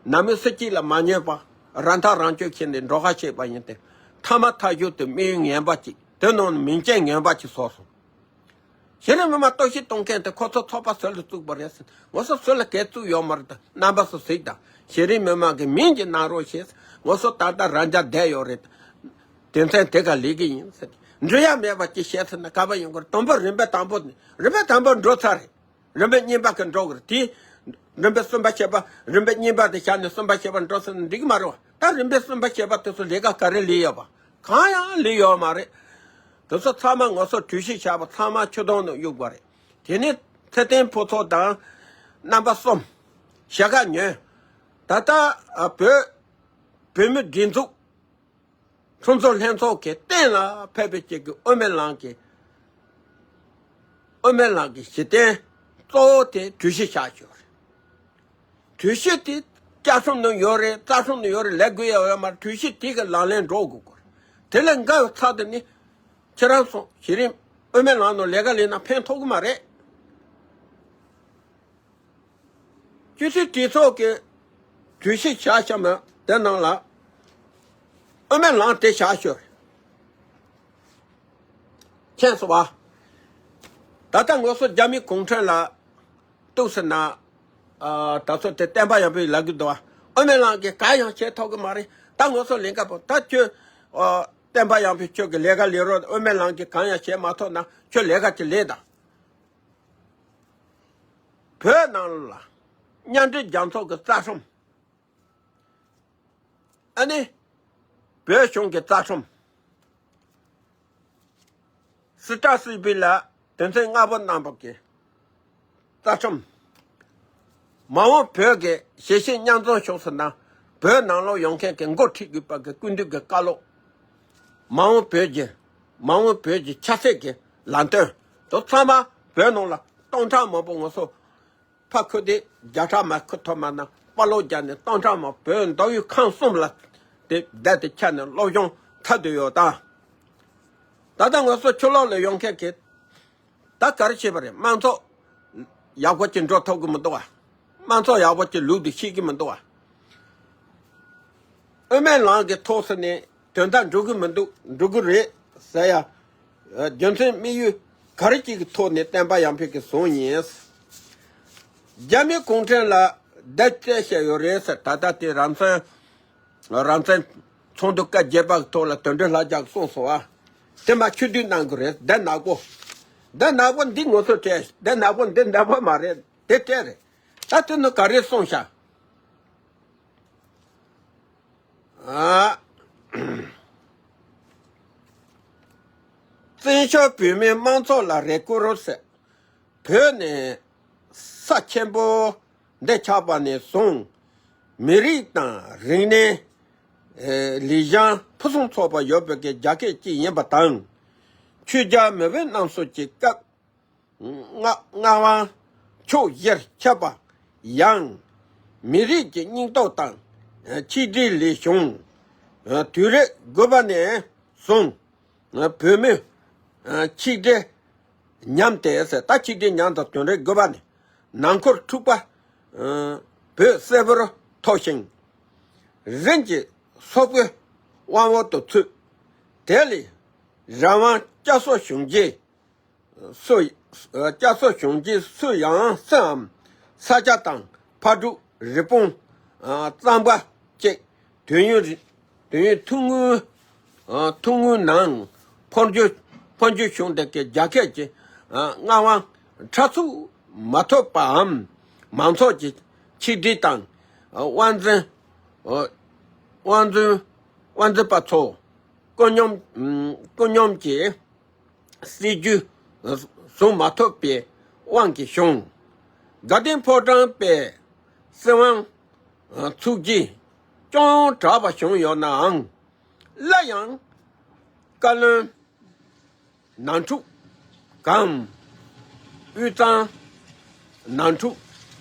ནམ་མི་སུ་གཅིག་ལ་མ་ཉན་པ། རང་ཐག་རང་གཅོད་བྱས་ནས་འགྲོ་ཁ་བྱས་པ་ཡིན་ཏེ། མཐའ་མ་མཐའ་མཇུག་ཏུ་དམིགས་ཡུལ་ངན་པ་ཅིག་དེ་ནང་ནས་མིང་ཅན་ངན་པ་ཅིག་བཟོ་སོང་། གཞི་རིམ་མི་མང་གཏོར་བཤིག་གཏོང་མཁན་དེ་ཁོ་ཚོ་ཚོགས་པ་སུ་ལ་བཙུགས་པ་རེད་ཟེར། ངོ་སོ་སུ་ལ་གས་བཙུགས་ཡོད་མ་རེད་ད། རྣམ་པ་ཚོ་གཟིགས་དང་། གཞི་རིམ་མི་མང་གི་མིང་ཅིག་གནང་རོགས་བྱེད་ཟེར། ངོ་སོ་ད་ལྟ་རང་འཇགས་བསྡད་ཡོད་རེད། དོན་ཚན་དེ་ག་ལས་ཀྱི་ཡིན་ཟེར། འགྲོ་ཡ་མེད་པ་ཅིག་བྱས་ཟེར་ན་ག་པར་ཡོང་གི་རེད། དང་པོ་རིམ་པ་དང་པོ་ནས། རིམ་པ་དང་པོ་འགྲོ་ཚར་རེད། རིམ་པ་གཉིས་པ་གི་འགྲོ་གི་རེད་དེ། རིམ་པ་གསུམ་པ་བྱས་པ། རིམ་པ་གཉིས་པ་དེ་བཞག་ནས་གསུམ་པ་བྱས་པ་འགྲོ་ཟེར་ན་འགྲིག་གི་མ་རེད་བ། ད་རིམ་པ་གསུམ་པ་བྱས་པ་དེ་ཚོ་ལས་ཀ་ག་རེ་ལས་ཡོད་པ། གང་ཡང་ལས་ཡོད་མ་རེད། དེ་ཚོ་ཚང་མ་ངོ་སོ་གྲོས་གཞི་བཞག་པ་ཚང་མ་ཆུ་དོང་ནང་གཡུགས་པ་རེད། དེ་ནས་ཚེ་བརྟན་ཕུན་ཚོགས་དང་། རྣམ་པ་གསུམ། ཞྭ་སྒབ་ཉོན། ད་ལྟ་ཨ་བོད་བོད་མི་སྒྲིག་འཛུགས་ཁྲིམས་བཟོ་ལྷན་ཚོགས་ཀྱི་གཏན་ལ་ཕེབས་པའི་ཆེད་ཀྱི་དབུ་མའི་ལམ་གྱི་དབུ་མའི་ལམ་གྱི་གཞི་རྟེན་གཙོ་བོ་དེ་གྲོས་གཞི་བཞག་ཡོད་རེད། གྲོས་གཞི་དེ་བཅའ་ཁྲིམས་ནང་ཡོད་རེད། རྩ་ཁྲིམས་ནང་ཡོད་རེད། ལས་དགོས་ཡ་ཡོད་མ་རེད། གྲོས་གཞི་དེ་གི་ལག་ལེན་འགྲོ་དགོས་དགོས་རེད། དེ་ལས་འགལ་བའི་ཚབ་དེ་ནི་ཁྱེད་རང་ཚོ་གཞི་རིམ་དབུ་མའི་ལམ་ནང་ལས་ཀ་ལས་ན་ཕན་ཐོགས་གི་མ་རེད། སྤྱི་འཐུས་གྲོས་ཚོགས་ཀྱི་གྲོས་གཞི་བཞག་བཞག་མ་དེ་ནང་ལ་ དབུ་མའི་ལམ་དེ་བཞག་ཤོར། མཁྱེན་སོང་བ། ད་ལྟ་ང་ཚོ་རྒྱ་མི་གུང་ཁྲན་ལ་གཏུགས་ཟེར་ན། ཨ། ད་ཚོ་དེ་བསྟན་པ་ཡར་འཕེལ་ལབ་ཀྱི་འདུག་བ། དབུ་མའི་ལམ་གྱིས་གང་ཡང་བྱེད་ཐུབ་ཀྱི་མ་རེད། ད་ང་ཚོ་ལས་ཀ་པོ་ད་ཁྱོད། ཨ། བསྟན་པ་ཡར་འཕེལ་ཁྱོད་ཀྱི་ལས་ཀ་ལས་རོགས། དབུ་མའི་ལམ་གྱིས་གང་ཡང་བྱེད་མ་ཐུབ་ན་ཁྱོད་ལས་ཀ་ཅིག་ལས་དང་། བོད་ནང་ལ་མཉམ་འབྲེལ་རྒྱལ་ཚོགས་ཀྱི་རྩ་ཁྲིམས། ཨ་ནི། བོད་གཞུང་གི་རྩ་ཁྲིམས། སྲིད་ཁྲིམས་སྲིད་བྱུས་ལ་དོན་ཚན་ལྔ་པོ་གནང་བ་གི་རྩ་ཁྲིམས། མ་འོངས་བོད་ཀྱི་གཞིས་བྱེས་མཉམ་འཛོམས་བྱུང་ཟེར་ན། བོད་ནང་ལོགས་ཡོང་མཁན་གྱི་འགོ་ཁྲིད་དགོས་པ་གི་སྐུ་མདུན་གྱི་བཀའ་སློབ། མ་འོངས་བོད་ཀྱི། མ་འོངས་བོད་ཀྱི་ཆབ་སྲིད་ཀྱི་ལམ་སྟོན་དེ་ཚང་མ་བོད་ནང་ལ་སྟོང་ཕྲག་མང་པོ་ང་ཚོ་ཕར་ཁུར་ཏེ་བརྒྱ་ཕྲག་མར་ཁུར་ཐུབ་མ་ན། དཔའ་ལོ་རྒྱག་ནས་སྟོང་ཕྲག་མང་བོད་མདོ་དབུས་ཁམས་གསུམ་ལ་དེ་བསྡད་དེ་ཁྱབ་ནས་སློབ་སྦྱོང་ཐབས་དུ་ཡོད་ད། ད་ལྟ་ང་ཚོ་ཕྱི་ལོགས་ལ་ཡོང་མཁན་གྱི་ད་ག་རེ་བྱེད་པ་རེད། དམངས་གཙོ་ཡག་པོ་ཅིག་འགྲོ་ཐུབ་ཀྱི་མི་འདུག་བ། དམངས་གཙོ་ཡག་པོ་ཅིག་ལུགས་དེ་ཤེས་ཀྱི་མི་འདུག་བ། དབུ་མའི་ལམ་གྱི་ཐོག་ཟེར་ནས་དོན་དག་འགྲུབ་ཀྱི་མི་འདུག། འགྲུབ་ཀྱི་རེད་ཟེར་ཡ། རྒྱུ་མཚན་དམིགས་ཡུལ་ག་རེ་ཅིག་གི་ཐོག་ནས་བསྟན་པ་ཡར་འཕེལ་གྱི་བཟུང་ཡིན། རྒྱ་མི་གུང་ཁྲན་ལ་བརྡ་སྤྲད་བཞག་ཡོད་རེད་ཟེར། ད་ལྟ་དེ་རང་བཙན། རང་བཙན་ཚོགས་འདུ་སྐབས་བརྒྱད་པ་གི་ཐོག་ལ་དོན་གྲུབ་ལྷ་རྒྱལ་གྱིས་གསུངས་སོང་བ། དེ་མ་ཆུ་དུས་གནང་གི་རེད། བརྡ་ནག་པོ། བརྡ་ནག་པོ་འདི་ང་ཚོ་སྤྲད། བརྡ་ནག་པོ་འདི་འདྲ་པོ་མ་རེད། དེ་སྤྲད་རེད། ད་དེ་ནི་ག་རེ་གསུངས་ཤག། ཨ། བཙན་བྱོལ་བོད་མིའི་དམངས་གཙོ་ལ་རེ་སྐུལ་རོགས་ཟེར། བོད་ནི་ས་ཆེན་པོ་འདི་ཆགས་པ་ནས་བཟུང་། མི་རིགས་དང་རིག་གནས། ཨེ། ལུས་ཤུགས་ཕུན་སུམ་ཚོགས་པ་ཡོད་པའི་གི་རྒྱལ་ཁབ་ཅིག་ཡིན་པ་དང་། ཆོས་རྒྱལ་མེས་དབོན་རྣམ་གསུམ་གྱི་སྐབས། ངག་དབང་ཕྱོགས་བཞིར་ཁྱབ་པ་ཡང་། མི་རིགས་ཀྱི་སྙིང་སྟོབས་དང་ཆིག་སྒྲིལ་ལས་བྱུང་། དུས་རབས་དགུ་པ་ནས་བཟུང་། བོད་མི་ཆིག་སྒྲིལ་ཉམས་ཏེ་ཟེར། ད་ཆིག་སྒྲིལ་ཉམས་དང་དོན་རེ་དགོས་པ་ནི། ནང་ཁུལ་འཁྲུག་པ་བོད་གསལ་པོར་ཐོགས་ཤིང་། རིམ་གྱིས་སོག་པོའི་དབང་འོག་ཏུ་ཚུད། དེ་ལས་རང་དབང་བསྐྱར་གསོ་བྱུང་རྗེས་སུ། བསྐྱར་གསོ་བྱུང་རྗེས་སུ་ཡང་སུའམ་ས་སྐྱ་དང་ཕག་གྲུ། རི་བོང་། གཙང་པ་བཅས་དུས་ཡུན་རིང་། དུས་ཡུན་ཐུང་ངུའི་ཐུང་ངུའི་ནང་འཕོ་འགྱུར། འཕོ་འགྱུར་བྱུང་སྟེ་ཀྱི་རྒྱལ་ཁབ་ཀྱི་མངའ་དབང་འཕྲལ་ཚུགས་མ་ཐོབ་པའམ། མང་ཚོགས་ཀྱི་ཆིག་སྒྲིལ་དང་། དབང་འཛིན། དབང་འཛིན། དབང་འཛིན་པ་ཚོ་ཀུན་སྙོམས། ཀུན་སྙོམས་ཀྱི་སྲིད་ཇུས་བཟུང་མ་ཐུབ་པའི་དབང་གིས་བྱུང་། དགའ་ལྡན་ཕོ་བྲང་པའི་སྲིད་དབང་ཚུགས་རྗེས་ཅུང་དྲག་པ་བྱུང་ཡོད་ནའང་། སླར་ཡང་བཀའ་བློན་ནང་འཁྲུག་གམ། དབུས་གཙང་ནང་འཁྲུག་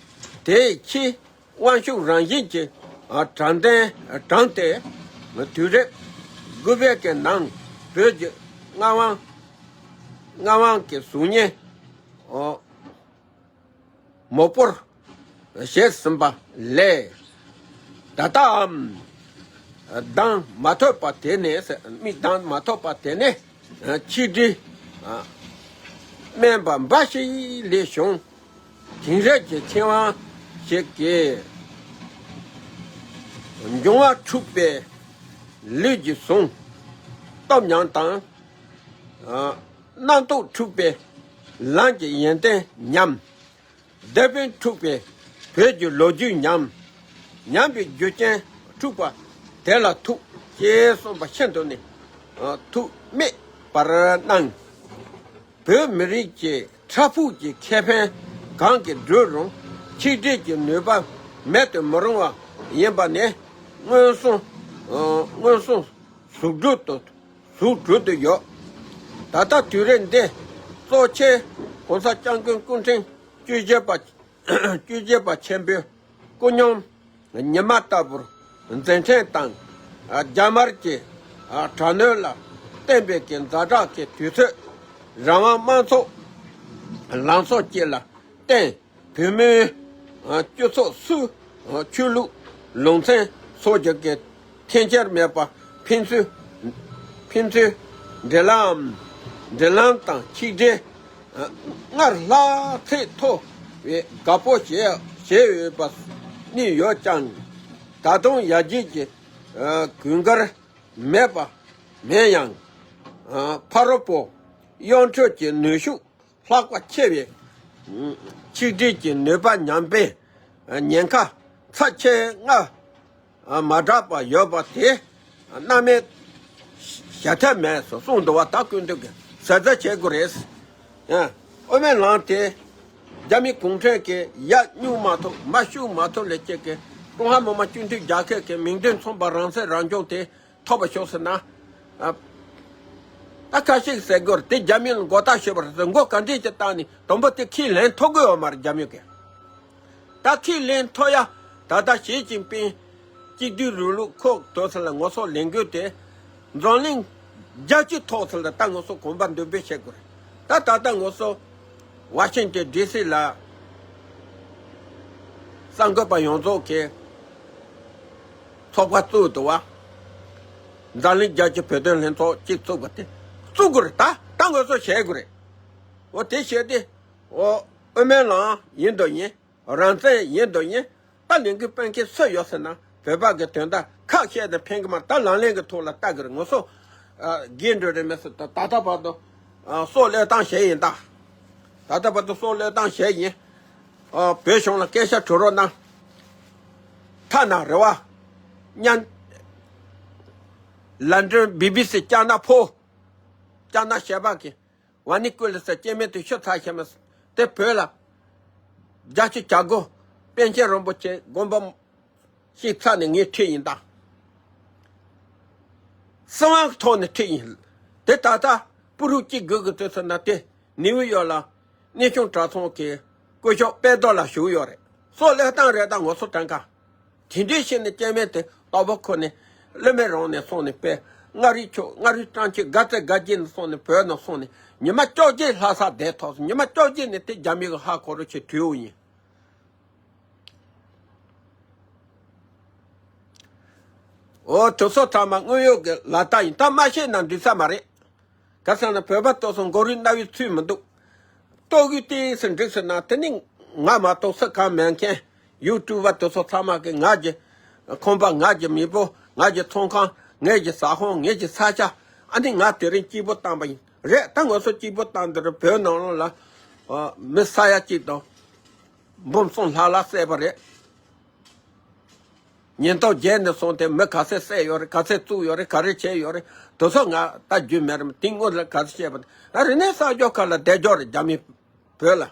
དེས་ཕྱིས་དབང་ཤུགས་རང་བཞིན་གྱིས་དྲང་བདེན་དྲངས་ཏེ། དུས་རབས་དགུ་པའི་གི་ནང་བོད་ཀྱི་མངའ་དབང་། མངའ་དབང་གི་གཟུགས་བརྙན་མོག་པོར་བཞེས་ཟིན་པ་ལས། ད་ལྟའམ། གདེང་མ་ཐོབ་པ་དེ་ནས། མིག་གདེང་མ་ཐོབ་པ་དེ་ནས་ཆིག་སྒྲིལ་དམན་པ་འབའ་ཞིག་ལས་བྱུང་། དེང་རབས་ཀྱི་ཚེ་དབང་ཞིག་གིས་འབྱུང་བ་འཁྲུགས་པའི་ལུས་ཀྱི་ཟུངས་སྟོབས་ཉམས་དང་། རྣམ་རྟོག་འཁྲུགས་པའི་ལམ་གྱི་ཡོན་ཏན་ཉམས། དེད་དཔོན་འཁྲུགས་པའི་བོད་ཀྱི་ལོ་རྒྱུས་ཉམས། ཉམས་པའི་རྒྱུ་རྐྱེན་འཁྲུགས་པ་དེ་ལ་ཐུག་ཅེས་གསུངས་པ་ཤིན་ཏུ་ནས་ཐུགས་དམིགས་པར་གནང་། བོད་མི་རིགས་ཀྱི་འཕྲལ་ཕུགས་ཀྱི་ཁེ་ཕན་གང་གིས་བསྒྲུབས་རུང་། ཆིག་སྒྲིལ་གྱི་ནུས་པ་མེད་དུ་མི་རུང་བ་ཡིན་པ་ནི་མངོན་སུམ། མངོན་སུམ་གཟུགས་སྒྲུབ་ཏུ། གཟུགས་སྒྲུབ་ཏུ་ཡོད། ད་ལྟ་དུས་རབས་འདི་གཙོ་ཆེ་༸གོང་ས་༸སྐྱབས་མགོན་སྐུ་ཕྲེང་བཅུ་བཞི་པ། བཅུ་བཞི་པ་ཆེན་པོའི་སྐུ་སྙུང་ཉི་མ་ལྟ་བུར་མཛད་འཕྲིན་དང་། རྒྱ་དམར་གྱི་དྲག་གནོན་ལ་བརྟེན་པའི་གི་ཛ་དྲག་གི་དུས་ཚོད། རང་དབང་དམངས་གཙོ་ལངས་ཕྱོགས་བཅས་ལ་བརྟེན། བོད་མིའི་སྤྱི་ཚོགས་སུ་ཆོས་ལུགས་ལུང་ཚན་སོགས་ཀྱི་འཐེན་འཁྱེར་མེད་པར་ ཕན་ཚུན་ཕན་ཚུན་འབྲེལ་ལམ་འབྲེལ་ལམ་དང་ཆིག་སྒྲིལ་སྔར་ལྷག་ཚད་མཐོ་བའི་དགའ་སྤོབས་བྱས་བྱས་ཡོད་པ་གནས་ཡོད་ཀྱང་། ད་དུང་ཡར་རྒྱས་ཀྱི་གོང་འཕེལ་མེད་པ་མེད་ཡང་། ཕ་རོལ་པོ་གཡོ་འཕྲུལ་གྱི་ནུས་ཤུགས་ལྷག་པ་ཆེ་བས། ཆིག་སྒྲིལ་གྱི་ནུས་པ་ཉམས་པའི་ཉེན་ཁ་ཚབས་ཆེན་ལྔ་མ་འདྲ་བ་ཡོད་པ་དེ་སྣང་མེད་བྱ་ཐབས་མེད་ཟེར་གསུངས་འདུག་པ། ད་སྐུ་མདུན་གྱིས་གསལ་བརྡ་བྱེད་དགོས་རེད། ཨ། དབུ་མའི་ལམ་དེ་རྒྱ་མི་གུང་ཁྲན་གྱིས་ཡར་སྨྱུག་མ་ཐུག་མར་ཤུགས་མ་ཐུག་ལས་བྱེད་ཀྱི་ཀྲུང་ཧྭ་མི་དམངས་སྤྱི་མཐུན་རྒྱལ་ཁབ་ཀྱི་མིང་དོན་མཚུངས་པ་རང་སྲིད་རང་སྐྱོང་དེ་ཐོབ་པ་ཤོག་ཟེར་ན། ཨ། ད་ཁ་ཤས་ཟེར་དགོས་རེད། དེ་རྒྱ་མི་ལ་མགོ་བཏགས་ཞུས་པ་རེད་ཟེར། མགོ་ག་འདྲས་ཀྱི་བཏགས་ནས་དུམ་བུ་དེ་ཁས་ལེན་ཐུབ་ཀྱི་ཡོད་མ་རེད་རྒྱ་མི་གིས། ད་ཁས་ལེན་ཐུབ་ཡ། ད་ལྟ་ཞི་ཅིན་ཕིང་གཅིག་སྡུད་རིང་ལུགས་ཁོ་དོ་ཚོ་ལ་ངོ་སོ་ལེན་དགོས་ཏེ། འཛམ་གླིང་རྒྱལ་སྤྱིའི་ཐོག་ཚོ་ལ་ད་ངོ་སོ་གོམ་པ་མདུན་སྤོས་བྱེད་དགོས་རེད། ད་ད་ལྟ་ངོ་སོ་ཝ་ཤིང་ཊོན་ཌི་སི་ལ་གསར་འགོད་པ་ཡོངས་རྫོགས་ཀྱིས་ཚོགས་པ་བཙུགས་འདུག་པ། འཛམ་གླིང་རྒྱལ་སྤྱིའི་བོད་དོན་ལྷན་ཚོགས་གཅིག་བཙུགས་པ་དེ་བཙུགས་དགོས་རེད། ད་ད་ངོ་སོ་བྱེད་དགོས་རེད། འོ་དེ་བྱས་ཏེ། འོ། དབུ་མའི་ལམ་ཡིན་དང་ཡིན། རང་བཙན་ཡིན་དང་ཡིན། ད་ལས་འགུལ་སྤེལ་མཁན་སུ་ཡོད་ཟེར་ན་བོད་པ་གི་དོན་དག་ཁ་བཤད་ནས་ཕན་གི་མ། ད་ལམ་ལྷོང་གི་ཐོག་ལ་ལྟ་གི་རེད། ངོ་སོ་ཨ་རྒས་འགྲོ་རེད་མེད་ཟེར། ད་ད་ལྟ་བར་དུ་ཨ་སྲོག་བློས་བཏང་བྱས་ཡིན་ད། ད་ལྟ་བར་དུ་སྲོག་བློས་བཏང་བྱས་ཡིན། ཨ་བོད་གཞུང་ལ་སྐད་ཆ་དྲི་རོགས་གནང་། ཐ་ན་རེ་བ་མཉམ། ལན་ཀྲན་བི་བི་སི་ལྕགས་ནག་ཕོ། ལྕགས་ནག་ཞལ་པར་གྱི་ཝ་ནི་ཀུ་ལི་ཟེར་སྐྱེ་དམན་དེ་ཤི་ཚར་ཤེས་མ། དེ་བོད་ལ་རྒྱལ་སྤྱི་བྱ་སྒོ་པཎ་ཆེན་རིན་པོ་ཆེ་དགོངས་པ་ཞིག་ཚར་ནས་ངས་ཁྲིད་ཡིན་ད། སྲིད་དབང་གི་ཐོག་ནས་ཁྲིད་ཡིན། དེ་ད་ལྟ་པུ་རུ་གཅིག་དགོས་གི་དུས་ཚོད་ན་དེ་ནིའུ་ཡོག་ལ་གནས་ཆུང་གྲྭ་ཚང་གི་སྐུ་ཞབས་དཔལ་རྡོར་ལགས་བཞུགས་ཡོད་རེད། སྲོག་བློས་བཏང་རེད་ད་ངོ་སོ་དྲན་ག། དེ་འདྲའི་ཕྱིར་ནས་སྐྱེ་དམན་དེ་རྟག་པར་ཁོ་ནས་གླིང་མེ་རོང་ནས་སོང་ནས་དཔེ་མངའ་རིས་ཕྱོགས། མངའ་རིས་གྲོང་ཁྱེར་དགའ་ཚལ་དགའ་སྐྱིད་ནས་སོང་ནས་བོད་ནང་སོང་ནས་ཉི་མ་བཅོ་བརྒྱད་ལྷ་ས་བསྡད་ཐོག་སོང་། ཉི་མ་བཅོ་བརྒྱད་ནས་དེ་རྒྱ་མི་གི་ཧ་གོ་རུ་ཆེ་དུས་འོ་ཡིན། འོ་དེ་ཚོ་ཚང་མ་དངོས་ཡོད་ཀྱི་ལག་རྟགས་ཡིན། ད་མ་ཤེས་ན་འགྲིག་ས་མ་རེད། ག་ཟེར་ན་བོད་པ་ལྟོས་སོང་མགོ་རུས་རྣ་བའི་ཚུལ་མི་འདུག་ལྟོ་གོས་ཏོག་ཙམ་འགྲིག་ཟེར་ན་དེ་ནི་ང་མ་གཏོགས་སུ་གང་མེད་མཁན། ཡུ་ཊུབ་པ་དེ་ཚོ་ཚང་མ་གི་ང་གི་ཁང་པ། ང་གི་མེས་པོ། ང་གི་ཚོང་ཁང་། ངེད་ཀྱི་ཟ་ཁང་། ངེད་ཀྱི་ས་ཆ། ཨ་ནི་ང་དེ་རིང་སྐྱིད་པོ་བཏང་པ་ཡིན། རེད། ད་ང་ཚོ་སྐྱིད་པོ་བཏང་འདི་རུ་བོད་ནང་ལོགས་ལ་མི་ས་ཡ་གཅིག་དང་འབུམ་གསུམ་ལྷག་ལ་བསད་པ་རེད། ཉེན་རྟོག་བརྒྱད་ནས་སོང་སྟེ་མི་ག་ཚད་བསད་ཡོད་རེད། ག་ཚད་བཙུགས་ཡོད་རེད། ག་རེ་བྱས་ཡོད་རེད། དེ་ཚོ་ང་ལྟ་རྒྱུ་མེད་རེད། དེ་སྔོན་ལ་ག་ཚད་བཤད་པ་དེ། ཨ་རི་ནས་གསར་འགྱུར་ཁག་ལ་བསྡད་རྒྱུ་རེད། རྒྱ་མི་བོད་ལ།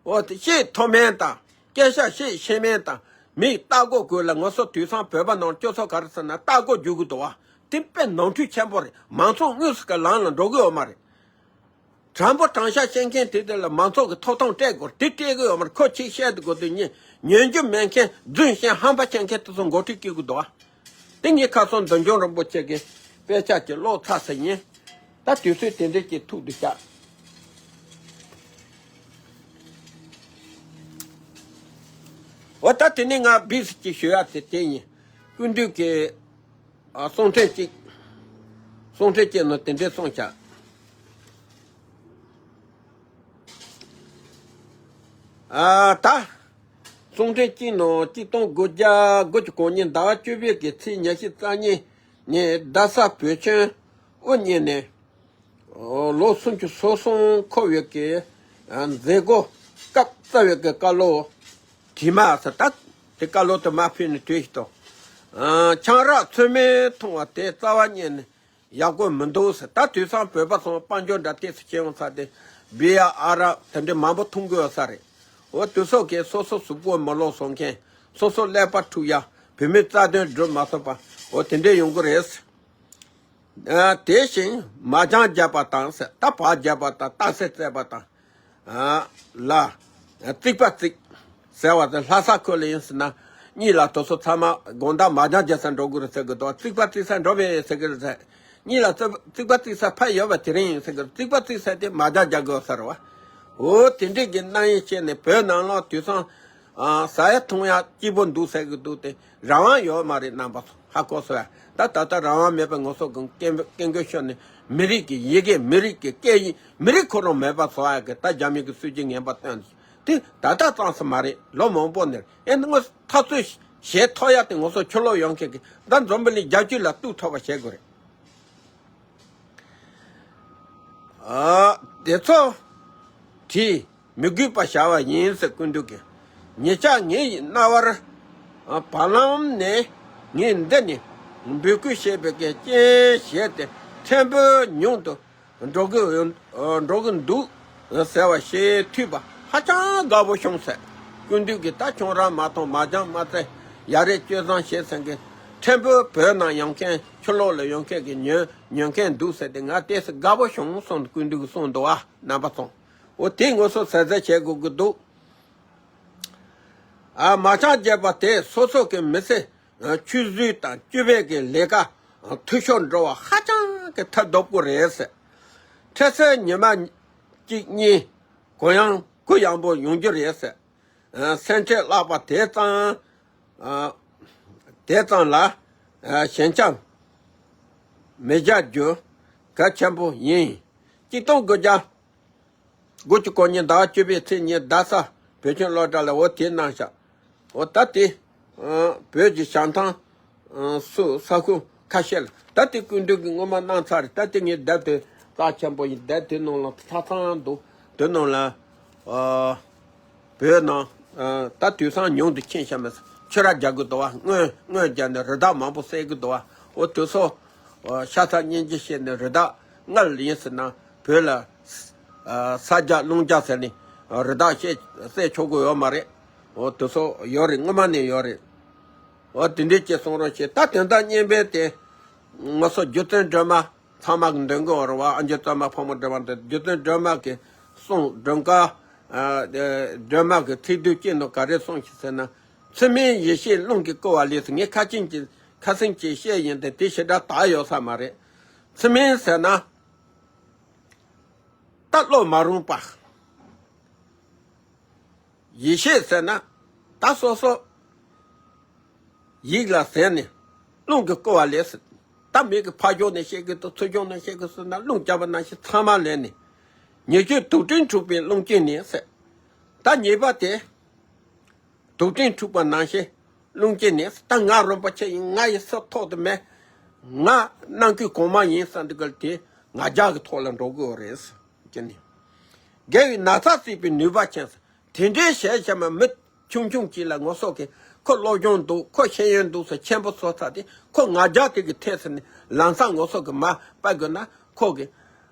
འོ་དེ་བཤད་ཐུབ་མིན་དང་། སྐད་ཆ་བཤད་ཤེས་མིན་དང་། མིས་ལྟ་སྒོ་དགོས་ལ། ང་ཚོ་དུས་སང་བོད་པ་ནང་སྤྱི་ཚོགས་ག་རེ་ཟེར་ན་ལྟ་སྒོ་རྒྱུག་གི་འདུག་བ། དེ་དཔེ་ནོར་འཁྲུལ་ཆེན་པོ་རེད། མང་ཚོགས་དངོས་སུ་གི་ལམ་ལ་འགྲོ་གི་ཡོད་མ་རེད། དྲང་པོ་དྲང་བཞག་བཤད་མཁན་དེ་དེ་ལ་མང་ཚོགས་ཀྱི་ཐོབ་ཐང་སྤྲད་དགོས། དེ་སྤྲད་གི་ཡོད་མ་རེད། ཁོ་ཅིག་བཤད་དགོས་དུས་ཉན་ཉན་རྒྱུ་མེད་མཁན། རྫུན་བཤད་ཧམ་པ་བཤད་མཁན་དེ་ཚོ་མགོ་ཁྲིད་སྐྱེ་དགོས་འདུག་ཨ། དེ་ངས་ཁ་སང་འདུལ་འབྱུང་རིན་པོ་ཆེ་གི་དཔེ་ཆ་ཅིག་ཀློག་ཚར་ཟིན་ཡིན། ད་དུས་ཚོད་དེ་འདྲ་ཅིག་ཐུག་འདུག་ཤག་འོ་ད་དེ་ནས་ང་བིས་ཅིག་ཞུ་ཡ་དེ་དེ་ཡིན། སྐུ་མདུན་གྱི་ཨ་གསུང་འཕྲིན་གཅིག་གསུང་འཕྲིན་གཅིག་ནང་དེ་འདྲས་གསུངས་བཞག་ཨ་ད། གསུང་འཕྲིན་གཅིག་ནང་གཅིག་སྟོང་དགུ་བརྒྱ་དགུ་བཅུ་གོ་གཉིས་ཟླ་བ་བཅུ་པའི་གི་ཚེས་ཉི་ཤུ་རྩ་གཉིས་ཉིན་རྡ་ས་བོད་ཁྱིམ་དབུ་བརྙེས་ནས་ལོ་སུམ་ཅུ་སོ་གསུམ་འཁོར་བའི་གི་མཛད་སྒོ་སྐབས་རྩ་བའི་གི་བཀའ་སློབ། དྲི་མ་ཟེར་ད། དེ་བཀའ་སློབ་དུ་མ་ཕུལ་ནས་དུས་ཤིག་ཏོ། ཆང་རག་ཚོད་མེད་འཐུང་བ་དེ་རྩ་བ་ཉིད་ནས་ཡག་པོ་མི་འདུག་ཟེར། ད་དུས་སང་བོད་པ་ཚོ་དཔལ་འབྱོར་འདྲ་ཏོག་ཙམ་སྐྱེ་ཡོང་ཚར་ཏེ་བི་ཡ་ཨ་རག་དེ་འདྲ་མང་པོ་འཐུང་གི་ཡོད་ས་རེད། འོ་དུས་ཚོད་ཀྱིས་སོ་སོ་གཟུགས་པོ་མི་ལོག་སོང་མཁན། སོ་སོ་ཀླད་པ་འཁྲུག་ཡ། བུད་མེད་རྩ་དོན་སྒྲུབ་མ་ཐུབ་པ། འོ་དེ་འདྲ་ཡོང་གི་རེད། ཨ་དེ་བཞིན་མ་ཅང་རྒྱབ་པ་དང་ཟེར། ད་བག་རྒྱབ་པ་དང་རྟགས་གསལ་བཙལ་བ་དང་། ཨ་ལ། རྩིག་པ་རྩིག་ཟེར་བ་དེ་ལྷ་ས་ཁུལ་ལ་ཡིན་ཟེར་ན། གཉིས་ལ་དེ་ཚོ་ཚང་མ་དགོང་དག་མ་ཅང་རྒྱག་ས་འགྲོ་དགོས་རེད་ཟེར་གི་འདུག་རྩིག་པ་རྩིག་ས་འགྲོ་བས་ཟེར་གི་རེད་ཟེར། གཉིས་ལ་རྩིག་རྩིག་པ་རྩིག་ས་ཕར་ཡོད་པ་དེ་རིང་ཡིན་ཟེར་གི་རེད། རྩིག་པ་རྩིག་ས་དེ་མ་ཅང་རྒྱག་དགོས་ས་རེད་བ། འོ་དེ་འདྲས་ཀྱི་རྣམ་གཡེང་བྱས་ནས་བོད་ནང་ལོགས་དུས་སང་ ཨ། ཟ་ཡ་འཐུང་ཡ་སྐྱིད་པོ་འདུག་ཟེར་གི་འདུག་སྟེ། རང་དབང་ཡོད་མ་རེད། རྣམ་པ་ཚོ་ཧ་གོ་སོང་ཡ། ད་ད་ལྟ་རང་དབང་མེད་པའི་ངོ་སོ་གི་སྐད་སྐད་མགོ་ཤོར་ནས། མི་རིགས་ཀྱི་ཡི་གེ། མི་རིགས་ཀྱི་སྐད་ཡིག། མི་རིགས་ཁོ་རང་མེད་པ་བཟོ་ཡ་གི། ད་རྒྱ་མི་གི་སྲིད་ཇུས་ངན་པ་བཏོན་དེ་ད་ལྟ་ཙམ་ཞིག་མ་རེད། ལོ་མང་པོ་ནས། ཨེ། ངོ་འཐབ་རྩོད་བྱེད་ཐུབ་ཡ་དེ་ངོ་སོ་ཕྱིར་ལོག་ཡོང་མཁན་གི། ད་འཛམ་བུ་གླིང་རྒྱལ་སྤྱི་ལ་གཏུག་ཐུབ་པ་བྱེད་དགོས་རེད། ཨ། དེ་ཚོ་བྲིས། མི་དགོས་པ་བྱ་བ་ཡིན་ཟེར། སྐུ་མདུན་གྱིས། ཉེ་ཆར་ངའི་རྣ་བར། ཨ། བར་ལམ་ནས་ངས་འདི་ནས་འབོད་སྐུལ་བྱས་པའི་གི་རྐྱེན་བྱས་ཏེ། ཕྲན་བུ་ཉུང་དུ་འགྲོ་གི། ཨ། འགྲོ་གི་འདུག་ཟེར་བ་ཞིག་ཐོས་པ་ཧ་ཅང་དགའ་པོ་བྱུང་ཟེར། སྐུ་མདུན་གྱིས། ད་ཁྱོད་རང་མ་གཏོགས་མ་སྦྱངས་མ་བཙལ། ཡ་རེ་སྤྱོད་བཟང་བྱས་ཟེར་གི། ཕྲན་བུ་བོད་ནང་ཡོང་མཁན། ཕྱི་ལོགས་ལ་ཡོང་མཁན་གྱི་ཉོ་ཉོ་མཁན་འདུག་ཟེར་ཏེ། ང་ཏོག་ཙམ་དགའ་པོ་བྱུང་སོང་། སྐུ་མདུན་གྱིས་གསུངས་འདུག་ཨ། རྣམ་པ་ཚོ། འོ། དེ་ངོ་སོ་གསལ་གསལ་བྱེད་དགོས་ཀྱི་འདུག། ཨ། མ་ཅང་རྒྱས་པ་དེ་སོ་སོ་གི་མི་ཚེ། ཨ། ཆུད་ཟོས་དང་སྤྱོད་པའི་གི་ལས་ཀ། ཨ། འཐུས་ཤོར་འགྲོ་བ་ཧ་ཅང་གི་ཐབས་སྡུག་པོ་རེད་ཟེར། འཕྲལ་སེལ་ཉི་མ་གཅིག་གཉིས། གུ་ཡངས་གུ་ཡངས་པོ་ཡོང་རྒྱུ་རེད་ཟེར། ཨ། སེམས་ཁྲལ་བརླག་པ་དེ་ཙམ། ཨ། དེ་ཙམ་ལ། ཨ། ཞེན་ཆགས་མི་བྱ་རྒྱུ་གལ་ཆེན་པོ་ཡིན། གཅིག་སྟོང་དགུ་བརྒྱ། དགུ་བཅུ་གོ་གཉིས་ཟླ་བ་བཅུ་པའི་ཚེས་ཉེར་གསུམ་བོད་ཁྱིམ་སློབ་གྲྭ་ལ། འོ། དེ་གནང་ཤག། འོ། ད་དེ། ཨ། བོད་ཀྱི་བྱང་ཐང་། ཨ། སུ་ས་ཁུལ་ཁ་ཤས་ལ། ད་དེ་སྐུ་མདུན་གྱིས་སྔོན་མ་གནང་ཚར་རེད། ད་དེ་ངའི་དེབ་དེ་རྩ་ཆེན་པོ་ཡིན། དེབ་དེ་ནང་ལ་ཆ་ཚང་འདུག། དེ་ནང་ལ། ཨ། བོད་ནང་། ཨ། ད་དུས་སང་ཉུང་དུ་ཕྱིན་ཤག་མེད། ཆུ་ར་རྒྱག་གི་འདུག་བ། རྔོན་རྔོན་རྒྱག་ནས་རི་དྭགས་མང་པོ་བསད་ཀྱི་འདུག་བ། འོ། དེ་ཚོ། ཨ། ཤ་ཚ་སྙིང་རྗེ་བྱས་ནས། རི་དྭགས་སྔར་ཡིན་ཟེར་ན་བོད་ལ། ཨ། ས་རྒྱག་རླུང་རྒྱག་ཟེར་ནས་རི་དྭགས་བསད་བསད་ཆོག་གི་ཡོད་མ་རེད། འོ། དེ་ཚོ་ཡོད་རེད། སྔོན་མ་ནས་ཡོད་རེད། འོ། དེ་འདྲའི་ཅིག་གསུང་རོགས་བྱེད། ད་དོན་དག་སྙན་པོ་དེ་ང་ཚོ་རྒྱུ་མཚན་སྒྲོལ་མ་ཚང་མ་གི་འདོན་གི་ཡོད་རེད་བ། ཨ། རྒྱུ་མཚན་སྒྲོལ་མ་ཕོ་མོ་སྒྲོལ་མ་དེ། རྒྱུ་མཚན་སྒྲོལ་མ་གི་གསུང་སྒྲོལ་དཀར། ཨ། སྒྲོལ་མ་གི་ཚིག་སྡུད་ཅིག་ནང་ག་རེ་གསུངས་ཤག་ཟེར་ན། ཚུལ་མིན་ཡེ་ཤེས་རླུང་གིས་བསྐོར་བ་ལས་ཟེར། ངས་ཁ་ཅིག་ཅིག་ཁ་སང་ཅིག་བཤད་ཡིན་ཏེ། དེ་ཞེ་དྲག་དག་ཡོད་ས་མ་རེད། ཚུལ་མིན་ཟེར་ན། ད་བློ་མ་རུངས་པ། ཡེ་ཤེས་ཟེར་ན་ད་སོ་སོ་ཡིད་ལ་ཟིན་ནས་རླུང་གིས་བསྐོར་བ་ལས་ཟེར། ད་མི་གིས་ཕར་ཕྱོགས་ནས་བཤད་ཀྱི་འདུག། ཚུར་ཕྱོགས་ནས་བཤད་ཀྱི་ཟེར་ན། རླུང་རྒྱག་པ་ནང་བཞིན་ཚང་མ་ལེན་ནས། ཉེས་སྤྱོད་དུག་སྤྲིན་འཁྲུགས་པའི་རླུང་རྐྱེན་ནི་ཟེར། ད་ཉེས་པ་དེ་དུག་སྤྲིན་འཁྲུགས་པ་ནང་བཞིན་རླུང་རྐྱེན་ནི། ད་ང་རིན་པོ་ཆེ་ཡིན། ང་ཡི་སྲོག་ཐོག་ཏུ་མེད། ང་ནང་ཁུལ་གོང་མ་ཡིན་བསམ་དུས་སྐབས་དེ་ང་རྒྱལ་གྱི་ཐོག་ལ་འགྲོ་དགོས་རེད་ཟེར་གྱི་ནི། དགེ་བའི་ན་ཚ་སྲེག་པའི་ནུས་པ་ཅན་ཟེར། དེ་འདྲའི་བྱས་བྱས་མ། མི་ཆུང་ཆུང་ཅིག་ལ་ངོ་སོ་གི། ཁོ་སློབ་སྦྱོང་འདུག། ཁོ་ཤེས་ཡོན་འདུག་ཟེར། ཆེན་པོ་བཟོ་ཚར་དེ་ཁོ་ང་རྒྱལ་དེ་གི་ཐད་ཟེར་ནས་ལམ་སང་ངོ་སོ་གི་མར་ཕབ་དགོས་ན། ཁོ་གིས་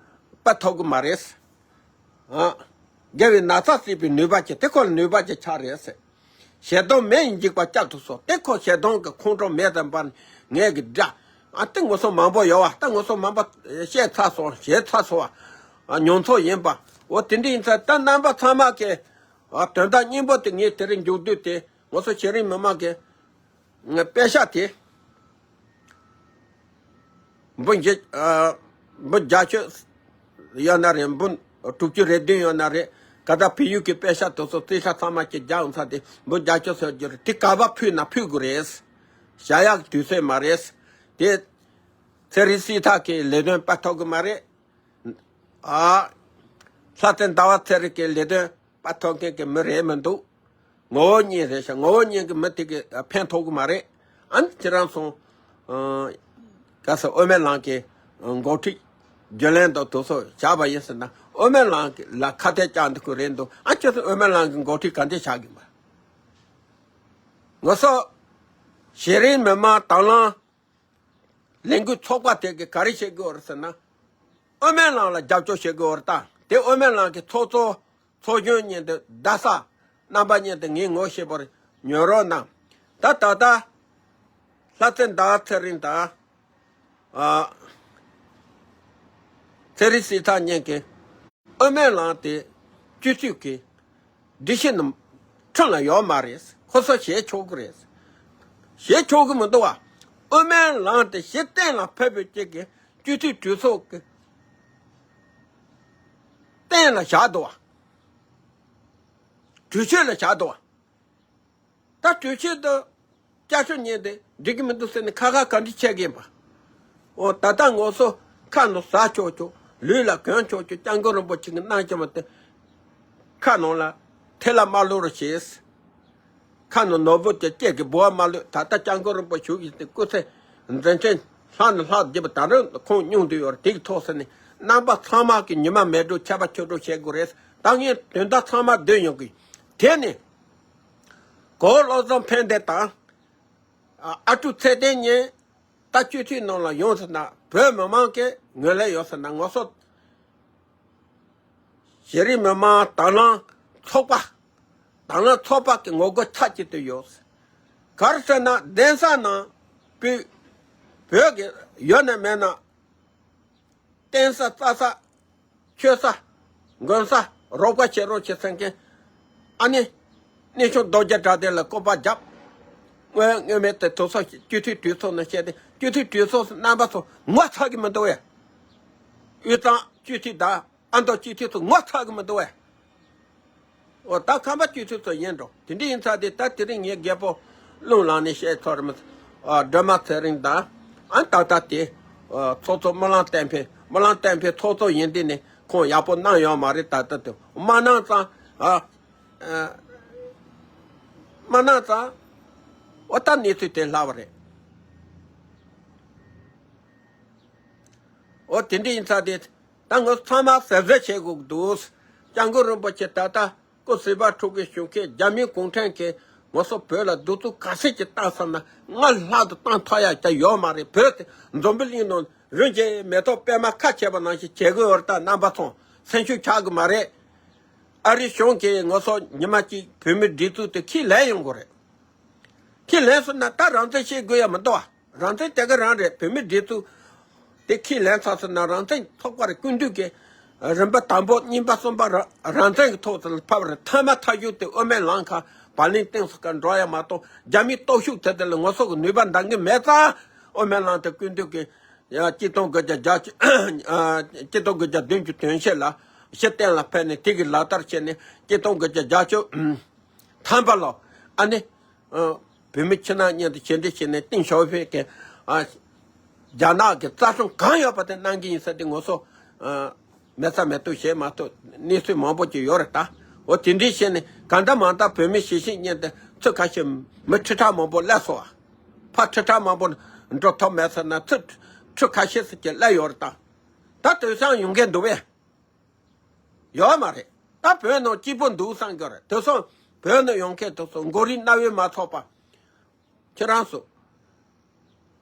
ཕབ་ཐུབ་གི་མ་རེད་ཟེར། ཨ། དགེ་བའི་ན་ཚ་སྲེག་པའི་ནུས་པ་ཅན། དེ་ཁོ་ལ་ནུས་པ་ཅན་ཆགས་རེད་ཟེར། ཞེ་སྡང་མེ་ཡིས་འཇིག་པ་བསྐྱབ་ཏུ་གསོལ། དེ་ཁོ་ཞེ་སྡང་གི་ཁོང་ཁྲོ་མེ་དང་འབར་ནས་ངས་གི་དགྲ། ཨ། དེ་ངོ་སོ་མང་པོ་ཡོད་བ། ད་ངོ་སོ་མང་པོ་བཤད་ཚར་སོང་། བཤད་ཚར་སོང་བ། ཨ། མྱོང་ཚོར་ཡིན་པ། འོ། དེ་འདྲ་ཡིན་ཙང་ད་རྣམ་པ་ཚང་མ་གི། ཨ། དོན་དག་སྙིང་པོ་དེ་ངས་དེ་རིང་མཇུག་བསྡུས་ཏེ། ངོ་སོ་ཤེས་རིག་མི་མང་གི་དཔེ་ཤག་དེ། འབུམ་བཞི། ཨ། འབུམ་བརྒྱད་ཅུ་ཡོད་ན་རེད། འབུམ་དྲུག་ཅུ་རེ་བདུན་ཡོད་ན་རེད། ག་ད་བལ་ཡུལ་གྱི་དཔེ་ཤག་དེ་ཚོ་རྩིས་ཁྲ་ཚང་མ་ཀྱི་རྒྱག་འོང་ས་དེ། འབུམ་བརྒྱད་ཅུ་ཟེར་རྒྱུ་རེད། དེ་ག་པར་ཕུལ་ན་ཕུལ་དགོས་རེད། བཞག་ཡག་དུས་ཚོད་མ་རེད། དེ་ཚེ་རིང་སྲིད་ཐར་གྱི་ལས་དོན་ཕབ་ཐུབ་གི་མ་རེད། ཨ། ལྷ་རྩེ་ཟླ་བ་ཚེ་རིང་གི་ལས་དོན་ཕབ་ཐུབ་མཁན་གྱི་མི་རེད་མི་འདུག། ངོ་བོ་ཉིད་རེད་ཤག། ངོ་བོ་ཉིད་ཀྱི་མི་དེ་གིས་ཕན་ཐོགས་ཀྱི་མ་རེད། ཨ་ནི་ཁྱེད་རང་ཚོ། ཨ། ག་ས་དབུ་མའི་ལམ་གྱི་འགོ་ཁྲིད་རྒྱུན་ལས་དང་དེ་ཚོ་བཞག་པ་ཡིན་ཟེར་ན། དབུ་མའི་ལམ་ལ་ཁ་གཏད་བཅག་འདུག་གི་རེད་འདུག། ཨ། ཁྱེད་ཚོ་དབུ་མའི་ལམ་གྱི་འགོ་ཁྲིད་ག་འདྲས་བཞག་གི་མ། ངོ་སོ་ཤེས་རིག་མི་མང་དང་བླངས་ལས་འགུལ་ཚོགས་པ་དེ་གིས་ག་རེ་བྱེད་ཀྱི་ཡོད་རེད་ཟེར་ན། དབུ་མའི་ལམ་ལ་རྒྱབ་སྐྱོར་བྱེད་ཀྱི་ཡོད་རེད། ད་དེ་དབུ་མའི་ལམ་གྱི་ཚོགས་གཙོ་ཚོགས་གཞོན་གཉིས་དེ། རྡ་ས་རྣམ་པ་གཉིས་དེ་ངས་ངོ་ཤེས་པར་ཉོན་རོགས་གནང་། ད་ད་ལྟ་ལྷ་རྩེ་ཟླ་བ་ཚེ་རིང་དང་། ཨ། ཚེ་རིང་སྲིད་ཐར་གཉིས་ཀྱིས་དབུ་མའི་ལམ་དེ་སྤྱི་འཐུས་ཀྱི་སྒྲིག་གཞི་ནང་ཁྲིམས་ལ་ཡོད་མ་རེད། ཁོ་ཚོ་བྱེད་ཆོག་གི་རེད། བྱེད་ཆོག་གི་མི་འདུག་བ། དབུ་མའི་ལམ་དེ་གཞི་གཏན་ལ་ཕབ་པའི་ཅིག་གི་སྤྱི་འཐུས་གྲོས་ཚོགས་ཀྱི་སྟེང་ལ་བཞག་འདུག་བ། གྲོས་ཆོད་ལ་བཞག་འདུག་བ། ད་གྲོས་ཆོད་དུ་བསྐྱར་ཞིབ་ཉན་ཏེ་འགྲིག་གི་མི་འདུག་ཟེར་ནས་ཁ་ཁ་ག་འདྲི་བྱེད་གིན་པ། འོ་ད་ལྟ་ངོ་སོ་ཁ་ནང་ཟ་ཆོག་ཆོག་ལུས་ལ་གོན་ཆོག་ཆོག་སྐྱབས་མགོན་རིན་པོ་ཆེ་གི་གནང་བྱ་མ་དེ་ཁ་ནང་ལ་ཐལ་ལ་མ་ལོ་རུ་བྱེད། ཁ་ནང་ནོར་བུ་དེ་སྐྱེད་ཀྱི་འབུལ་བ་མ་ལུས། ད་ལྟ་སྐྱབས་མགོན་རིན་པོ་ཆེ་ཡིན་ཏེ་སྐུ་ཚེ་མཛད་འཕྲིན་ལྷག་ནས་ལྷག་རྒྱས་པ་ད་རུང་ཁོང་སྙུང་བསྡུས་ཡོད་རེད། དེ་གི་ཐོག་ཟེར་ནས་རྣམ་པ་ཚང་མ་གི་ཉི་མ་མེད་འགྲོ་ཆད་པ་ཆོད་འགྲོ་བྱེད་དགོས་རེད། ད་ངས་དོན་དག་ཚང་མ་འདོན་ཡོང་གི། དེ་ནས་གོ་བློ་བཟང་ཕན་བདེ་དང་ཨ་ཀྲུག་ཚེ་བརྟན་གཉིས་ད་སྤྱི་འཐུས་ནང་ལ་ཡོང་ཟེར་ན་བོད་མི་མང་གི་ངོས་ལེན་ཡོད་ཟེར་ན་ང་ཚོ་གཞི་རིམ་མི་མང་དང་བླངས་ཚོགས་པ། དང་བླངས་ཚོགས་པ་གི་ངོ་རྒོལ་ཚབས་ཆེ་དུ་ཡོད། ག་རེ་ཟེར་ན་གདན་ས་ནང་བོད་བོད་ཀྱི་ཡོད་ན་མེད་ན་རྟེན་ས་རྩྭ་ས་མཆོད་ས་མགོན་ས་རོགས་པ་བྱེད་རོགས་བྱེད་ཟེར་མཁན་ཨ་ནི་གནས་ཆུང་རྡོ་རྗེ་གྲགས་ལྡན་ལ་སྐུར་པ་བརྒྱབ། དངོས་དངོས་མེད་དུ་དུ་ཚོགས་སྤྱི་འཐུས་གྲོས་ཚོགས་ནང་བཤད་དེ་སྤྱི་འཐུས་གྲོས་ཚོགས་སུ་རྣམ་པ་ཚོ་ངོ་ཚ་གི་མི་འདུག་བས། དབུས་གཙང་སྤྱི་འཐུས་དང་། ཨ་མདོ་སྤྱི་འཐུས་ཚོ་ངོ་ཚ་གི་མི་འདུག་བས། འོ་ད་ཁམས་པ་སྤྱི་འཐུས་ཚོ་ཡིན་འགྲོ། དེ་འདྲ་ཡིན་ཙང་དེ་ད་དེ་རིང་ངའི་རྒད་པོ་རླུང་ལངས་ནས་བཤད་ཚོར་མི་ཨ་སྒྲོལ་མ་ཚེ་རིང་དང་ཨ་ཏག་ཏག་དེ་ཨ་ཚོགས་གཙོ་སྨོན་ལམ་བསྟན་འཕེལ། སྨོན་ལམ་བསྟན་འཕེལ་ཚོགས་གཙོ་ཡིན་དུས་ནས་ཁོང་ཡག་པོ་གནང་ཡོད་མ་རེད། ད་ལྟ་དུ་མ་གནང་ཙང་ཨ་ཨ་མ་གནང་ཙང་འོ་ད་གནས་ཚུལ་དེ་ལྷག་པ་རེད། འོ་དེ་འདྲ་ཡིན་ཙང་དེ། ད་ངོ་ཚང་མ་གཟབ་གཟབ་བྱེད་དགོས་ཀྱི་འདུག་སྐྱབས་མགོན་རིན་པོ་ཆེ་ད་ལྟ་སྐུ་ཚེ་བར་འཁྲུག་གི་བྱུང་མཁན་རྒྱ་མིའི་གུང་ཁྲན་གྱིས་ངོ་སོ་བོད་ལ་གདུག་རྩུབ་ག་ཚད་ཅིག་བཏང་ས་ན་སྔར་ལྷག་ཏུ་བཏང་ཐུབ་ཡ་ཅིག་ཡོད་མ་རེད། བོད་དེ་འཛམ་བུ་གླིང་ནང་རིན་ཆེན་མེ་ཏོག་པད་མ་ཁ་ཕྱེ་བ་ནང་བཞིན་བྱེད་དགོས་ཡོད་རེད། ད་རྣམ་པ་ཚོ་སེམས་ཤུགས་ཆག་གི་མ་རེད། ཨ་རི་གཞུང་གིས་ངོ་སོ་ཉི་མ་གཅིག་བོད་མི་སྒྲིག་འཛུགས་དེ་ཁས་ལེན་ཡོང་གི་རེད། ཁས་ལེན་སོང་ན་ད་རང་བཙན་བྱེད་དགོས་ཡ་མི་འདུག་བ། རང་བཙན་དེ་ག་རང་རེད། བོད་མི་སྒྲིག་འཛུགས་དེ་ཁས་ལེན་ཚར་སོང་ན་རང་བཙན་ཚོགས་པ་རེད། སྐུ་མདུན་གྱིས་རིམ་པ་དང་པོ་གཉིས་པ་གསུམ་པ་ར་རང་བཙན་གྱི་ཐོག་དེ་ལ་ཕབ་རེད། མཐའ་མ་ཐག་གཅོད་དེ་དབུ་མའི་ལམ་ཁ་བག་ལེན་གཏིང་ཟབ་ཁ་འགྲོ་ཡ་མ་གཏོགས་རྒྱ་མིའི་སྟོབས་ཤུགས་དེ་དེ་ལ་ངོ་སོ་གི་ནུས་པ་འདང་གི་མེད་ཙང་དབུ་མའི་ལམ་དེ་སྐུ་མདུན་གྱིས་ཡ་གཅིག་སྟོང་དགུ་བརྒྱ་བརྒྱད་ཅུ་གཅིག་སྟོང་དགུ་བརྒྱ་བདུན་ཅུ་དོན་ཤེས་ལ་ཕྱིར་གཏན་ལ་ཕེབས་ནས་དེ་གི་ལག་བསྟར་བྱས་ནས་གཅིག་སྟོང་དགུ་བརྒྱ་བརྒྱད་ཅུ་ཐམ་པ་ལོ་ཨ་ནི། ཨ། བོད་མི་ཕྱི་ནང་གཉིས་དང་ཕྱི་འབྲེལ་བྱས་ནས་ཏེང་ཞའོ་ཕིང་གིས་ཨ། རྒྱ་ནག་གི་རྩ་ཁྲིམས་གང་ཡོད་པ་དེ་གནང་གི་ཡིན་ཟེར་ཏེ་ངོ་སོ་ཨ། མེད་ས་མེད་ཐུག་བྱེད་མ་ཐུབ། གནས་ཚུལ་མང་པོ་ཅིག་ཡོད་རེད་ད། འོ་དེ་འདྲའི་བྱས་ནས་གང་ལྟར་མང་ལྟར་བོད་མི་ཞི་ཞིང་གཉེན་དེ་ཚུར་ཁ་ཤས་མི་ཁྲི་ཕྲག་མང་པོ་སླེབས་སོང་བ། ཕར་ཁྲི་ཕྲག་མང་པོ་འགྲོ་ཐུབ་མེད་ཟེར་ན་ཚུར་ཁྲི་ཁ་ཤས་ཟེར་གྱི་སླེབས་ཡོད་རེད་ད། ད་དེང་སང་ཡོང་གི་འདུག་བས། ཡོད་མ་རེད། ད་བོད་ནང་སྐྱིད་པོ་འདུག་བསམ་གྱི་རེད། དེ་སོང་བོད་ནང་ཡོང་མཁན་དེ་ཚོ་མགོ་རིལ་རྣ་བས་མ་ཚོར་པ། ཁྱེད་རང་ཚོ་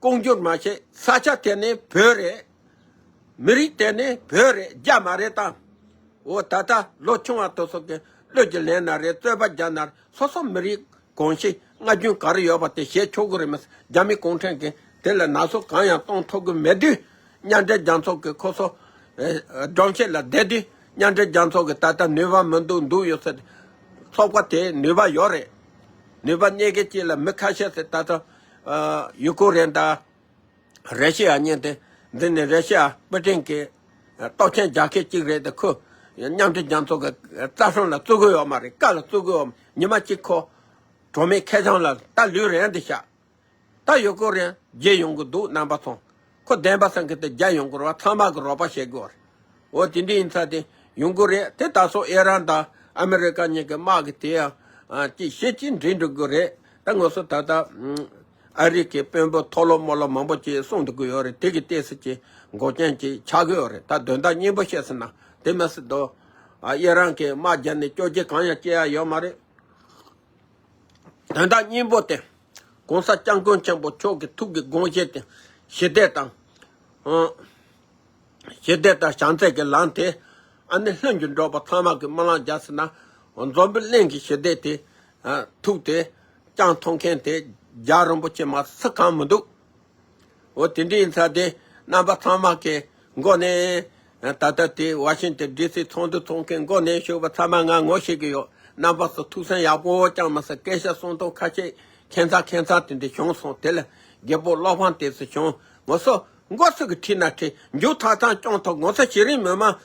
ལྐོག་འགྱུར་མ་བྱེད། ས་ཆ་དེ་ནི་བོད་རེད། མི་རིགས་དེ་ནི་བོད་རེད། རྒྱ་མ་རེད་དམ། འོ་ད་ལྟ་ལོ་ཆུང་བ་དེ་ཚོ་གི་བློས་ཀྱི་ལེན་ན་རེད། རྩོད་པ་རྒྱག་ན་རེད། སོ་སོ་མི་རིགས་གོམས་གཤིས་སྔ་རྒྱུན་ག་རེ་ཡོད་པ་དེ་བྱེད་ཆོག་གི་རེད་མ་ཟད། རྒྱ་མི་གུང་ཁྲན་གྱིས་དེ་ལ་ན་ཟུག་གང་ཡང་གཏོང་ཐུབ་ཀྱི་མེད་དུས། མཉམ་འབྲེལ་རྒྱལ་ཚོགས་ཀྱི་ཁོ་ཚོ་ཨེ་སྒྲོམ་གཞི་ལ་བསྡད་དུས། མཉམ་འབྲེལ་རྒྱལ་ཚོགས་ཀྱི་ད་ལྟ་ནུས་པ་མི་འདུག་འདུག་ཡོད་ཚད། ཚོགས་པ་དེའི་ནུས་པ་ཡོད་རེད། ནུས་པ་གནས་མཁན་གཅིག་ལ་མི་ཁ་ཤས་ཤིག་ད་ལྟ་ཨ་ཡུ་ཀེ་རེན་དང་ར་ཤི་ཡ་གཉིས་དེ། འདི་ནི་ར་ཤི་ཡ་པུ་ཏིན་གྱི་སྟོབས་ཆེན་རྒྱལ་ཁབ་གཅིག་རེད་དེ། ཁོ་མཉམ་འབྲེལ་རྒྱལ་ཚོགས་ཀྱི་རྩ་ཁྲིམས་ལ་བརྩི་གི་ཡོད་མ་རེད། བཀའ་ལ་བརྩི་གི་ཡོད་མ། ཉི་མ་གཅིག་ཁོ་གྲོགས་མེད་ཁེ་བཟང་ལ་ད་ལུས་རན་དེ་བཞག་ད་ཡུ་ཀེ་རེན་རྗེས་ཡོང་གི་འདུག་རྣམ་པ་ཚོ། ཁོ་བདེན་པ་བསམ་གི་དེ་རྒྱ་ཡོང་གི་རེད་བ། ཚང་མ་གི་རོགས་པ་བྱེད་དགོས་རེད། འོ་དེ་འདྲ་ཡིན་ཙང་དེ་ཡོང་གི་རེད། དེ་ད་སོ་ཨི་རན་དང་ཨ་མི་རི་ཀ་གཉིས་ཀྱི་དམག་གི་དེ་ཡང་ཅིག་ཤེས་ཅིག་འགྲིག་འགྲོ་གི་རེད། ད་ངོ་སོ་ད་ལྟ་ཨ་རི་གི་དཔོན་པོ་ཐོག་ལོ་མོ་ལོ་མང་པོ་ཅིག་གསུང་འདུག་གི་ཡོད་རེད། དེ་གི་ལྟས་སུ་ཅིག་འགོག་རྐྱེན་ཅིག་ཆགས་གི་ཡོད་རེད། ད་དོན་དག་སྙིང་པོ་བཤད་ཟིན་ན་དེ་མ་ཟད་དོ། ཨི་རན་གྱི་དམག་རྒྱབ་ནས་བཅོ་བརྒྱད་གང་ཡང་སྐྱེ་ཡ་ཡོད་མ་རེད། དོན་དག་སྙིང་པོ་དེ། ༸གོང་ས་༸སྐྱབས་མགོན་ཆེན་པོ་མཆོག་གི་ཐུགས་ཀྱི་དགོངས་བཞེད་དེ་ཞི་བདེ་དང་། ཨང་། ཞི་བདེ་དང་བྱམས་བརྩེ་གི་ལམ་དེ་ཨ་ནི་ལྷུན་གྱིས་འགྲུབ་པ་ཚང་མ་གི་སྨོན་ལམ་རྒྱག་ཟེར་ན། འཛམ་བུ་གླིང་གི་ཞི་བདེ་དེ་ཐུགས་དེ་བསྐྱངས་ཐུབ་མཁན་དེ་རྒྱལ་བ་རིན་པོ་ཆེ་མ་གཏོགས་སུ་གང་མི་འདུག་འོ་དེ་འདྲ་ཡིན་ཙང་དེ་རྣམ་པ་ཚང་མ་གི་མགོ་ནས། ད་ལྟ་དེ་ཝ་ཤིང་ཏོན་ཌི་སི་ཚོགས་འདུ་ཚོགས་མཁན་མགོ་ནས་ཞུགས་པ་ཚང་མ་ང་ངོ་ཤེས་ཀྱི་ཡོད། རྣམ་པ་ཚོ་ཐུགས་སེམས་ཡག་པོ་བཅངས་མ་ཟད་སྐད་ཆ་གསུང་སྟངས་ཁ་ཤས་ཁྱད་མཚར་ཁྱད་མཚར་དེ་འདྲ་བྱུང་སོང་། དེ་ལ་རྒད་པོ་བློ་ཕམ་དེ་ཚོ་བྱུང་། ངོ་སོ་མགོ་སུ་གི་ཁྲིད་ན་ཁྲིད། མཇུག་ཐག་ཐག་སྐྱོང་ཐུབ། ངོ་སོ་གཞི་རིམ་མི་མང་།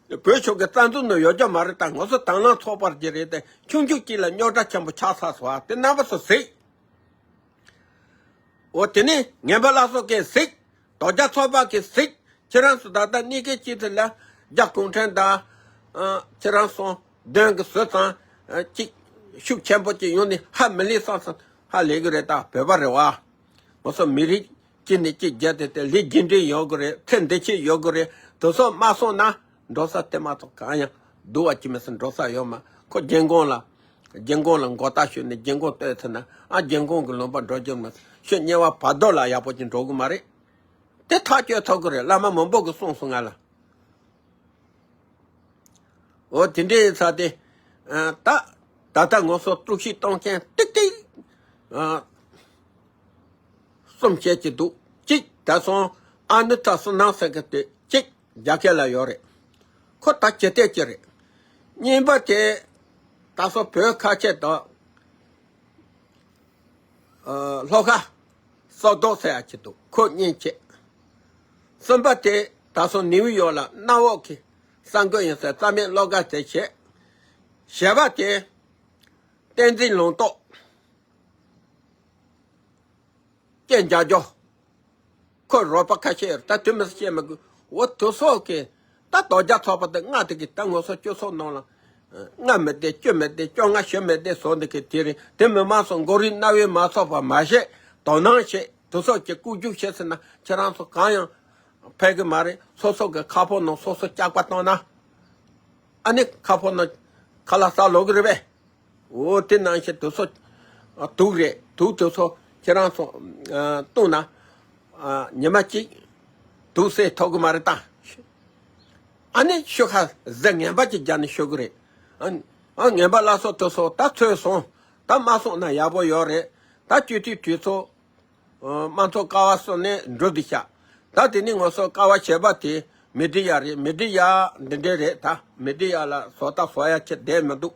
བོད་ཆོལ་ཁའི་རྩ་འཛུགས་ནང་ཡོད་རྒྱུ་མ་རེད། ད་ང་ཚོ་དང་བླངས་ཚོགས་པ་ཅིག་རེད་དེ། ཆུང་ཆུང་གཅིག་ལ་རྙོག་དྲ་ཆེན་པོ་ཆགས་ཚར་སོང་བ་དེ་རྣམ་པ་ཚོ་གཟིགས། འོ་དེ་ནས་ངན་པ་ལ་སོགས་ཀྱིས་གཟིགས། དོལ་རྒྱལ་ཚོགས་པ་གིས་གཟིགས། ཁྱེད་རང་ཚོ་ད་ལྟ་གནས་སྐབས་ཅིག་ཚོད་ལ་རྒྱ་གུང་ཁྲན་དང་། ཨ། ཁྱེད་རང་ཚོ་གདོན་གྱི་བཟོ་ཙང་། ཨ། ཅིག་ཤུགས་ཆེན་པོ་ཅིག་ཡོང་ནས་ཧ་མི་ལས་བསམ་བསམ་ཧ་ལས་གི་རེད། ད་བོད་པ་རེད་བ། ང་ཚོ་མི་རིགས་གཅིག་ནས་གཅིག་བརྒྱུད་དེ་དེ་ལས་རྒྱུ་འབྲས་ཡོད་གི་རེད། ཚེ་འདི་ཕྱི་ཡོད་གི་རེད། དེ་ཚོ་མ་སོང་ན་འགྲོ་ས་དེ་མ་གཏོགས་གང་ཡང་སྡུག་པ་ཅི་མི་སྲིད་འགྲོ་ས་ཡོད་མ། ཁོ་རྒྱལ་འགོང་ལ། རྒྱལ་འགོང་ལ་མགོ་བཏགས་ཞུས་ནས་རྒྱལ་འགོང་བསྟོད་ཚར་ན། ཨ། རྒྱལ་འགོང་གི་ལུང་པ་འགྲོ་རྒྱུ་མ། ཤོད་དམྱལ་བ་བར་དོ་ལ་ཡག་པོ་ཅིག་འགྲོ་གི་མ་རེད། དེ་ཐག་གཅོད་ཐུབ་གི་རེད། བླ་མ་མང་པོ་གིས་གསུངས་སོང་ང་ལ། འོ་དེ་འདྲའི་ཡིན་ཙང་དེ། ཨ། ད་ད་ལྟ་ང་ཚོ་དཀྲུག་ཤིང་གཏོང་མཁན་ཏིག་ཏིག་ཨ། གསུམ་བཤད་ཀྱི་འདུག་གཅིག་ད་སོང་ཨ་ནུ་ཐ་སི་ནང་ཟེར་གི་དེ་གཅིག་རྒྱ་སྐད་ལ་ཡོད་རེད། ཁོ་ད་ཇི་སྟེ་ཅི་རེད། གཉིས་པ་དེ་ད་སོ་བོད་ཁ་ཆེ་དང་། ཨ། ལྷོ་ཁ་སོག་རྡོ་ཟེར་ཡ་ཅིག་འདུག་ཁོ་གཉིས་བྱས། གསུམ་པ་དེ་ད་སོ་ནིའུ་ཡོག་ལ་གནམ་འོག་གི་གསར་འགོད་ཡིན་ཟེར་རྩ་མེད་བློ་དགའ་ཟེར་བྱས། བཞི་པ་དེ་བསྟན་འཛིན་ལུང་རྟོགས། སྐད་རྒྱག་རྒྱུ། ཁོ་རོགས་པ་ཁ་ཤས་ཡོད་རེད། ད་དུས་མི་སེ་བཤད་མི་དགོས། འོ་དེ་ཚོ་གིས་ད་དོལ་རྒྱལ་ཚོགས་པ་དེ་ལྔ་དེ་གིས་ད་ང་ཚོ་སྤྱི་ཚོགས་ནང་ལ་ལྔ་མི་བདེ་བཅུ་མི་བདེ་བཅོ་ལྔ་བཞི་མི་བདེ་བཟོ་འདི་གི་དེ་རེད། དེ་མི་མང་ཚོ་མགོ་རིལ་རྣ་བས་མ་ཚོར་བ་མ་བྱེད། དོ་སྣང་བྱེད། དེ་ཚོ་གི་བཀོད་རྒྱུགས་བྱེད་ཟེར་ན་ཁྱེད་རང་ཚོ་གང་ཡང་ཕན་གི་མ་རེད། སོ་སོ་གི་ཁ་ཕོ་ནང་སོ་སོ་སྐྱག་པ་བཏང་ན། ཨ་ནི་ཁ་ཕོ་ནང་ཁ་ལག་ཟ་ལོག་གི་རེད་པས། འོ་དེ་ནང་བཞིན་དེ་ཚོ་དུག་རེད། དུག་དེ་ཚོ་ཁྱེད་རང་ཚོ་བཏུང་ན་ཉི་མ་གཅིག་དུག་སེལ་ཐུབ་གི་མ་རེད་ད། ཨ་ནི་ཤོག་ཁ་གཟི་ངན་པ་ཅིག་རྒྱག་ནས་ཤོག་གི་རེད། ཨ་ངན་པ་ལ་སོགས་དེ་ཚོ་ད་ཚོས་སོང་། ད་མ་སོང་ན་ཡག་པོ་ཡོད་རེད། ད་སྤྱི་འཐུས་གྲོས་ཚོགས། དམངས་གཙོ་ཀ་བ་སོ་ནས་འགྲོ་འདི་ཤག་ད་དེ་ནི་ང་ཚོ་ཀ་བ་བྱེད་པ་དེ་མི་ཌི་ཡ་རེད། མི་ཌི་ཡ་འདི་འདྲས་རེད། ད་མི་ཌི་ཡ་ལ་བཟོ་ལྟ་བཟོ་ཡ་ཆེ་བསྡད་མི་འདུག་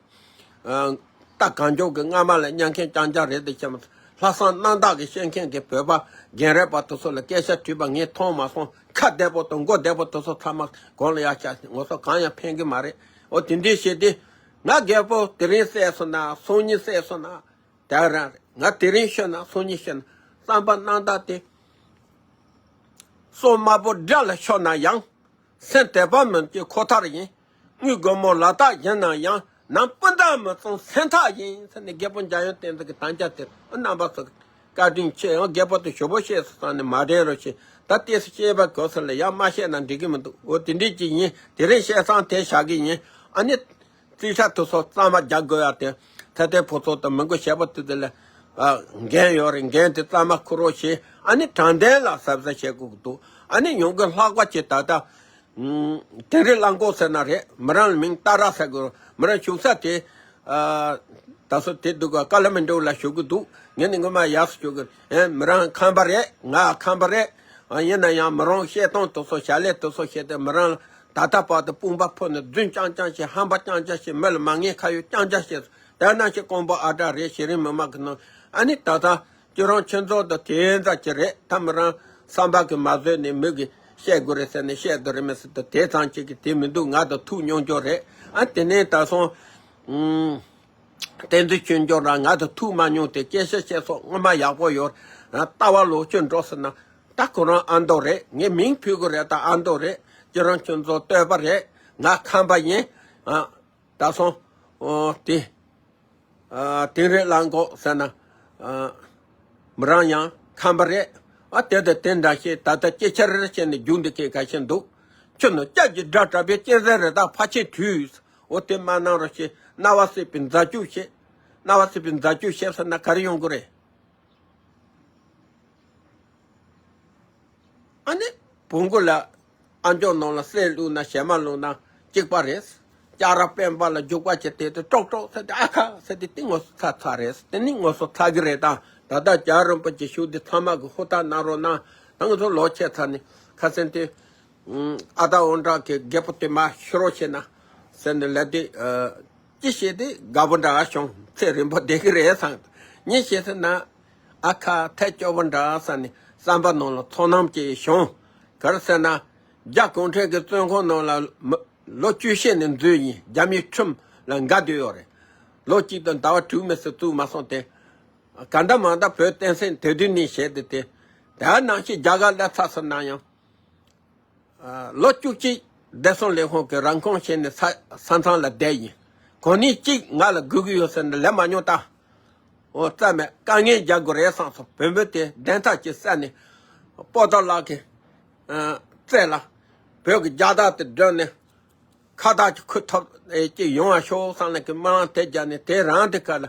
ད་གང་ལྗོངས་ཀྱི་སྔ་མ་ལ་གཉའ་མཁན་རྐྱང་རྐྱང་རེད་དེ་བྱས་མ། ལྷག་བསམ་རྣམ་དག་གིས་བཤད་མཁན་གྱི་བོད་པ་རྒན་རབས་པ་དེ་ཚོ་ལ་སྐད་ཆ་དྲིས་པ་ངས་མཐོང་མ་སོང་། ཁ་བདེ་པོ་དང་མགོ་བདེ་པོ་དེ་ཚོ་ཚང་མ་གོང་ལ་ཡར་བཞག་ང་ཚོ་གང་ཡང་ཕན་གི་མ་རེད། འོ་དེ་འདྲས་བྱས་ཏེ་ང་རྒད་པོ་དེ་རིང་བསད་སོང་ན་སང་ཉིན་བསད་སོང་ན། དེ་རང་རེད། ང་དེ་རིང་ཤི་ན་སང་ཉིན་ཤི་ན་བསམ་པ་རྣམ་དག་དེ། སོ་དམར་པོ་དགྲ་ལ་ཤོར་ན་ཡང་། སེམས་དད་པ་མིན་གྱི་ཁོ་ཐག་ཡིན། དངུལ་སྒོར་མོ་ལ་དག་ཡིན་ན་ཡང་། ནང་སྤུན་ཟླ་མི་གཙང་སེམས་ཐག་ཡིན་ཟེར་ནས་རྒད་པོ་འཇམ་དབྱངས་བསྟན་འཛིན་གྱི་དམ་བཅའ་དེ་རྣམ་པ་ཚོ་བཀའ་དྲིན་ཆེ། ཡང་རྒད་པོ་དེ་ཞུ་བོ་བཤད་སོང་ནས་མ་དྲན་རོགས་བྱེད། ད་ལྟས་སུ་བཤད་པ་གོ་ས་ལ་ཡང་མ་བཤད་ན་འགྲིག་གི་མི་འདུག་འོ་དེ་འདྲས་ཅིག་ཡིན། དེ་རིང་བཤད་སྟངས་དེ་བཞག་གི་ཡིན། ཨ་ནི། རྩིས་ཁྲ་དེ་ཚོ་གཙང་མ་རྒྱག་དགོས་ཡ་དེ། ཚེ་བརྟན་ཕུན་ཚོགས་དང་མི་མགོ་ཞེ་པོ་དེ་ཚོ་ལ། ཨ། འགན་ཡོད་རེད། འགན་དེ་གཙང་མ་འཁུར་རོགས་བྱེད། ཨ་ནི་དྲང་བདེན་ལ་གཟབ་གཟབ་བྱེད་དགོས་ཀྱི་འདུག་ཨ་ནི་ཡོང་གི་ལྷག་པ་ཅིག་ད་ལྟ། ཨུམ། དིང་རི་གླང་གོག་ཟེར་ན་རེད། མི་རང་ལ་མིང་སྟག་ར་ཟེར་དགོས། མི་རང་བཞུགས་ས་དེ། ཨ། ད་སོ་དེ་འདུག་ག་ཀ་ལ་མི་འགྲོ་ལ་བཞུགས་ཀྱི་འདུག་ངས་ནི་ངོ་མ་ཡག་སུ་བཞུགས་ཀྱི་རེད། མི་རང་ཁམས་པ་རེད། ང་ཁམས་པ་རེད། ཨ། ཡིན་ན་ཡང་མི་རང་བཤད་སྟངས་དེ་ཚོ་བྱ་ལས་དེ་ཚོ་བྱས་ཏེ་མི་རང་ལ། ད་ལྟ་བར་དུ་དཔུང་པ་ཕུ་ནས་རྫུན་རྐྱང་རྐྱང་བྱེད། ཧམ་པ་རྐྱང་རྐྱང་བྱེད། མི་ལ་མ་ངན་ཁ་ཡོད་རྐྱང་རྐྱང་བྱེད། དེ་ནང་བཞིན་ཀོང་པོ་ཨ་བྲ་རེད། ཤེས་རིག་མི་མང་གི་ནང་། ཨ་ནི་ད་ལྟ་ཁྱོད་རང་ཁྱོད་ཚོ་དང་དེ་ཙམ་གྱི་རེད། ད་མི་རང་བསམ་པ་གི་མ་བཟོད་ནས་མི་གི་བཤད་དགོས་རེད་ཟེར་ནས་བཤད་དོ་རེད་མི་སྲིད་དོ། དེ་ཙམ་གཅིག་གི་དེ་མི་འདུག་ང་དང་ཐུག་མྱོང་རྒྱུ་རེད། ཨ་དེ་ནས་ད་སོང་། ཨུམ། བསྟན་འཛིན་ཆོས་འབྱོར་རང་ང་དང་ཐུག་མ་མྱོང་དེ་སྐད་ཆ་བཤད་སོང་། སྔོན་མ་ཡག་པོ་ཡོད། ལྟ་བ་ལོག་སྤྱོད་འགྲོ་ཟེར་ན། ད་ཁོ་རང་ཨ་མདོ་རེད། ངས་མིང་ཕུད་གི་རེད། ད་ཨ་མདོ་རེད། ཁྱེད་རང་ཁྱོད་ཚོ་སྟོད་པ་རེད། ང་ཁམས་པ་ཡིན། ཨ། ད་སོང་། ཨོ། དེ། ཨ། དིང་རི་གླང་གོག་ཟེར་ན། ཨ། མི་རང་ཡང་ཁམས་པ་རེད། ཨ། དེ་དང་དེ་འདྲ་ཞིག་ད་ལྟ་སྐད་ཆ་རེ་རེ་བྱས་ནས་རྒྱུགས་འདི་གས་ག་ཤེད་འདུག་ཁྱོད་ནི་སྐྱབས་ཀྱི་དགྲ་དྲག་པའི་གཅན་གཟན་རེད། ད་ཕ་ཆེ་དུས། འོ་དེ་མ་གནང་རོགས་ཞེས་རྣ་བ་སྲིད་པའི་མཛའ་གཅུགས་བྱེད། རྣ་བ་སྲིད་པའི་མཛའ་གཅུགས་བྱེད་ཟེར་ན་ག་རེ་ཡོང་གི་རེད། ཨ་ནི་བོང་གུ་ལ་ཨ་མཆོག་ནང་ལ་གསེར་བླུགས་ན་བྱེ་མ་བླུགས་ན་གཅིག་པ་རེད། ལྕགས་ར་སྤེན་པ་ལ་རྒྱུག་པ་བྱེད་དེ་དེ་ཀྲོག་ཀྲོག་ཟེར་ཏེ་ཨ་ཁ་ཟེར་ཏེ་དེ་ངོ་སོ་ཚ་ཚ་རེད། དེ་ནི་ངོ་སོ་ཚ་གི་རེད། ད་ད་ལྟ་རྒྱལ་བ་རིན་པོ་ཆེ་བཞུགས་དེ་ཚང་མ་གི་ཧུར་ཐག་གནང་རོགས་གནང་། ད་ང་ཚོ་ལོ་ཆེ་ཚར་ནས་ཁ་སེང་དེ། ཨ། ད་འོ་འདྲ་གི་རྒད་པོ་དེ་མ་ཤི་རོགས་བྱེད་ན་ཟེར་ནས་ལབ་དེ། ཨ། ཅི་བྱེད་དེ་དགའ་པོ་འདྲ་བྱུང་། ཚེ་རིང་པོ་བསྡད་ཀྱི་རེད་བསམ། ཉིན་ཞིག་ཟེར་ན་ཨ་ཁ་ཐལ་སྐྱོ་པོ་འདྲ་བསམ་ནས་བསམ་པ་ནང་ལ་ཚོར་སྣང་ཅིག་བྱུང་། ག་རེ་ཟེར་ན། རྒྱ་གུང་ཁྲན་གྱི་བཙོན་ཁང་ནང་ལ་མི་ ལོ་བཅུ་བཞི་ནས་འཛུལ་ཡིན། རྒྱ་མིའི་ཁྲིམས་ལ་འགལ་བསྡད་ཡོད་རེད། ལོ་གཅིག་དང་ཟླ་བ་དྲུག་མི་སྲིད་བཙུགས་མ་སོང་སྟེ། ག་འདྲ་མ་འདྲ་བོད་བསྟན་སྲིད་དེ་དུས་ནས་བྱས་ཏེ་དེ། དེ་ནང་བཞིན་རྒྱ་གར་སླེབས་ཚར་སོང་ན་ཡང་། ལོ་བཅུ་གཅིག་བདེ་སྲུང་ལས་ཁུངས་ཀྱི་རང་ཁོངས་བྱས་ནས་ས་ས་མཚམས་ལ་བསྡད་ཡིན། གོ་གནས་གཅིག་ང་ལ་དགོས་ཀྱི་ཡོད་ཟེར་ནས་ལབ་མ་མྱོང་ད། འོ་རྩ་མེད། དཀའ་ངལ་རྒྱག་དགོས་རེད་བསམ་སོང་། བོད་མི་དེ་བདེན་མཐའ་ཅིག་གསལ་ནས། པོ་ཏཱ་ལ་གི་ཨ་རྩེ་ལ་བོད་ཀྱི་རྒྱལ་དར་དེ་བསྒྲོན་ནས། ཁ་བཏགས་ཀྱི་ཁུར་ཐོབ་ཨེ་ཅིག་ཡོང་བ་ཤོག་བསམ་ལ་གི་སྨོན་ལམ་དེ་རྒྱག་ནས། དེ་རང་དེ་ག་ལ་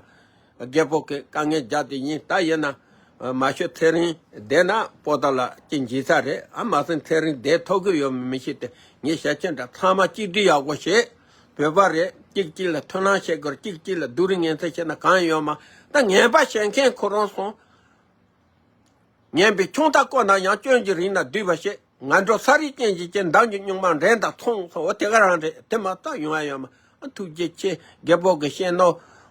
རྒད་པོ་གི་དཀའ་ངལ་རྒྱག་དེ་ཡིན། ད་ཡིན་ན་མ་ཤོད། ཚེ་རིང་བསྡད་ན་པོ་ཏཱ་ལ་ཅིག་འཇིགས་ས་རེད། ཨ་མ་སེམས། ཚེ་རིང་བསྡད་ཐུབ་ཀྱི་ཡོད་མི་ཤེས་ཏེ། ངས་བཤད་ཆེན་འདྲ་ཚང་མ་གཅིག་སྒྲིལ་ཡག་པོ་བྱེད། བོད་པ་རེད། གཅིག་གཅིག་ལ་མཐུན་ལམ་བྱེད་དགོས། གཅིག་གཅིག་ལ་སྡུག་རུས་ངན་ཚད་བྱས་ན་གང་ཡོད་མ། ད་ངན་པ་བྱེད་མཁན་ཁོ་རང་སོང་། ངན་པའི་ཆུང་མཐའ་བསྐོར་ན་ཡང་། སྐྱོན་གྱི་རིགས་ན་སྡུད་པ་བྱེད། ངན་འགྲོ་ས་རིས་ཅན་གྱི་སྐྱེ། འདམ་གྱི་སྨྱུག་མ་འགྲན་དང་མཚུངས་སོ། འོ་དེ་ག་རང་རེད། དེ་མ་གཏོགས་ཡོང་ཡ་ཡོད་མ། ཨ་ཐུགས་རྗེ་ཆེ། རྒད་པོ་གི་བཤད་ནོ།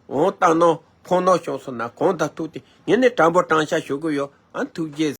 འོང་ལྟ་ནོ་ཕོ་ནོ་བྱུང་སོང་ན་གོང་དུ་ཐུག་སྟེ། ངས་ནི་དྲང་པོ་དྲང་བཞག་ཞུ་གི་ཡོད། ཨ་ཐུགས་རྗེ།